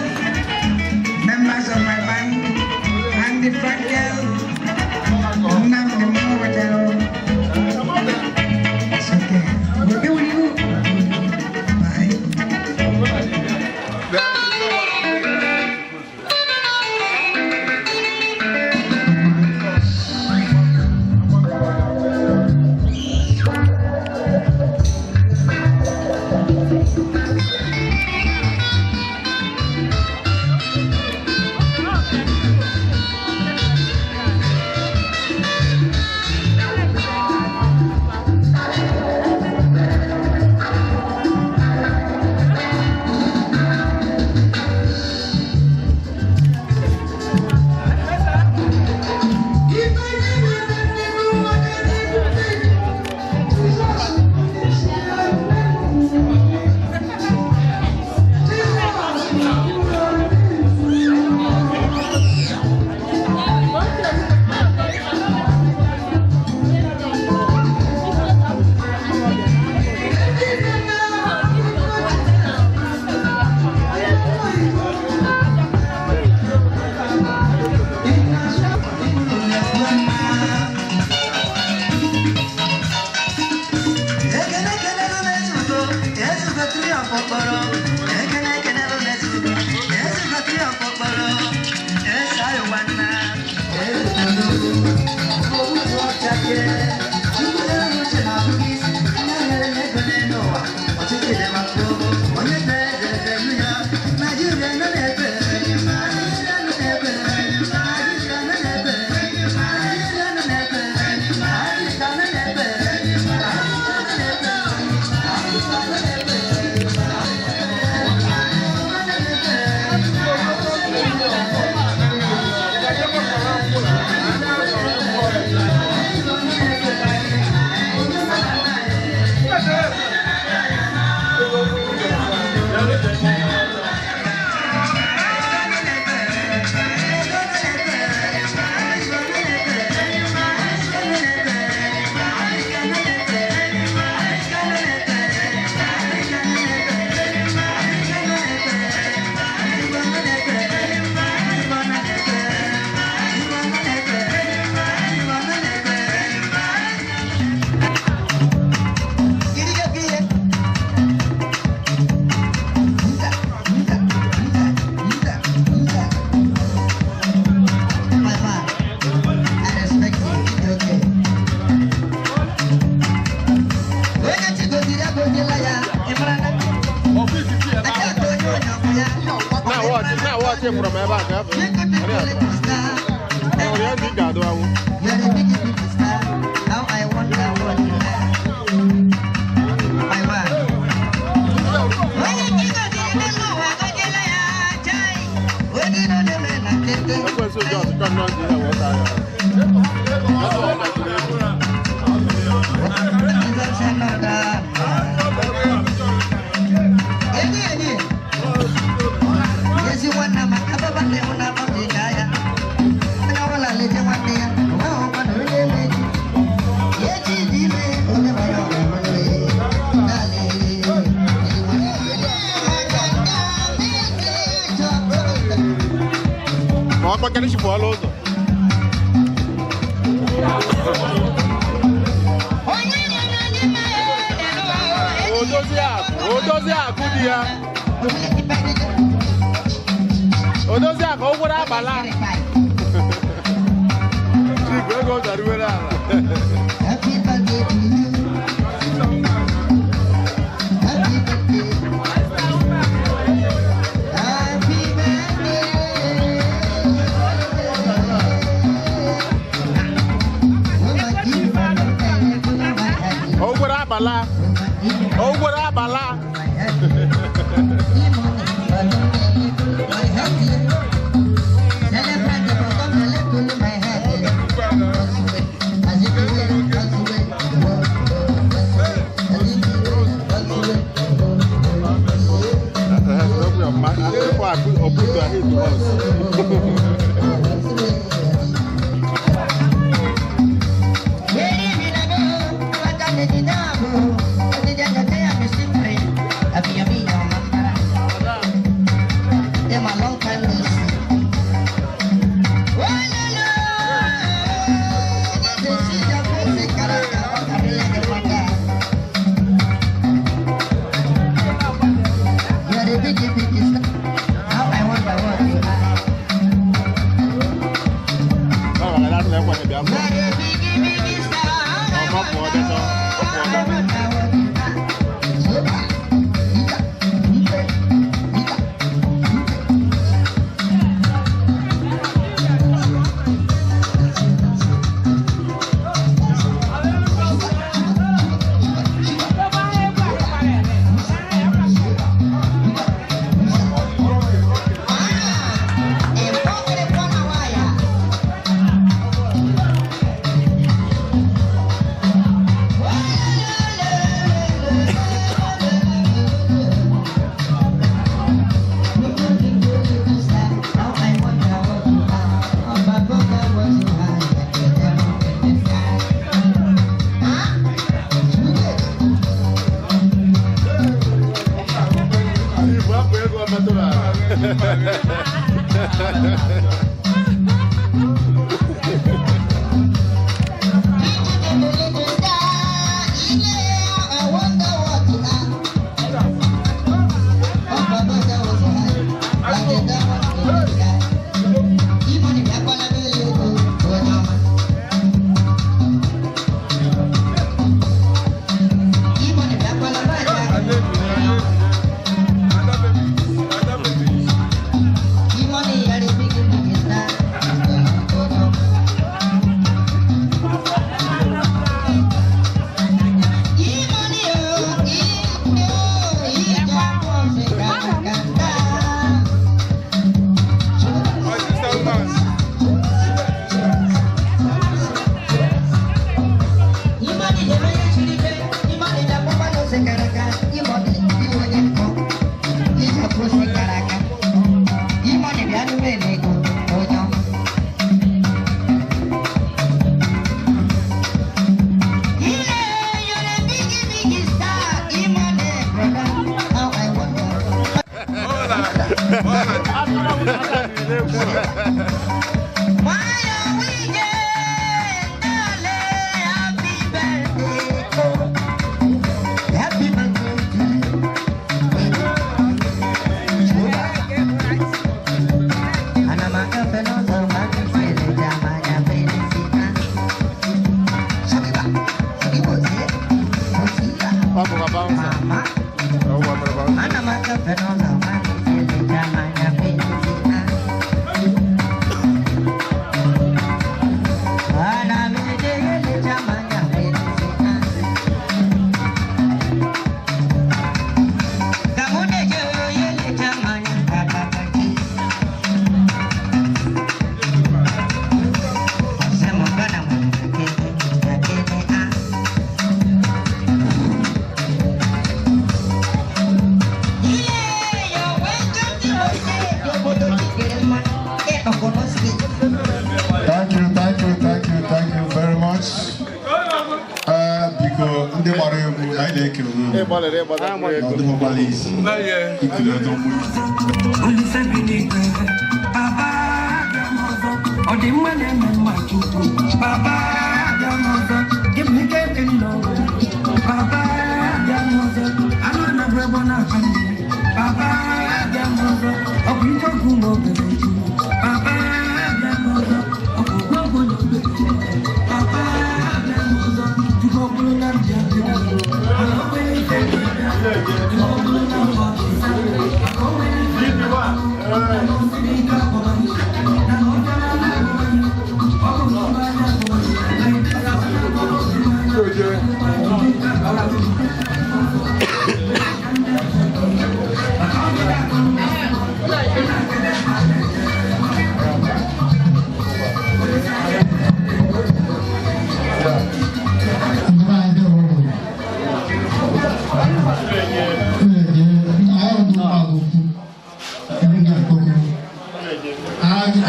Achị fụrụ m ebe a ka afọ. Ọ ya ndị ga-adụ anwụ. How I wonder what you are. My man. Ekwensu ji ọtụtụ nnọọ ndị ihe wee taa ya. Azụ ọ na-atụrụ egwu. Ma ọ kpakara chịpụọla ụzọ. Odozi akụ di ya. Odozi akụ ụgwọrọ agbala. Chief ego daruwere ala. Ụgwọrọ agbala. Ụgwọrọ agbala. Ọ dịghịkwala isi ikiri ọjọọ mgbu. Olise bi n'igwe, Baba abịa m ọzọ, ọ dị mma na-eme mma Chukwu. Baba abịa m ọzọ, ịbụ ike dị n'ụwa. Baba abịa m ọzọ, anụ na-abụ egbo na-ata mmiri. Baba abịa m ọzọ, ọ bụ ike ọgwụ ma obere ju. Baba abịa m ọzọ, ọ bụ ụgwọ ọgwụ na obere ju. Baba abịa m ọzọ, tupu ọ bụrụ na m ji abịa. Mana o nwere ife dị abịa, tupu ọ bụrụ na m ọchịsa. Maka o nwere ife dị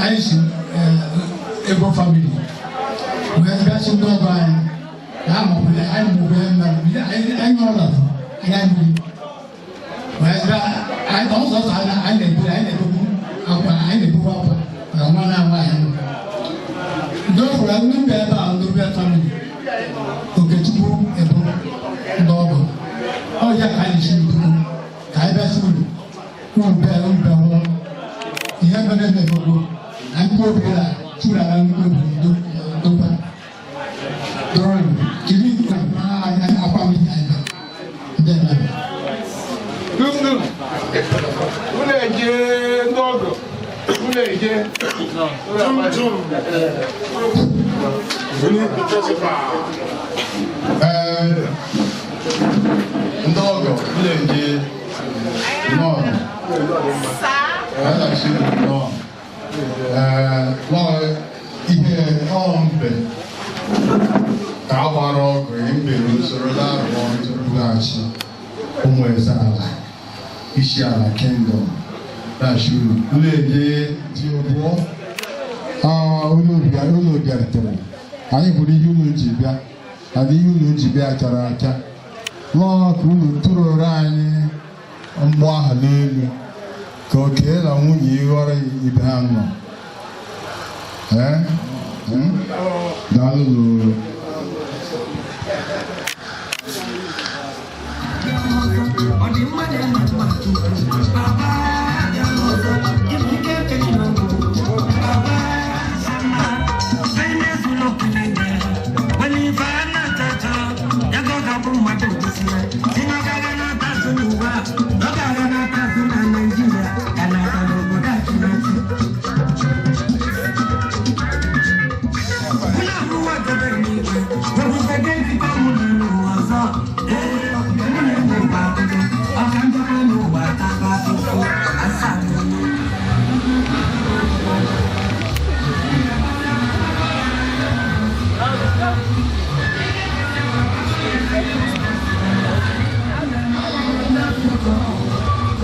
Anyị si ego family wee bịa ndị ọgọ anyị na amụbụle anyị mụbụle nna anyị anyị nọrọ n'afọ anyị anyị wee bịa anyị ọsọ ọsọ anyị na-eburu anyị na-ebukwu akwa anyị na-ebukwu akwa na nwa na nwa anyị ndị ofụrụ ndị mba ebe a ndị bịa family Okechukwu ebo ndị ọgọ ọ ya ka anyị si ikuku ka anyị bịa si uru uru bịa uru bịa hụ ihe mere emebogo na mkpụrụ obi na chụrụ ala mkpụrụ obi ndokwa dọrọ jiri akwa m anyị ndị mmadụ. Unu eje ndị ọgọ, unu eje. Tum tum. Ee, ndị ọgọ unu eje nnọọ. Anyị na-asị unu nnọọ. Ee, nọọ ihe ọ mbe ka a gbara ọgụ mbe usoro na-arụ ọrụ tupu laghachi ụmụ eze ala isi ala kingdom na-achị unu unu eje dị ụbụọ. Unu bịarutere anyị hụrụ ihe unu ji bịa na ihe unu ji bịa chara acha lọọ ka unu tụrụrụ anyị mgbọ ahụ n'elu ka oke na nwunye ịghọrọ ibe ha nọ. Ee, daalụ.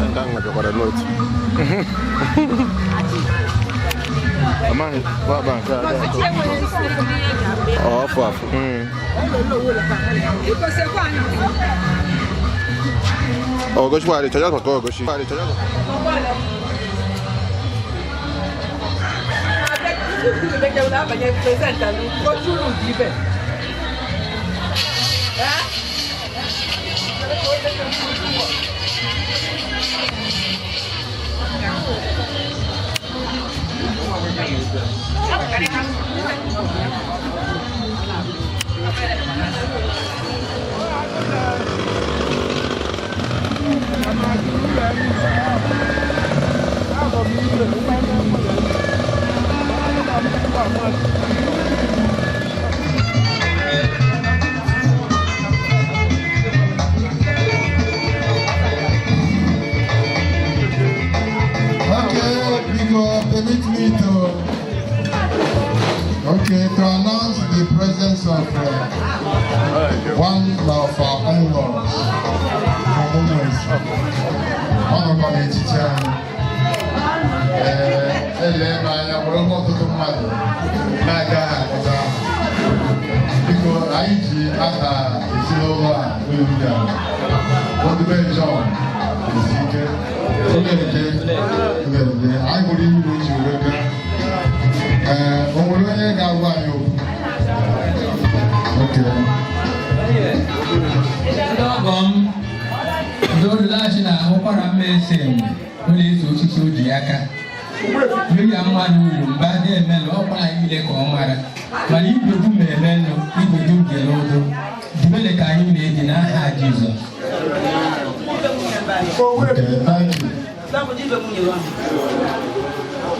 Nke ahụ nwekwara n'otu. Amaghị, gbaba nke a. Ọ afọ afọ. Ogoshi wa chọrọ ka ogoshi. Okay, Biko, permit me to to announce the presence of one of our in-laws from Umwezi. Ọ nọkwa n'etiti anyị. Ee, ele m anya bụrụ ọtụtụ mmadụ na-agaghị akpọta aha. Biko, anyị ji aha ezinụlọ a unu bịara. Odube John Ezike, Ụlọeke, Ụlọeke, anyị hụrụ iwu ji wee bịa. Ee, o nwere onye ga-agwa anyị okwu? Okay. Ndị ọgọ m, ndị olulachi na-ahụkwara mma ese enwe ụlọ eze osisi o ji aka mmiri a mmadụ uru mba dị emelụ ọkwara anyị niile ka ọ mara mana igwe dum eme nnu igwe dum jere ụdụ dubele ka anyị na-eji n'aha Jizọs. Okay, thank you.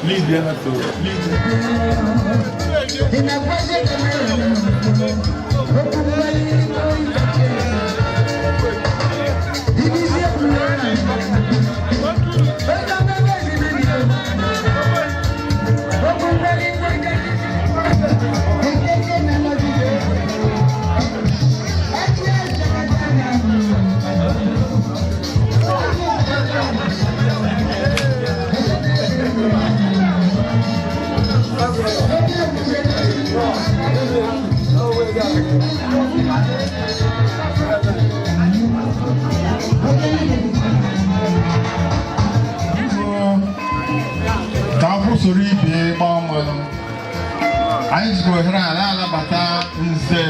Lead the other to lead. Ka akwụ soro ibe gbaa mmanụ, anyị jikwa ohere a na-anabata Nze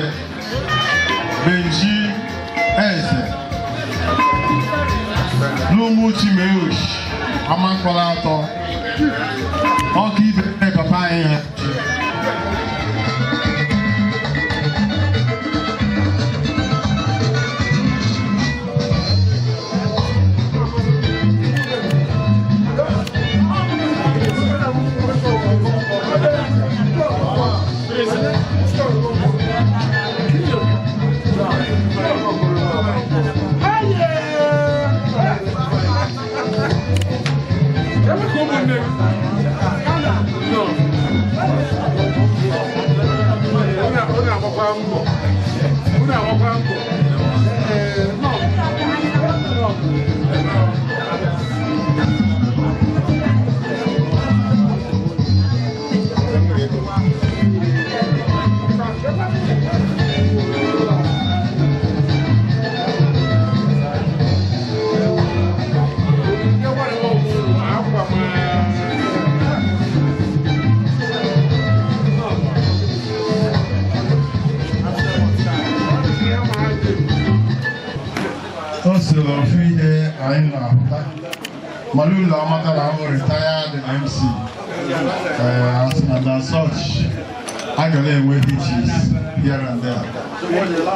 Benji Eze n'Ụmụchimeosh Amakwala atọ ọka ibe papa anyị ha. O soro ofu ihe anyị na-ahụta mana ụlọ amata na ahụ retired MC. Asị na na such a ga na-enwe hitches here and there,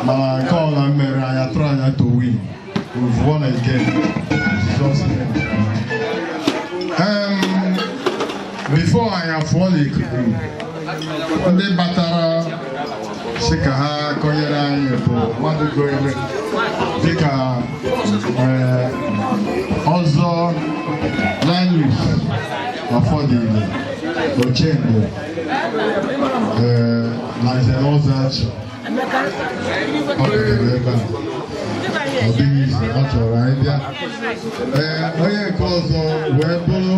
mana nke ọbụla mere anyị atụrụ anya to win. We've won again. Jesus name. Before anyị afụọ n'ikuku, ndị batara sị ka ha kọnyere anyị bụ mmadụ gonyere dịka ọzọ Linus Ọfọdịile Ochendo, na Nze na Ọzọachị ọ bịara ebe a. Ọ dịghị izu ọ chọrọ anyị bịa. Ee, onye nke ọzọ wee bụrụ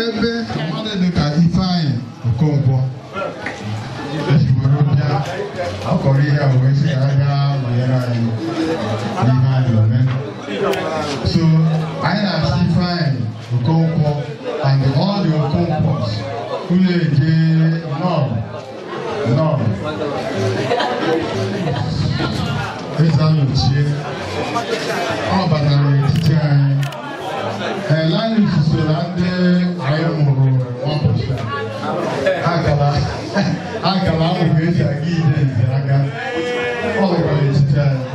ebe mmadụ dịka Ifeanyị Okonkwo esi were bịa. Ọ kọrọ ihe a wee sị ka a gaa nọnyere anyị n'ihe anyị na-eme. So anyị na-asị Ifeanyị Okonkwo and all the Okonkwos unu eje nọ nọ Eze. Ọ batara n'etiti anyị. Ee, Linus so na ndị anyị mụrụ nwapụta akara akara ahụ ka esi aga ije nze aga. Ọ nọkwa n'etiti anyị.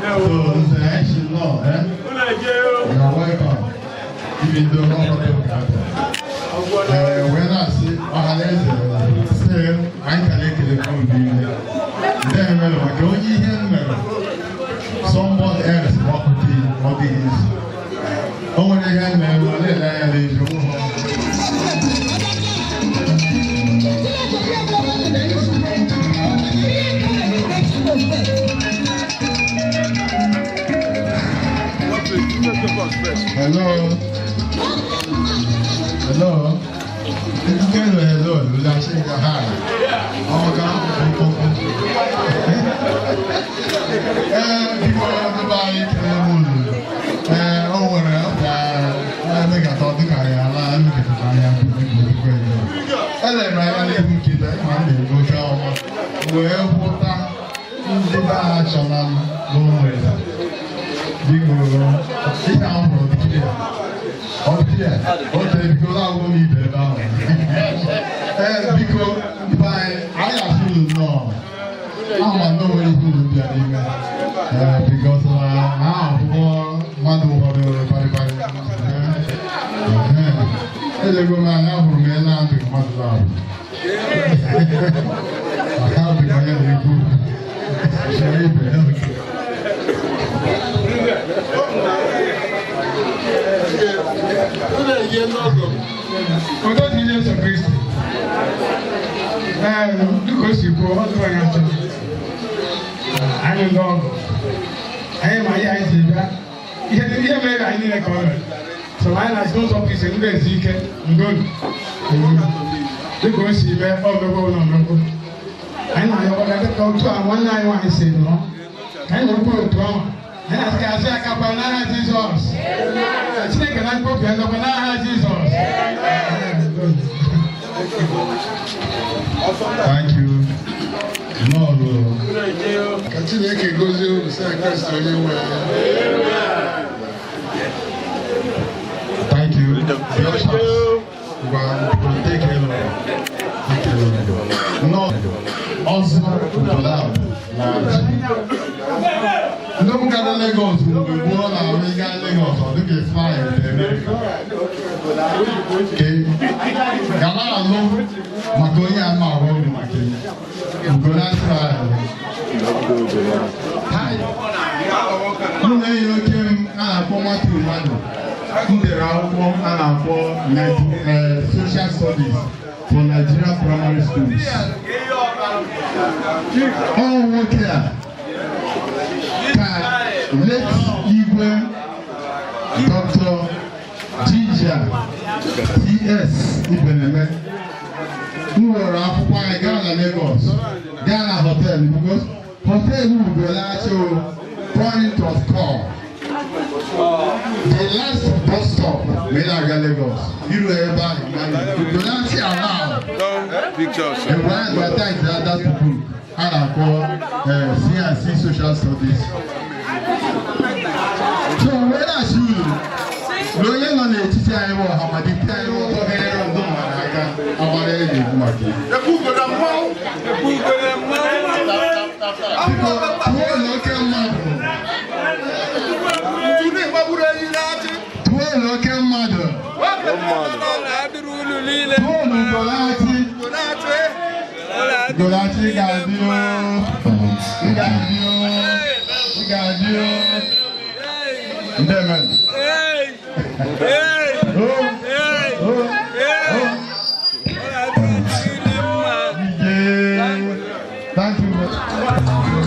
So Nze, anyị si nọ, eh? You are welcome. Ibido n'ọnọdụ ụka ee wee na-asị ọha na eze sị anyị ka na-ekele unu niile ndị emere maka onye ihe m mere somebody else gbapụta. Ọ dịghị izu o nwere ihe mere ọ na-ele anya n'ezi ụlọ. Hello. Hello. Hello, hello. Hi. Ọmọ kan. Ee, biko, ndị be anyị, kelere m unu. Ee, o nwere ka emekata ọ dịka ya ala emekatara anya. Elere m anya n'ihu nkịta ma m na-ego oke ọma wee hụta ndị be ha chọla m n'ụmụ. Biko, ihe ahụ hụrụ dịkịrị ya, ọ dịkịrị ya ote. Biko, na-agwụ m ibe ebe ahụ. Ee, biko, ndị be anyị, anyị asị unu nnọọ. Ama na o nwere ihe unu bịa n'ime. Ee, because na ha akwụkwọ mmadụ ụfọdụ kparịkparị. Elego m anya, hụrụ m ele adịghị mmadụ na-abụ maka adịghị onye na-ekwu chere ibe ya. Udo dị Jesu Kristi. Ee, dịka o si kwuo, ọ dịrị anyị achọ. Anyị ndị ọgụ. Anyị ma ihe anyị si bịa. Ihe mere anyị niile ka ọ mere. So anyị na-asị n'ụzọ pụrụ iche, ndị ezi ike ndonu. Dịka o si mee, ọ mekwa ụlọ mmekọ. Anyị na-ayọkwa ka dịka otu a nwanne anyị nwaanyị si nọ. Ka anyị nọrọkwa otu ahụ. Anyị na-asị ka asị aka kwa n'aha Jizọs. Ka Chineke na mkpọbi ya ndọkwa n'aha Jizọs. Thank you. Nnọọ. Ka Chineke gozie unu site na Kraịst onye nwe anyị. Thank you. The ushers. Ngwa, take care of. Take care of. Nnọọ. Ọzọ Ubolabụ na ndị m gara Lagos mgbe gboo na-arụ ịga Lagos, ọ dịka fly to America. Ke ga na-alụ maka onye a ma ahụ ọgwụ maka ya. Ugola. Mụ na enyi oke m a na-akpọ Matthew Mmadụ, m dere akwụkwọ a na-akpọ Social Studies for Nigeria Primary Schools. Ọ nwoke a ka late Igwe Dr. Jinja T.S. Ibeneme m were akwụkwọ anyị gaa na Lagos, gaa na hotel, because hotel Ugolachi o point of call, the last bus stop wee na-aga Lagos, iru ebe ahụ, Ugolachi allow Pictures. Mgbe anyị advertise that book a na-akpọ C&C Social Studies. So wee na-asị unu na onye nọ n'etiti anyị bụ ọhamadike anyị, ụtọ ganyere ndụ mmadụ aka agbara eji ekwu maka ya. Biko, tụọ na oke mmadụ, tụọ na oke mmadụ, tụọ na Ugolachi. Ugolachi ga-adị o, ị ga-adị o, ị ga-adị o. Ndị mmadụ. Oh, oh, oh. Yeah. Thank you.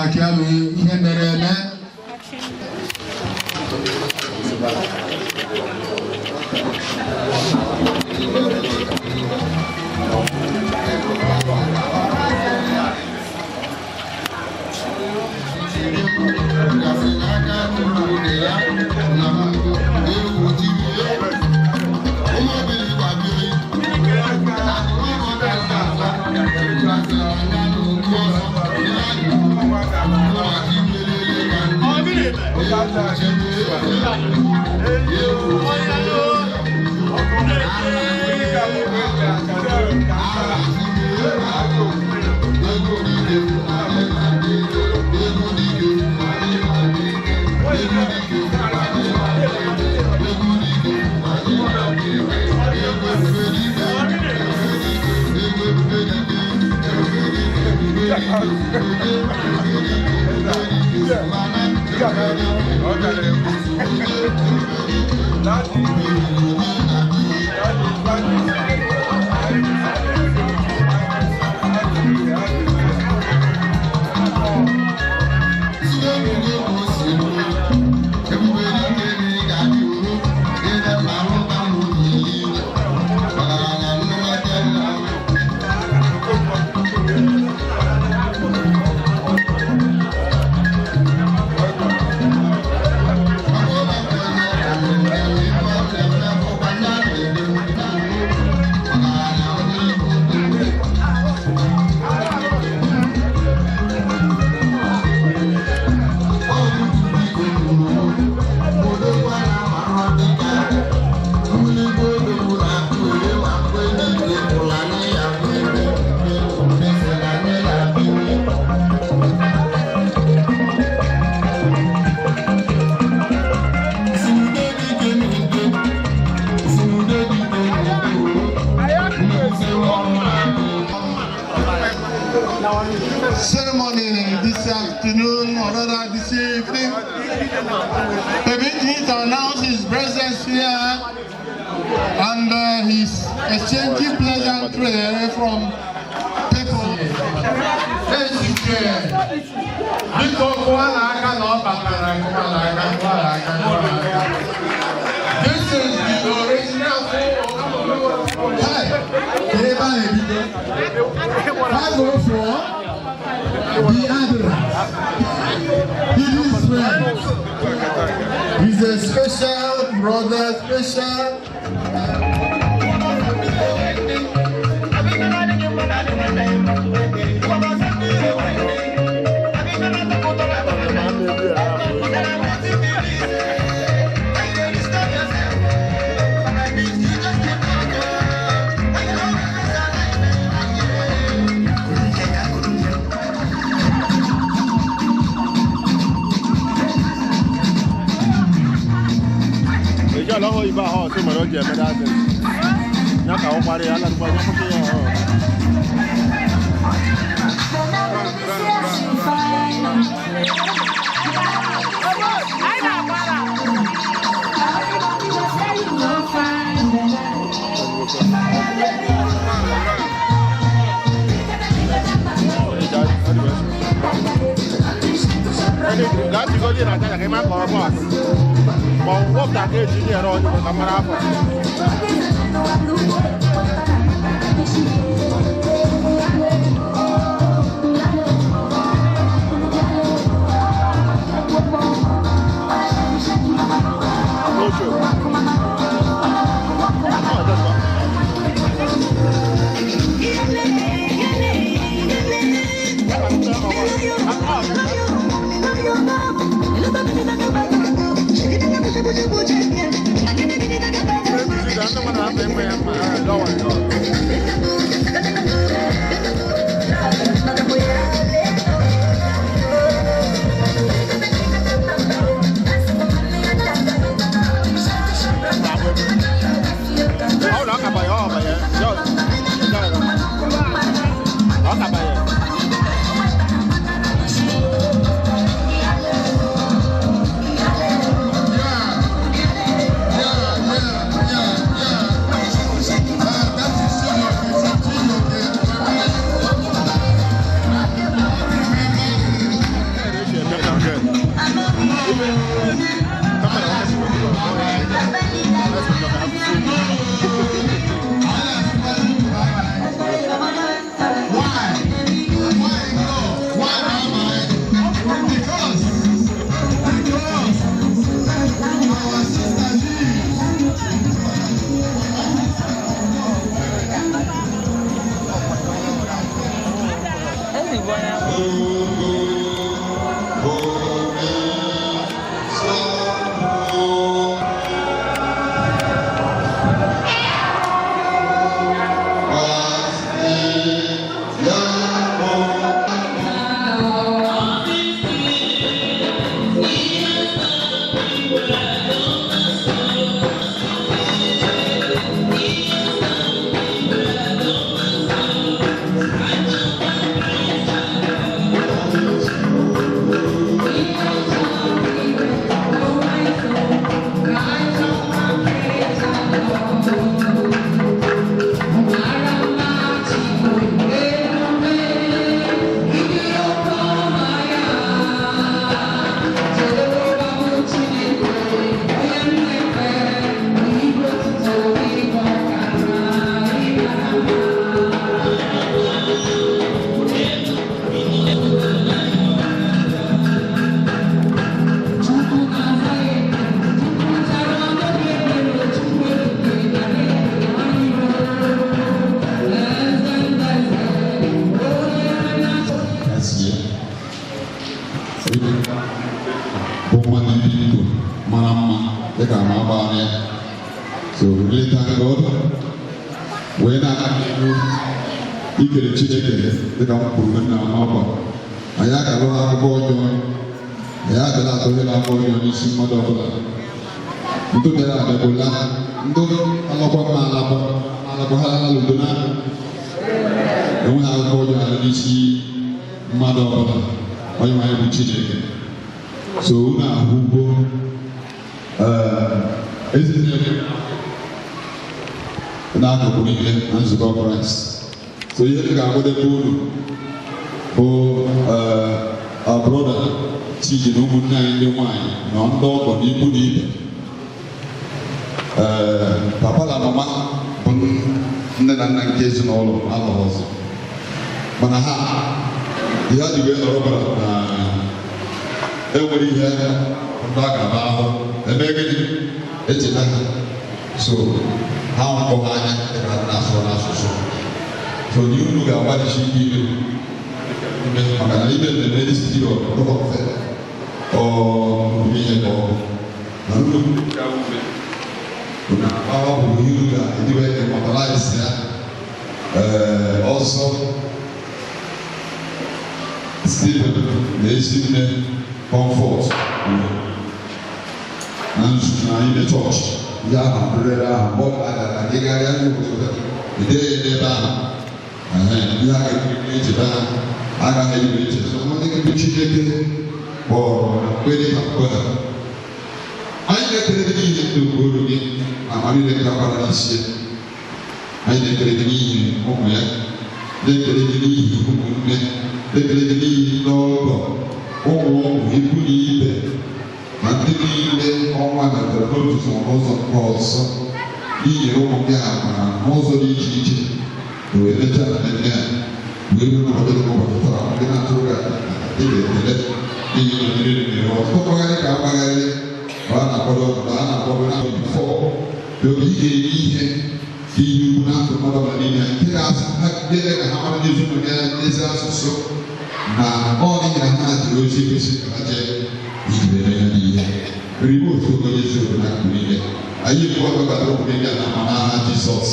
maka ya bụ ihe mere eme. Ceremony this afternoon, or rather this evening. Permit me to announce his presence here and his exchanging pleasantry from people. Ejike, biko kụọla aka na ọ batara, kụọla aka, kụọla aka, kụọla aka. This is the original. Hey, ebe a na-ebido. 504. The address. He is friend. He's a special brother, special. Ọlọ́wọ́ ibà hàn sí mọ̀lọ́ jẹ́ mẹ́ta ṣe. Nyá ka ó parí aládùúgbò nyá kó sí yàn hàn. Láti kọ́ díẹ̀ náà kí n má kọ́ ọ bọ́ àná. Ma wọ́pụta ka eji nyere onye ka mara afọ. Kasie bụ nwanne ndị Igbo mara mma dịka ma agbara ya. So really thank God wee na-aga n'ihu ikele Chineke dịka m kwuru mgbe m na-ama ọkwa. Anyị akalụ akụkọ ọjọọ, anyị abịala atụghịla aka ọjọọ n'isi mmadụ ọbụla. Ndụ bịara abịagbula ndụ alọkwa mma alakwa alakwa ha alala udo na enweghị akụkọ ọjọọ ala n'isi mmadụ ọbụla. Onye nwe anyị bụ Chineke. So unu ahụgo ezinne n'akụkụ niile na nzukọ Kraịst. So ihe m ga-agwadebe unu bụ our brother Chiji na ụmụnne anyị ndị nwanyị na ndị ọgọ na ikwu na ibe. Papa na mama bụ nne na nna nke ezinụlọ alụghọzọ, mana ha ihe ha ji wee nọrọ bara na enwere ihe ndị a ga-aba ahụ eme gịnị echeta ha. So ha nkpọ ha anya dịka ha na-asụ n'asụsụ. So na unu ga-agbalịsi ike ime ime maka na ime mmemme isi ọdụkọ mfe ọ ihe ka ọ bụ na unu ọ bụ ihe unu ga-ediwe immortalize ya. Ọzọ Stephen na ezinne Comfort na nzu na ime chọọchị ya na ahụ mgbe ọ gara agịgharịa ndị obodo ede ya n'ebe ahụ ihe a ga-ekiri echeta ha agaghị ejiri echeta ndị gị Chineke kpọrọ na mgbe dị ka mgbe a anyị na-ekele gị n'ihi ndụ nke olu gị amara niile ka gbara n'isi ya. Anyị na-ekele gị n'ihi ụmụ ya, na-ekele gị n'ihi ụmụnne, na-ekele gị n'ihi ndị ọgọ, ụmụ ụmụ, ikwu na ibe na ndị niile ọnwa metara n'otu ụzọ n'ụzọ nke ọzọ n'inyere ụmụ gị amara n'ụzọ dị iche iche wee mechaa mmemme a wee ruo n'ụbọchị dị ụbọchị taa. Ndị na-atụrụ gị ị ga-ekele n'ihi na mmiri mere ọtụtụ mgbagharị ka mgbagharị ma a na-akwado ọnọdụ a na-akwado na bifọ oge ị ga-eri ihe ka ihe ukwu na ndụ mmadụ ọbụla n'ime ya nke ga-eme ka ha mara n'ezinụlọ ya n'ezi asụsụ na ọ n'ihi na ha jiri ozi kwesịrị ka ha jee iji were ya n'ihe ribe otu onye eziokwu na akụ niile. Anyị ebu ọkwa batara ụmụ gị na ma n'aha Jizọs.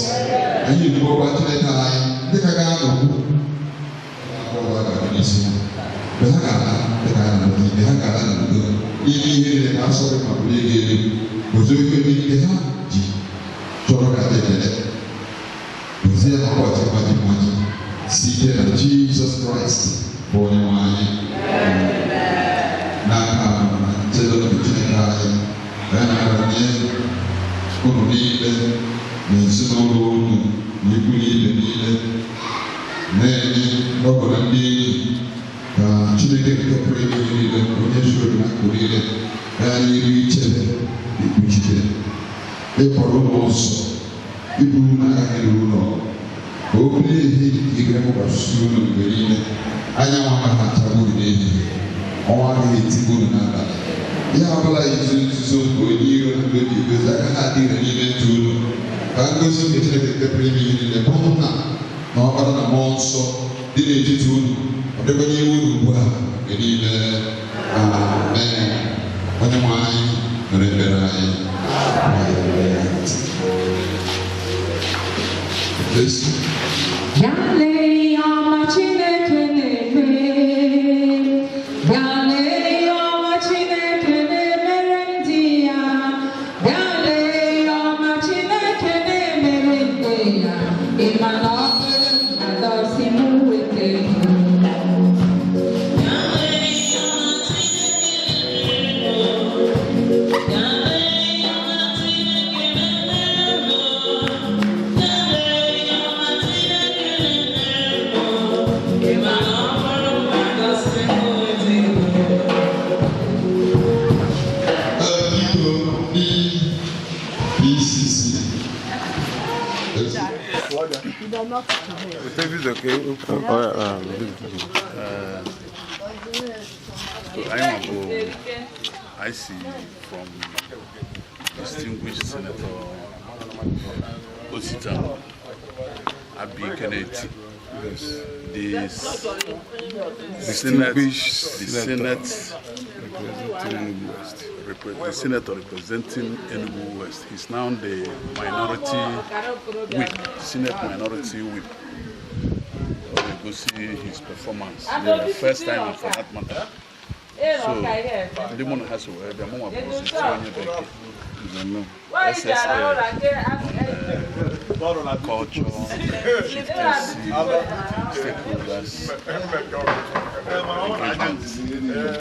Anyị ebu ọkwa Chineke anyị ndị ka ga-anọkwu akpọrọ aka n'isi ha mgbe ha ga-ala dịka ha na mgbe ha ga-ala n'udo n'ime ihe niile ka asọrọ ma bulie gị elu gozie ihe niile ha ji chọrọ ka dị ekele gozie ha ụbọchị mmaji mmaji site na Jizọs Kraịst bụ onye nwe anyị. N'aka na nchedo nke Chineke anyị anyị na-aranye unu niile na ezinụlọ unu na ikwu na ibe niile na-enye ọgọ na ndị enyi ka Chineke nke pụrụ ime ihe niile onye zuru na akụ niile gaa n'iru ichebe ikpuchite ịkwado ụlọ nsọ iburu na agaghị eru ụlọ ka o bulie ihe igwe mụkwasị unu mgbe niile. Anyanwụ agaghị achagbu unu n'ehihie, ọnwa agaghị etigbu unu n'abalị. Ihe ọbụla izu nzuzo nke onye iro na ndị obi egozi agaghị adị ire n'ime ndụ unu. Ka ngozi nke Chineke nke pụrụ ime ihe niile bụ nna na ọkpara na mmụọ nsọ dị n'etiti unu ọ dịkwa n'ihu unu ugbu a mgbe niile. Amen. Onye nwe anyị nụrụ ekpere anyị. Jesu. Bịa lee ihe ọma Chineke na-eme. Bịa lee ihe ọma Chineke na-emere ndị ya. Bịa lee ihe ọma Chineke na-emere ndị ya. Ị ma na ọ bụrụ na dọsị m weta ego. Biko ndị PCC. Anyị bụ I see from distinguished Senator Osita Abi Kennedy. Yes. The Distinguished Senate, Senator representing Enugu West. The senator representing Enugu West. He's now the minority whip, Senate minority whip. We go see his performance. The first time and for that matter. So, ndị mụ na ha so wee bịa, mụnwa bụ osisi onye bekee. SSA on culture, chieftaincy, stakeholders, engagement.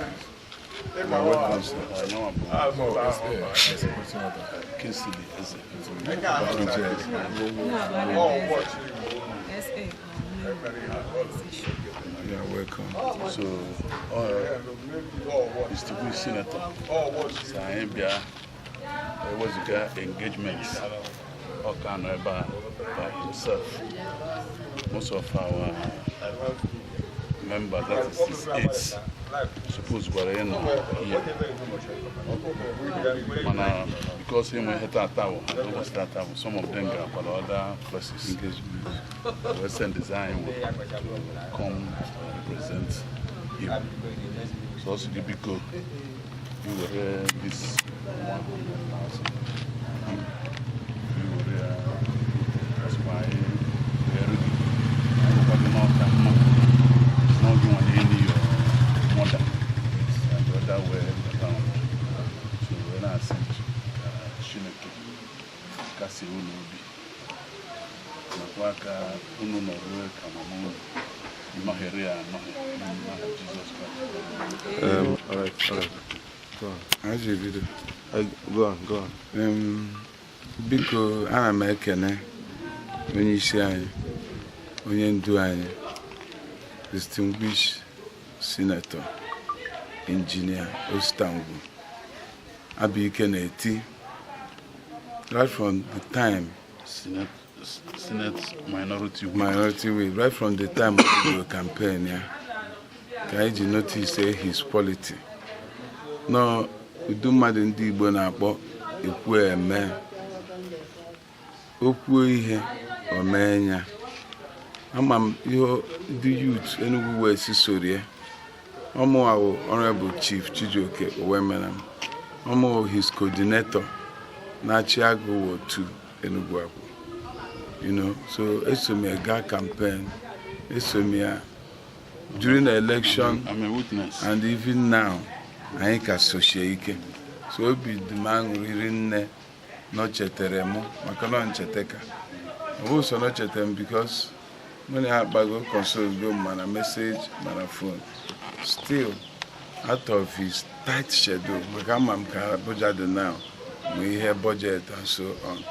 Kingsley Eze. You are welcome. So, distinguished senator, so anyị bịa ewezuga engagement ọ ka nọ ebe a by himself. Most of our members, that is his aides, suppose gwara ya nọ here. Mana because enwe ihe tata wụ, ụbọchị tata wụ, some of them gakwara other places. We send design to come and represent him. So also the biko, we were this 100,000. We were that's why we are ready. Not you want any your mother and the other way around. So when I said Chineke kasi unu obi nakwa ka unu nọruo ka mama unu nọghere ya anọghị n'aha Jizọs Kraịst. All right, all right. Go on. How's your video? Go on, go on. Biko, ana m ekene onye isi anyị, onye ndu anyị, distinguished Senator Engineer Osita Ngwu Abike na-eti right from the time Senate minority whip. Minority whip, right from the time of the campaign ya ka anyị ji notice his quality. Nọ udu mmadụ ndị Igbo na-akpọ ekwu eme, okwuo ihe o mee ya. Ama m ihe ndị youth Enugu West soro ya. Ọmụawụ Honorable Chief Chijioke Owemenam, ọmụ his coordinator na-achị agụ otu Enugu Akwụ. So eso m ya gaa campaign, eso m ya during the election. I'm a witness. And even now anyị ka sochie ike. So obi dị m aṅụrịrị nne na o chetara mụ, maka na ọ ncheta ka ọ bụ so na o chetara m, because mụ na ya akpago, console go, mana message mana phone, still out of his tight schedule, maka ama m ka Abuja dị now ma ihe budget and so on,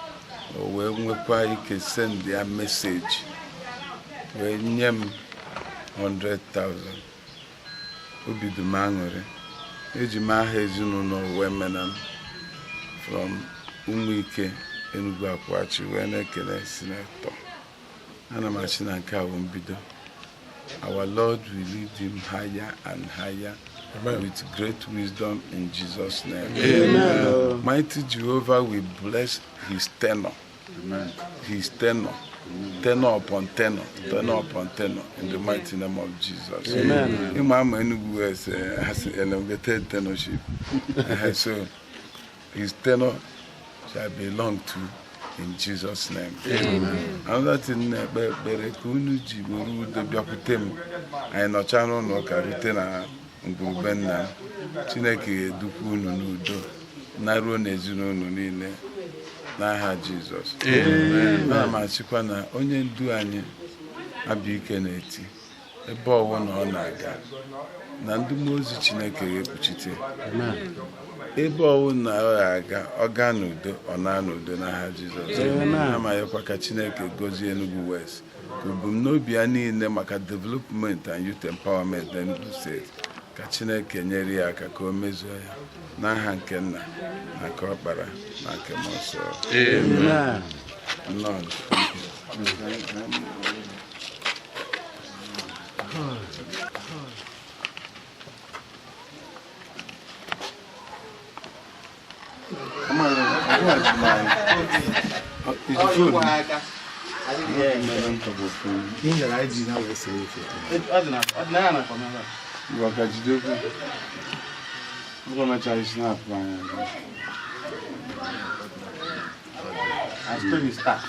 o wee nwekwa ike send ya message wee nye m 100,000. Obi dị m aṅụrị. Eji m aha ezinụlọ wee mena m from Ụmụike Enugu Akwachi wee na-ekele senator. Ana m asị na nke a bụ mbido. Our Lord will lead him higher and higher. Amen. With great wisdom in Jesus' name. Amen. Mighty Jehovah will bless his tenure. Amen. His tenure. Tenure upon tenure, tenure upon tenure, in the mighty name of Jesus. Amen. Imam Enugu has elongated tenorship. So his tenure shall belong to in Jesus' name. Amen. Another thing, ekpe ekpere ka unu ji were udo bịakwute m. Anyị nọcha n'ụlọ ụka rute na ngwurube nna m. Chineke ga-edukwa unu n'udo naruo n'ezinụlọ niile n'aha Jizọs. Amen. Ana m achịkwa na onye ndu anyị Abike na-eti ebe ọwụ na ọ na-aga na ndị mmụọ ozi Chineke ga-ekpuchite ebe ọwụ na ọ ga-aga, ọ gaa n'udo, ọ naa n'udo n'aha Jizọs. Amen. Amaghịkwa ka Chineke gozie Enugu West, ka ebumnobi ya niile maka development and youth empowerment na Enugu Steeti, ka Chineke nyere ya aka ka o mezuo ya n'aha nke nna na nke ọkpara na nke mmụọ nsọ. Amen. Nnọọ. Ngwa jidekwa. Ngwa mechaa snap anya. Tony Stark.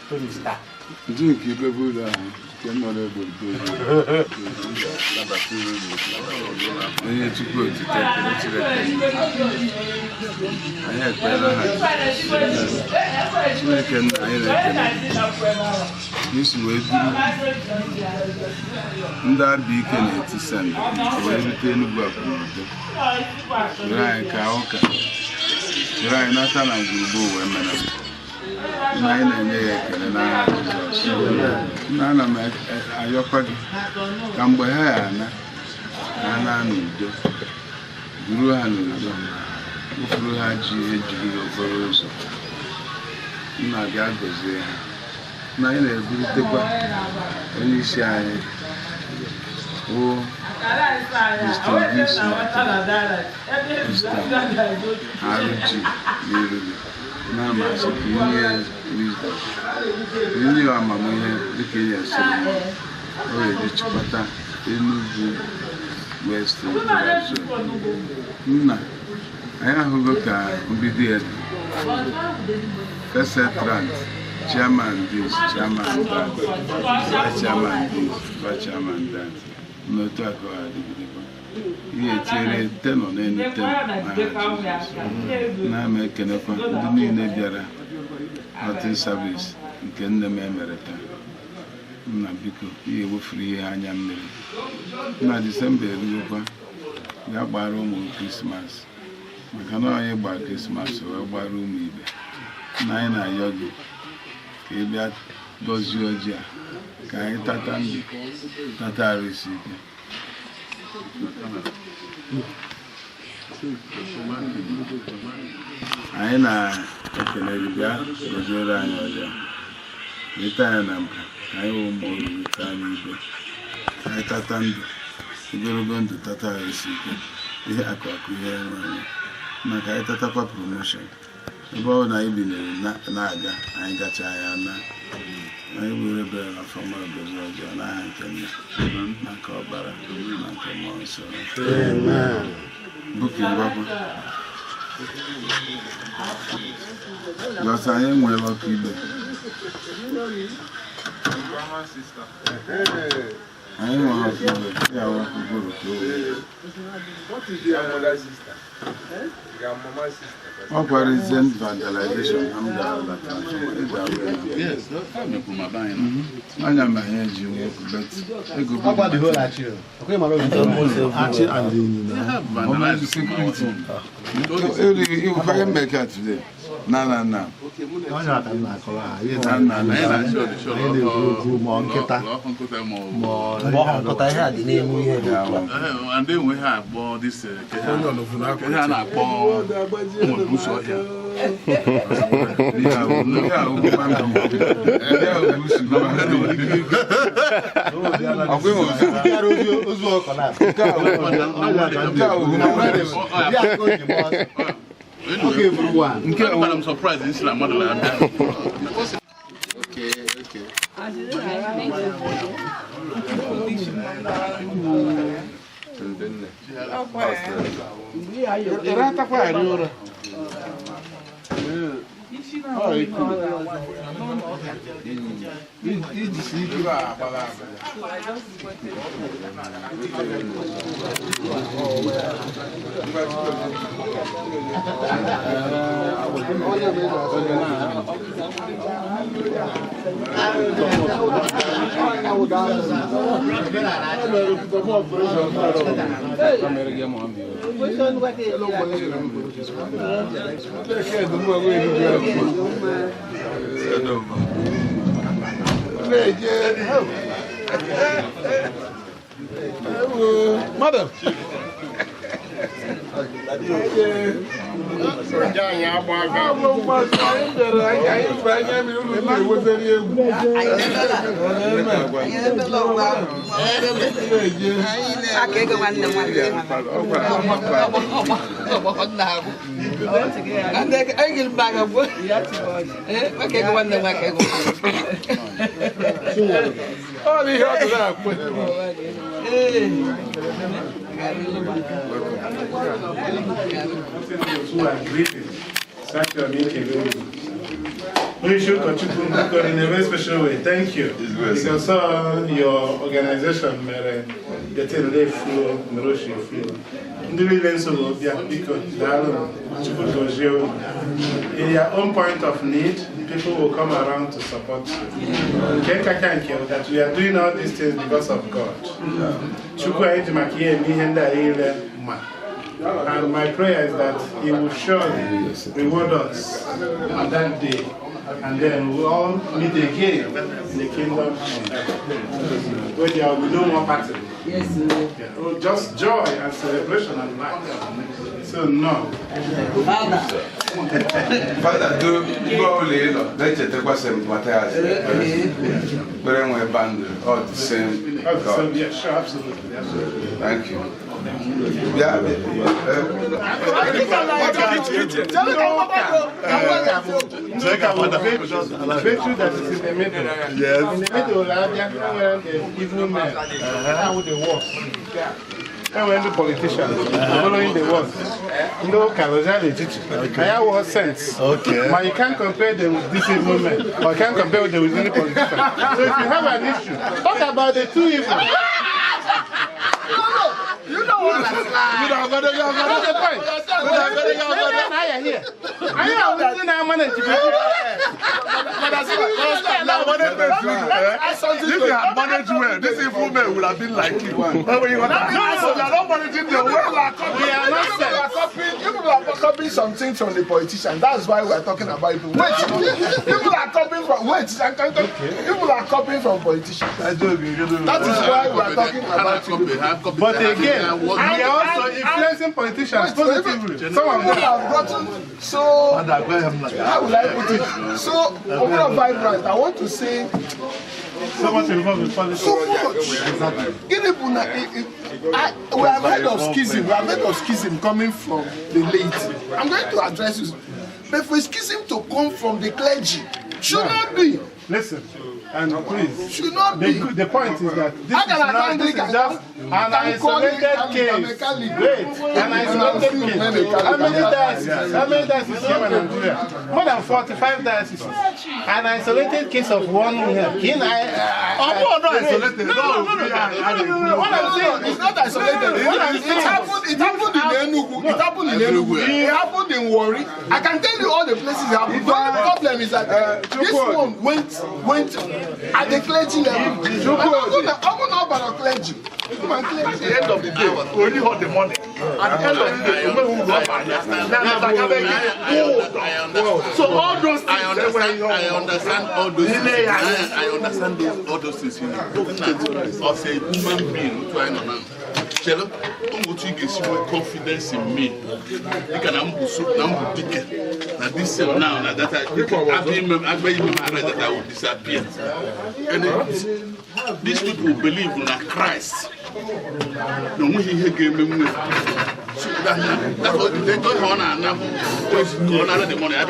Tony Stark. Ndị nke ibe bụ ụlọ ahụ nke nọ n'egbe onye Chukwu otito ekele Chineke. Anyị ekpeela ha Chineke nna anyị na-ekele isi wee duru ndị abịa ike na-eti send wee rute Enugwu akụ n'udo were anyị ka ụka were anyị nata na ngwurugbu wee mere na anyị na-enye ya ekele n'aha Jizọs. Nna ana m ayọkwa gị ka mgbe ha ya ana ha naa n'udo, duru ha n'udo, wụfuru ha ji ihe juru n'okporo ụzọ. Nna bịa gọzie ha. Na anyị na-ebulitekwa onye isi anyị wụ distinguished Mr. Arụchi n'iru gị na-amasị ka inye wisdom, ka inye amamihe dịka inye Solomon ọ ga-eji chịkọta Enugu West Zone. Nna anyị ahụgo ka mbido ya dị. First entrant, chairman this, chairman that, vice chairman this, vice chairman that. N'otu a ka ọ ga-adịgidekwa. Ihe etinyere tenọ n'elu tenọ n'aha Jizọs. Na-ama ekenekwa ndị niile bịara notin service nke nne m emere taa. Nna biko ihe wefuru ihe anya mmiri. Nna Disemba erugokwa, bịa gbara ụmụ Krismas maka na onye gbara Krismas wee gbara ụmụ ibe. Nna anyị na-ayọ gị ka ị bịa gọzie ọjị a ka anyị tata ndụ tata arụ isi ike. Anyị na-ekele gị bịa gọziere anyị ọjị a, leta anyị na mka ka anyị wụ ụmụ oriri taa n'igwe, ka anyị tata ndụ ogologo ndụ tata arụ isi ike, ihe akụ akụ ihe enwe enwe, na ka anyị tatakwa promotion ebe ọ na anyị binyere na-aga anyị gacha ya na anyị were ebere na fọma gozi ọjọọ n'aha nke nna na nke ọbara na nke mmụọ nsọ. Buki ngwakwa gọta anyị enweela ọkụ ibe anyị nwere ọkụ ibe ya ọkụ gwụrụ ka o wee. Ọ kwara recent vandalization ha m gara na transformer ị ga-ahụ ya. Anya m anyị eji nwoke but ego bụ Homeland Security. Iwukwa mmeka today. Na na na. Na na na. And then we have this But I'm surprised this is model. Okay, okay. Madam. Who are grieving, Samuel Ikebe. In a very special way, thank you. Because your organization mere the thing they flow, Miroshi flow. Ndị niile nsogbu bịa biko daalụ Chukwu gọzie unu. In your own point of need, people will come around to support you. Nke kacha nke that we are doing all these things because of God. Chukwu anyị ji maka ihe eme ihe ndị a niile ma. And my prayer is that He will surely reward us on that day. And then we'll all meet again in the kingdom of heaven, where there will be no more party. Yes. Yeah. Oh, just joy and celebration and life. So, no. Father, do go later. Let's take what same Matthias. But anyway, band all the same. All the same, yeah, sure, absolutely, absolutely. Thank you. Yeah. Virtue that is in the middle. Yes. In the middle, where the evil men, how they work. And when the politicians following the words, no I have sense. Okay. But you can't compare them with these evil men, or you can't compare them with any politician. So if you have an issue, talk about the two evil. You know what? That's the point. I am If you had managed well, this evil man would have been like you. No, you are not managing the well. People are copying some things from the politicians. That's why we are talking about people. Wait, people are copying from. Wait, people are copying from politicians. That is why we are talking about people. But again, we are also influencing politicians positively. Some of them have gotten so. How will I put it? So over vibrant. I want to say. So much involved with politics. So much. We have heard of schism. We have heard of schism coming from the laity. I'm going to address this. But for schism to come from the clergy, should not be. Listen, and please. Should not be. The point is that this is not, this is just an isolated case. Wait, an isolated case. How many dioceses? How many dioceses here in Nigeria? More than 45 dioceses. An isolated case of one here. Not isolated. No. What I'm saying, it's not isolated. It happened in Enugu. It happened in Enugu. It happened in Warri. I can tell you all the places it happened. The only problem is that this one went at the clergy level. I'm not about clergy. At the end of the day, we only hold the money. At the end of the day, we will go back. So all those things. I understand all those things. I understand all those things. As a human being, confidence in me. You can now this now that I that I will disappear. And these people believe in Christ. No one here gave me. So that's what they don't want to the money. I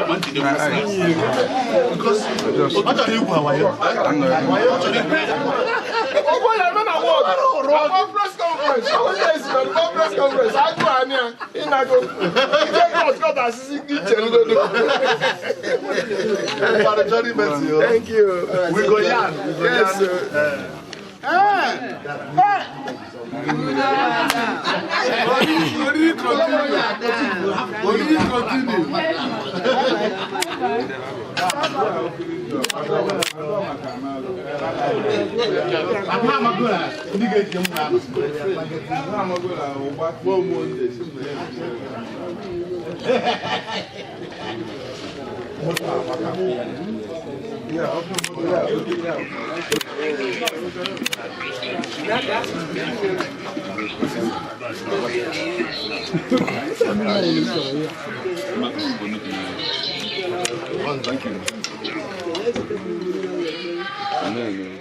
want to do because press conference. Press conference. I go Thank you. We go yarn. Yes. Thank you.